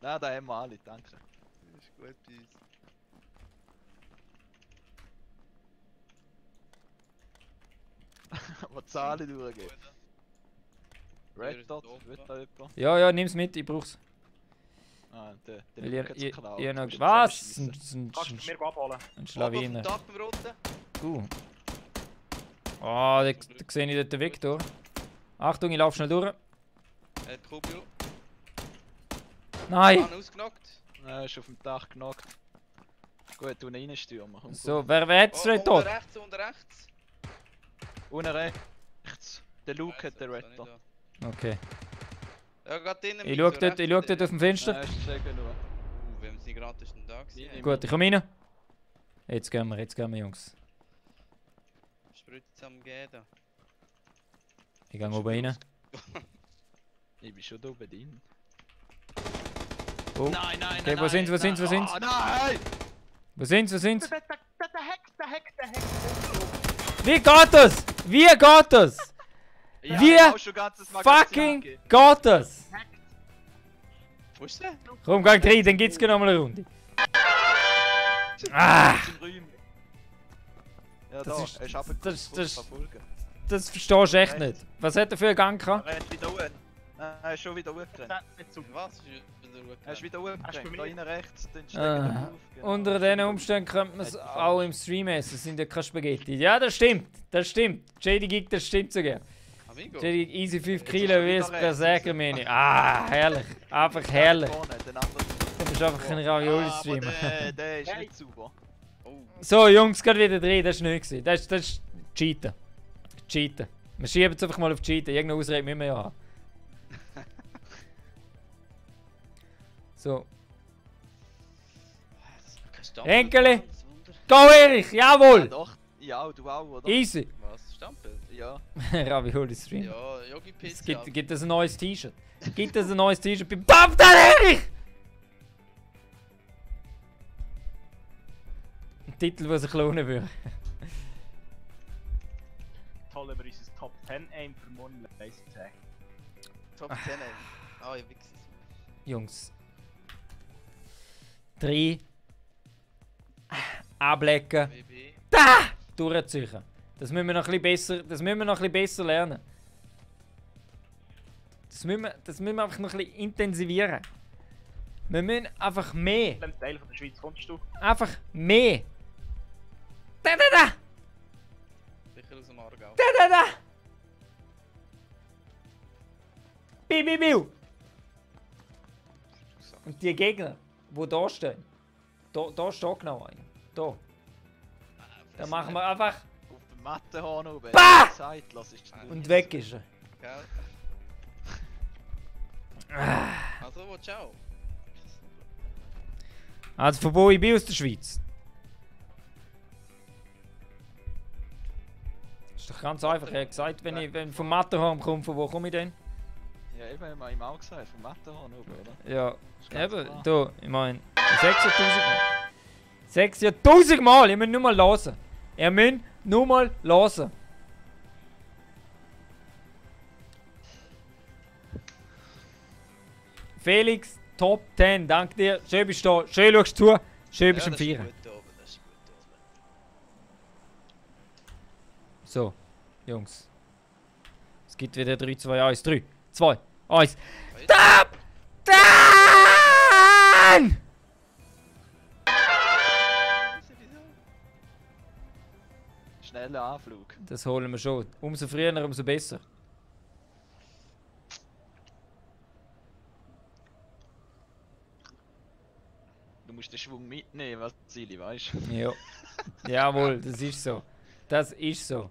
Nein, da haben wir alle, danke. Das ist gut bei uns. Aber Zahlen durchgehen. Wer Red ist Dot, doof, wird ja? da jemand? Ja, nimm's mit, ich brauch's. Ah, der Weil Luke hat's geklaut. ihr Du noch. musst ihn Was? zusammenschiessen. Kannst du mir abholen? Ein Oben Schlawiner. auf dem Dach beim Roten. Oh, da sehe ich dort den Victor. Achtung, ich laufe schnell durch. Er hat Kubio. Nein! Mann ausgenockt. Ja, ist auf dem Dach genockt. Gut, du reinstürmen. Komm, So, wer hat's Oh, Red unten Dot? rechts, unten rechts. Unten rechts. Der Luke hat den Red Dot. Okay. Ja, geht drinnen. Ich schau dort auf dem Fenster. Nein, ist checken nur. Wenn sie gerade ist, dann da gewesen. Gut, ich komme rein. Jetzt gehen wir, Jungs. Spritze am Gehen da. Ich gehe oben rein. Ich bin schon da oben drin. Oh. Nein, nein, Okay, wo sind's? Oh nein! Wo sind's? Der Heck. Wie geht das? Wie geht das? Ja, Wie ich hab auch schon ganzes Magazin Fucking gegeben. geht das? Wo ist der? Komm, gang rein, dann gibt's noch mal eine Runde. Ah! Zum Räumchen. Ja, Das da, ist- er ist abgekürzt, das- verfolgen. Das verstehst du echt nicht. Was hat er für einen Gang gehabt? Er ist wieder hoch. Nein, er ist schon wieder hochgerannt. Nicht so. Was? Ist wieder Er ist wieder Hast du hochgerannt. bei Da mir? hinten rechts, dann steigt Ah, er auf. Genau. Unter diesen Umständen könnte man es auch im Stream essen. Es sind ja keine Spaghetti. Ja, das stimmt. JD Gig, das stimmt sogar. Amigo. JD Gig, easy 5 Jetzt Kilo, ist er wie es wieder Berserker rechts. meine. Ah, herrlich. Einfach herrlich. Vorne, den anderen. Du bist einfach ein Ah, Ravioli-Streamer. aber der ist nicht sauber. Oh, So, Jungs, geht wieder drin. Das war nicht. Das ist Cheaten. Cheaten. Wir schieben es einfach mal auf Cheaten. Irgendeine Ausrede müssen wir ja haben. So. kein Stampel. Enkele. Das Wunder. Go, Erich! Ja, Jawohl! doch. Ja, du auch, oder? Easy! Was? Stampel? Ja. Ravioli-Stream. Ja, Yogi Es Pizza. gibt es ein neues T-Shirt? Gibt es ein neues T-Shirt beim Pampton, Erich? Ein Titel, der sich lohnen würde. Toll über unser Top 10 Aim für Money Laser Tag. Top 10 ey. Ah, ich wichse es. Jungs. 3. Ablecken. BB. Da! Durchziehen. Das müssen wir noch ein bisschen besser lernen. Das müssen wir einfach noch ein bisschen intensivieren. Wir müssen einfach mehr. In welchem Teil von der Schweiz kommst du? Einfach mehr. Da! Sicher aus dem Aargau. Da! Biu! Und die Gegner, die da stehen. Da steht genau einer. Da. Dann machen wir einfach. Auf dem Mattenhorn oben. Bah! Zeit, lass ich Und weg ist er. Gell? Also, wo, ciao. Also von wo ich bin aus der Schweiz. Ist doch ganz einfach. Er hat gesagt, wenn ich vom Matterhorn komme, von wo komme ich denn? Ja, eben, haben wir ihm auch gesagt, vom Mattenhorn oben, oder? Ja, Ist ganz eben, klar. da, ich meine, 6'000 Mal. 6'000 Mal! Ihr müsst nur mal hören. Ihr müsst nur mal hören. Felix, Top 10, danke dir. Schön bist du da, schön schaust du zu, schön bist du am das ist Feiern. gut oben, das ist gut oben. So, Jungs. Es gibt wieder 3, 2, 1. 3, 2, 1. Top 10! Wieso? Schneller Anflug. Das holen wir schon. Umso früher, umso besser. Du musst den Schwung mitnehmen, was Silly, weißt du? Ja. Jawohl, das ist so. Das ist so.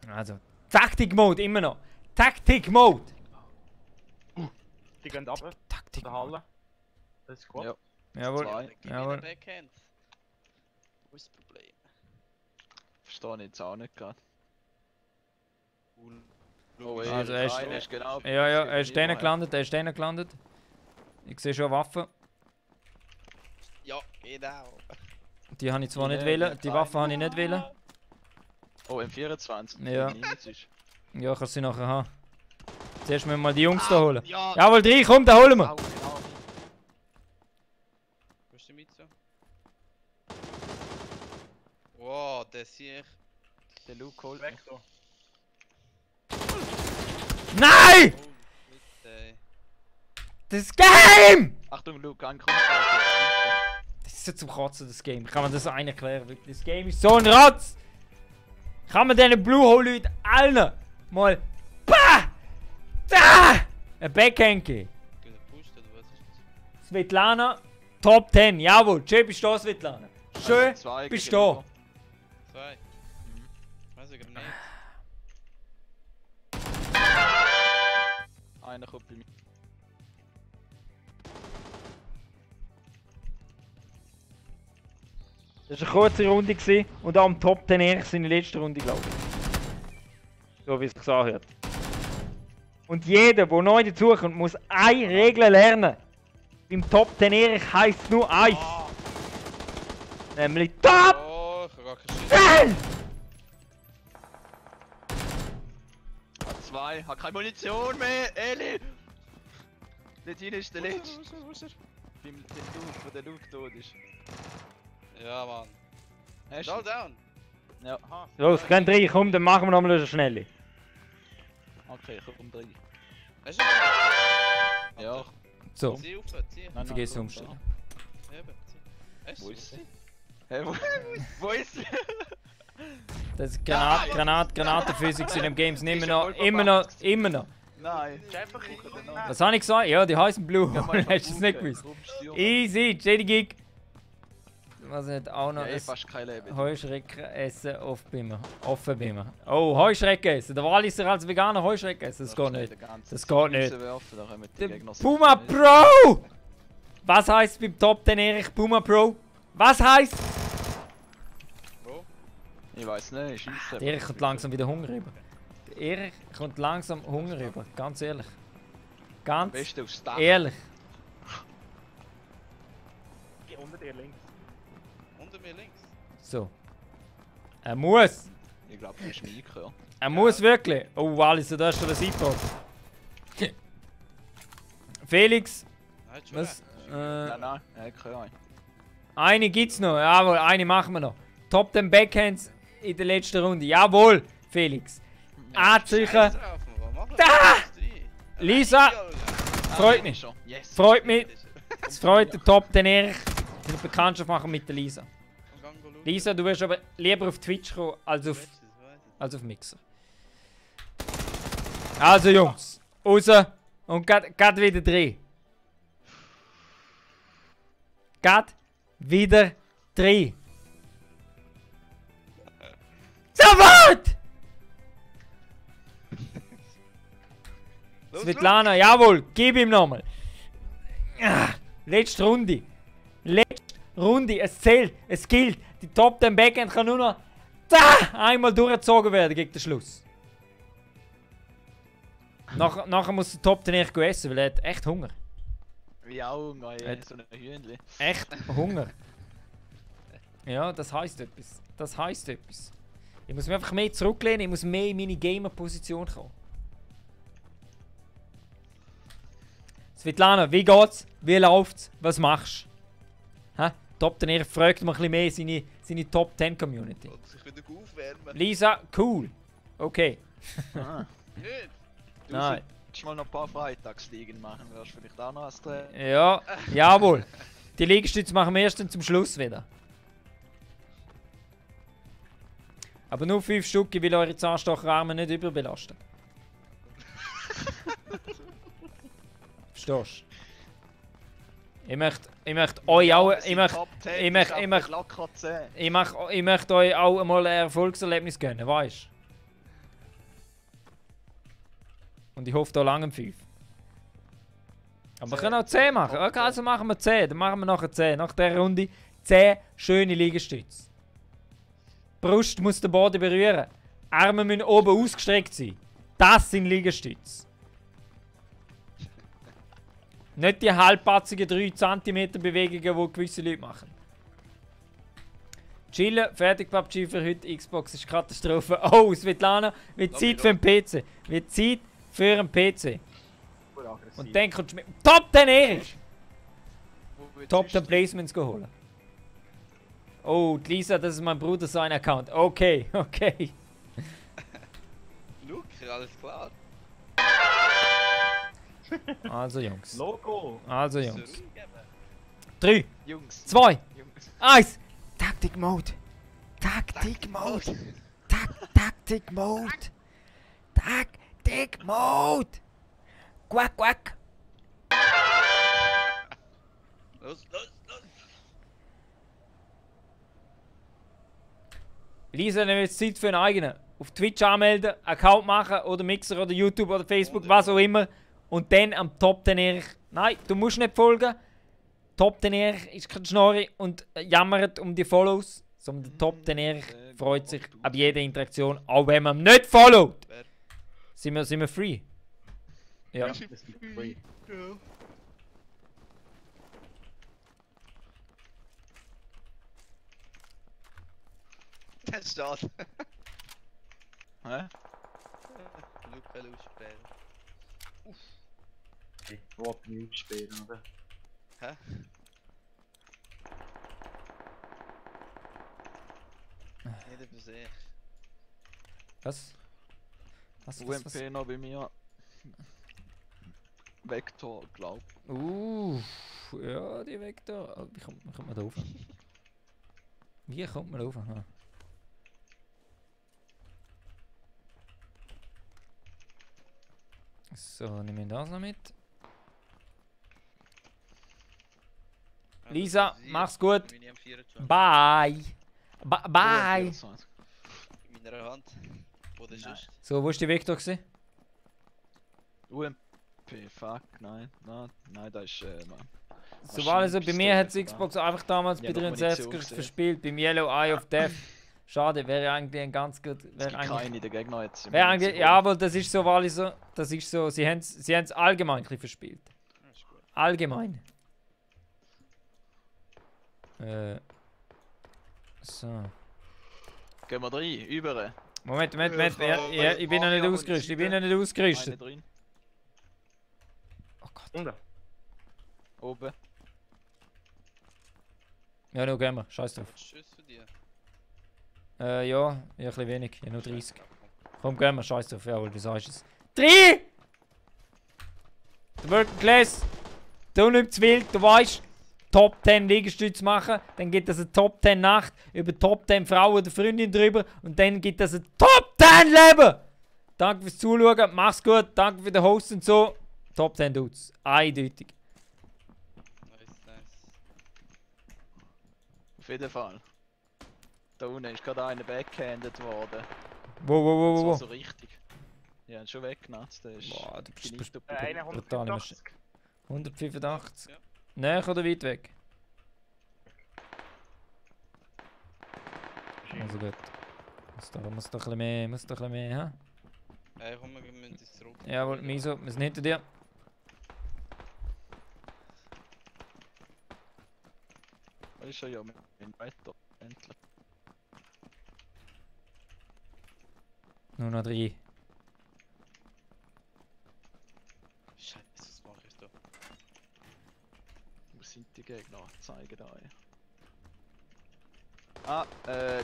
Also, Taktik-Mode immer noch. Taktik-Mode. Die gehen runter, Taktik. der Halle. Das ist gut. Ja. Jawohl. Zwei. Gib mir Jawohl. den Backhand. Wo ist das Problem? Verstehe ich jetzt auch nicht gerade. Oh, Also er ist- einer ist genau. Ja, ja, er ist drinnen gelandet, er ist drinnen gelandet. Ich sehe schon Waffen. Ja, genau. Die habe ich zwar nicht Ja, wählen, ja, die Waffe habe ich nicht wählen. Oh, M24. Ja. Ist. Ja, kannst du nachher haben. Zuerst müssen wir mal die Jungs da holen. Ja! Jawohl, 3, komm, da holen wir. Au, genau. Wo ist der mit so? Wow, der sehe ich. Der Luke holt Weg mich. da. Nein! Oh, bitte. Das Game! Achtung, Luke, ankommen. Das ist so zum Kotzen, das Game. Kann man das einen erklären? Wirklich, das Game ist so ein Rotz! Kann man diesen Blue Hole Leuten allen mal BAH! Da! Ein Backhand geben? Gepusht oder was ist das? Svetlana, Top 10, jawohl. Schön bist du da, Svetlana. Schön Zwei bist du gegenüber. da. 2. Weiß ich gar nicht. Einer kommt bei mir. Das war eine kurze Runde gewesen, und am Top 10 Erich seine letzte Runde, glaube ich. So wie es sich anhört. Und jeder, der neu dazukommt, muss eine Regel lernen. Beim Top 10 Erich heisst es nur eins. Nämlich Top Oh, ich habe gar keinen Schiss. 10! Hat zwei, hat keine Munition mehr, Eli! Dort hinten ist der letzte. Wo ist er? Beim Luke, wo der Luke tot ist. Ja, Mann. Hast du? Roll down! Ja. Los, gehen rein, komm, dann machen wir nochmal eine schnelle. Okay, komm rein. Hast du ihn? Ja. So, Zieh auf, zieh. Nein, vergiss komm, umstellen. Eben, zieh. Hast Wo du ist sie? Hä, wo ist sie? das ist Granatenphysik in dem Games immer noch. Nein. Ist einfach gucken, oder? Was habe ich gesagt? Ja, die heißen Blue Ja, Hole, mal hast du es nicht gucken. gewusst? Kommst du, Junge? Easy, Jedi Gig. Was hat auch noch Ja, ein fast kein Leben. Heuschrecken essen offen bimmer. Oh, Heuschrecken essen. Der Walliser als Veganer Heuschrecken essen, das geht nicht. Das geht nicht. Werfen, da kommen die Der Gegner sicher Puma nicht. Pro! Was heisst beim Top 10 Erich Puma Pro? Was heisst? Ich weiß nicht, scheisse. Der Erich kommt langsam wieder Hunger rüber. Der Erich kommt langsam Hunger rüber, ganz ehrlich. Ganz Beste aufs Dach. ehrlich. Geh unter dir links. Unter mir links. So. Er muss. Ich glaube, du bist Mike, ja. Er muss wirklich. Oh, Walliser, da hast du den Seitdruck. Felix, Nein, schon was? Nein, nein, er hat keine Ahnung. Eine gibt's noch, jawohl, eine machen wir noch. Top 10 Backhands in der letzten Runde, jawohl, Felix. Anzeichen, Scheiß drauf, Mann, was machen wir? Da! Drei. Lisa, freut Ah, mich. schon. Yes. Freut mich. Es freut den Top 10 Erich. Eine Bekanntschaft machen mit der Lisa. Lisa, du wirst aber lieber auf Twitch kommen als auf Mixer. Also Jungs, raus und geht wieder drin. Geht wieder drin. Sofort! Svetlana, jawohl, gib ihm nochmal. Ah, letzte Runde. Letzte Runde, es zählt, es gilt. Die Top 10 Backhand kann nur noch einmal durchgezogen werden gegen den Schluss. Nachher muss der Top 10 echt essen, weil er hat echt Hunger. Wie Augen, ey, so ein Hühnchen. Echt Hunger. Ja, das heisst etwas. Das heisst etwas. Ich muss mich einfach mehr zurücklehnen, ich muss mehr in meine Gamer-Position kommen. Svetlana, wie geht's? Wie läuft's? Was machst du? Hä? Top 10 fragt mal ein bisschen mehr seine Top 10 Community. Und sich wieder aufwärmen. Lisa, cool. Okay. Ah, Nicht? du Nein. solltest mal noch ein paar Freitagsliegen machen, wärst vielleicht auch noch als Trainer. Ja, jawohl. Die Liegestütze machen wir erst dann zum Schluss wieder. Aber nur 5 Stück, ich will eure Zahnstocherarme nicht überbelasten. Verstehst du? Ich möchte euch auch... Ich möchte euch auch mal ein Erfolgserlebnis gönnen, weißt du? Und ich hoffe da lange 5. Aber wir können auch 10 machen. Okay, also machen wir 10. Dann machen wir nachher 10. Nach dieser Runde 10 schöne Liegestütze. Die Brust muss den Boden berühren. Arme müssen oben ausgestreckt sein. Das sind Liegestütze. Nicht die halbpatzigen 3 cm Bewegungen, die gewisse Leute machen. Chillen, fertig PUBG für heute. Xbox ist Katastrophe. Oh, Svetlana, wird Zeit für einen PC. Wird Zeit für einen PC. Voll aggressiv. Und dann kommst du mit Top 10 Erich! Wo willst Top du 10 Placements holen. Oh, die Lisa, das ist mein Bruder sein Account. Okay, okay. Luke, alles klar. Also Jungs. Logo! Also Soll Jungs. Ruhe geben? 3, Jungs, 2, Jungs. 1. Taktik Mode. Taktik Mode. Taktik Mode. Taktik Mode. Quack, quack. Los, los, los! Lisa, dann wird es Zeit für einen eigenen. Auf Twitch anmelden, Account machen oder Mixer oder YouTube oder Facebook, was auch immer. Und dann am Top 10 Erich. Nein, du musst nicht folgen. Top 10 Erich ist kein Schnorri und jammert um die Follows. Sondern der Top 10 Erich freut sich ab jeder Interaktion, auch wenn man ihn nicht followt. Wer? Sind wir free? Ja. Das ist free. Ja. Das steht. Hä? Luke will ausspielen. Ich wollte nicht spielen, oder? Hä? Nicht über sich. Was? Was? UMP noch bei mir. Vektor, glaub. Ja, die Vektor. Oh, wie kommt man da rauf? Wie kommt man da rauf? Aha. So, nehmen wir das noch mit. Lisa, mach's gut. In Bye! Bye! meiner Hand. Wo das Nein. ist. So, wo ist die Vektor gewesen? UMP, fuck, nein, da ist, Mann. So war also, bei mir hat die Xbox einfach damals Ja, bei noch 63 Munition verspielt, beim Yellow Eye of Death. Schade, wäre eigentlich ein ganz gut. Es Wäre gibt eigentlich. keine, der Gegner jetzt. Wäre eigentlich, ja, aber das ist so, weil ich so. Das ist so, sie haben es allgemein ein bisschen verspielt. Ja, ist gut. Allgemein. So. Gehen wir rein, über. Moment, ja, ich bin noch nicht ausgerüstet, ich bin noch nicht Eine ausgerüstet. drin, Oh Gott. Unten. oben. Ja, nur gehen wir, scheiß drauf. Tschüss für dir. Ja, ich habe ein bisschen wenig, ich habe nur 30. Komm, gehen wir, scheiß drauf, jawohl, du sagst es. 3! Der Working Class, du nicht zu wild, du weißt, Top 10 Liegestütze machen, dann gibt es eine Top 10 Nacht über Top 10 Frauen oder Freundin drüber und dann gibt es ein Top 10 Leben! Danke fürs Zuschauen, mach's gut, danke für den Host und so. Top 10 Dudes, eindeutig. Nice, nice. Auf jeden Fall. Da unten ist gerade einer backhanded worden. Wo, Das wo, war wo? so richtig. Ja, schon weggenutzt. Der ist Boah, du bist genießt Einer brutale 185. 185. Ja. Näher oder weit weg? Also gut. Muss doch ein bisschen mehr, hä? Komm, wir müssen uns zurück. Jawohl, Miso, wir sind hinter dir. Das ist ja mit weiter. Endlich. Nur noch 3. Scheiße, was mache ich da? sind die Gegner? Zeigen euch.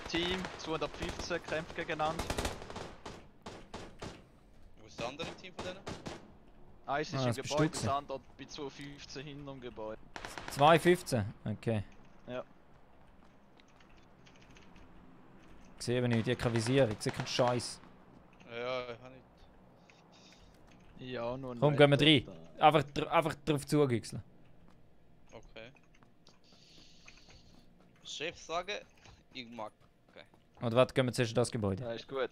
Team 215 kämpft gegeneinander. Wo ist das andere Team von denen? Eins ist Ah, im das bist Gebäude, du das andere bei 215 hinterm Gebäude. 2,15? Okay. Ja. Ich sehe eben nicht, ich habe keine Visier, ich sehe keinen Scheiß. Ja, ich habe nicht. Ja, nur ein Komm, gehen wir Red rein. Dot, Einfach drauf zugüchseln. Okay. Chef sagen, ich mag. Oder warte, gehen wir zuerst in das Gebäude. Ja, ist gut.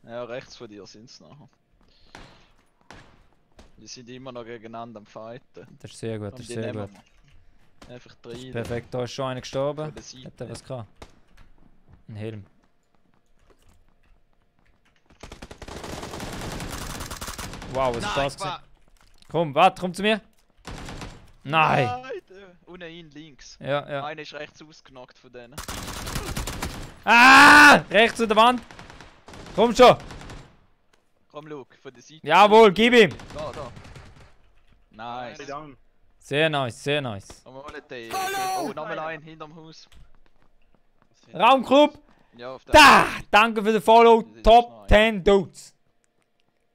Ja, rechts von dir sind sie nachher. Die sind immer noch gegeneinander am Fighten. Das ist sehr gut, das Und ist die sehr nehmen gut. wir. Einfach rein. Perfekt, da ist schon einer gestorben. Von der Seite. Hat er was gehabt? Ein Helm. Wow, was ist das gewesen? Komm, warte, komm zu mir. Nein! Unten in links. Ja, ja. Einer ist rechts ausgenockt von denen. Ah! Rechts zu der Wand! Komm schon! Komm, Luke, von der Seite. Jawohl, gib ihm! Da, da. Nice. Stay down. Sehr nice, sehr nice. Und wir holen den. Oh, nochmal einen hinterm Haus. Raumclub! Ja, auf der Da! Danke für den Follow. Top 10 Dudes.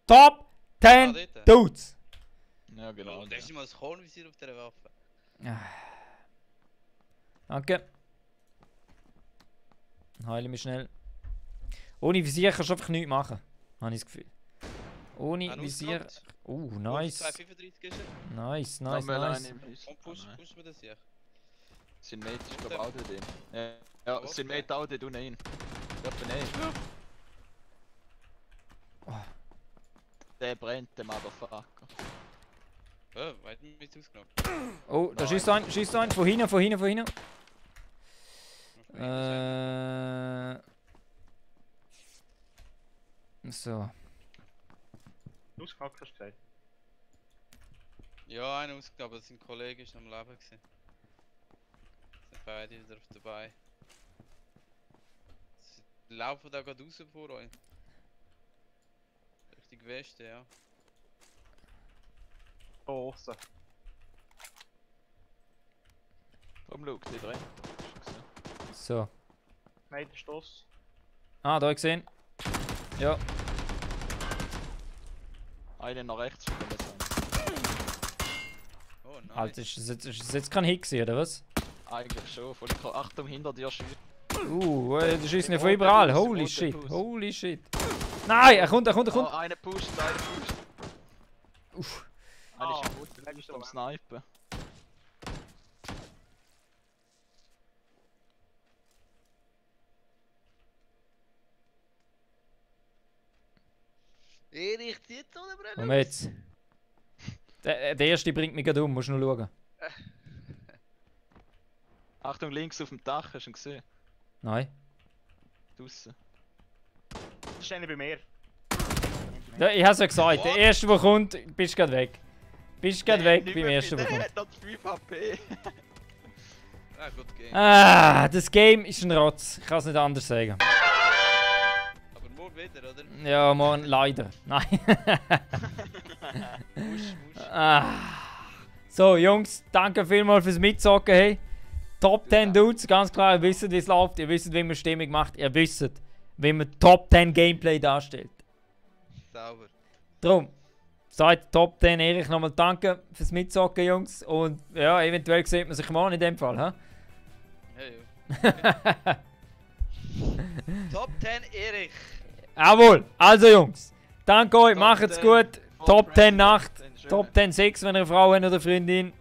Top 10 dort. Dudes. Ja, genau. Oh, da ist immer das Kornvisier auf dieser Waffe. Danke. Heile mich schnell. Ohne Visier kannst du einfach nichts machen. Habe ich das Gefühl. Ohne Einen Visier. ausgenockt. Nice. 235 ist er. Nice, nice, Nochmal nice. einen im Haus. Und push mir das hier. Sein Mate ist glaube auch dort drin. Ja, sein Mate auch dort unten rein. Etwa nicht. Der brennt, der Motherfucker. Oh, weit mit ausgenommen. Oh, da schießt ein. Von hinten, von hinten, von hinten. So. Ausgenockt hast du gesagt. Ja, einer ausgenommen, aber sein Kollege ist noch am Leben gewesen. Sind beide wieder dabei. Sie laufen da gerade raus vor euch. Richtig Westen, ja. Da aussen. Komm, Luke, die drin. So. Nein, der Stoss. Ah, da gesehen. Ja. Einen nach rechts von dem sein. Oh, nice. Alter, ist das jetzt kein Hit gewesen, oder was? Eigentlich schon. Voll Achtung, hinter dir schießt. Die schießen ja von überall. Holy shit. Holy shit. Nein, er kommt. Oh, einer pusht. Uff. Einer ist Ah, gut der ist am da. Snipen. Erich, zieht so eine Brille. Komm jetzt. Der erste bringt mich gerade um, musst du nur schauen. Achtung, links auf dem Dach, hast du ihn gesehen? Nein. Draussen. Das ist einer bei mir. Ja, ich hab's ja gesagt, der erste, der kommt, bist du gerade weg. Bist gerade weg beim ersten, der Der kommt. hat noch 5 HP. Ah, gut Game. Ah, das Game ist ein Rotz. Ich kann es nicht anders sagen. Aber morgen wieder, oder? Ja, morgen leider. Nein. Musch. So, Jungs, danke vielmals fürs Mitzocken. Hey. Top 10 Dudes, ganz klar, ihr wisst, wie es läuft, ihr wisst, wie man Stimmung macht, ihr wisst, wie man Top 10 Gameplay darstellt. Sauber. Drum, seid Top 10 Erich nochmal danke fürs Mitzocken, Jungs. Und ja, eventuell sieht man sich morgen in dem Fall, hä? Hey, ja. Top 10 Erich. Jawohl, also Jungs, danke euch, Top macht's 10, gut. Top 10 Nacht, Schön. Top 10 Sex, wenn ihr eine Frau habt oder Freundin.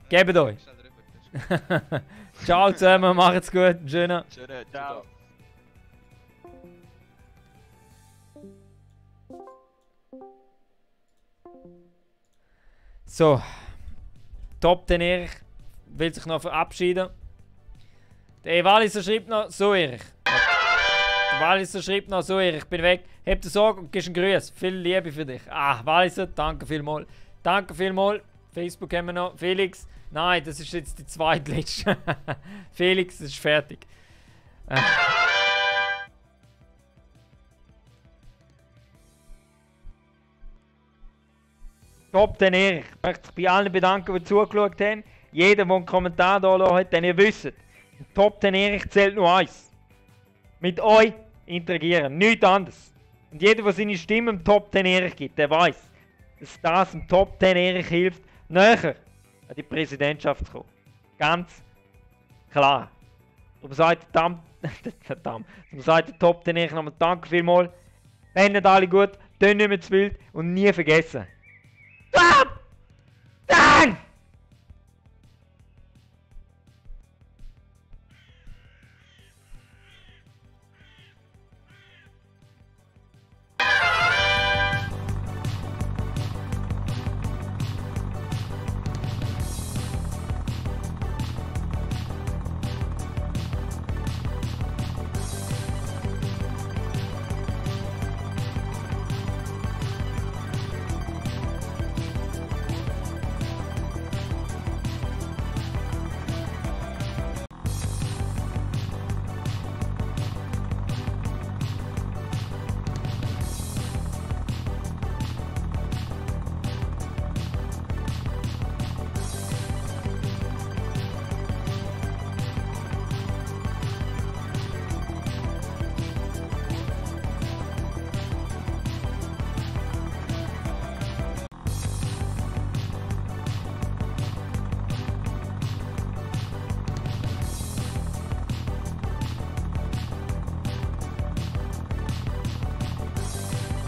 Gebt euch. Schnell drüber. Ciao zusammen, macht's gut, schönen. Schön, Ciao. So, Top 10 Erich will sich noch verabschieden. Der Walliser schreibt noch so Erich. Der Walliser schreibt noch so Erich, ich bin weg. Habt ihr Sorge und gibst einen Gruß. Viel Liebe für dich. Ah, Walliser, danke vielmals. Danke vielmals. Facebook haben wir noch. Felix, nein, das ist jetzt die zweitletzte. Felix, das ist fertig. Top 10 Erich. Ich möchte mich bei allen bedanken, die zugeschaut haben. jeder, der einen Kommentar da lassen hat, denn ihr wisst, im Top 10 Erich zählt nur eins. Mit euch interagieren, nichts anderes. Und jeder, der seine Stimme im Top 10 Erich gibt, der weiß, dass das im Top 10 Erich hilft, näher an die Präsidentschaft zu kommen. Ganz klar. Darum sagt darum sagt der Top 10 Erich nochmal danke vielmals. Pennt alle gut, tun nicht mehr zu wild und nie vergessen.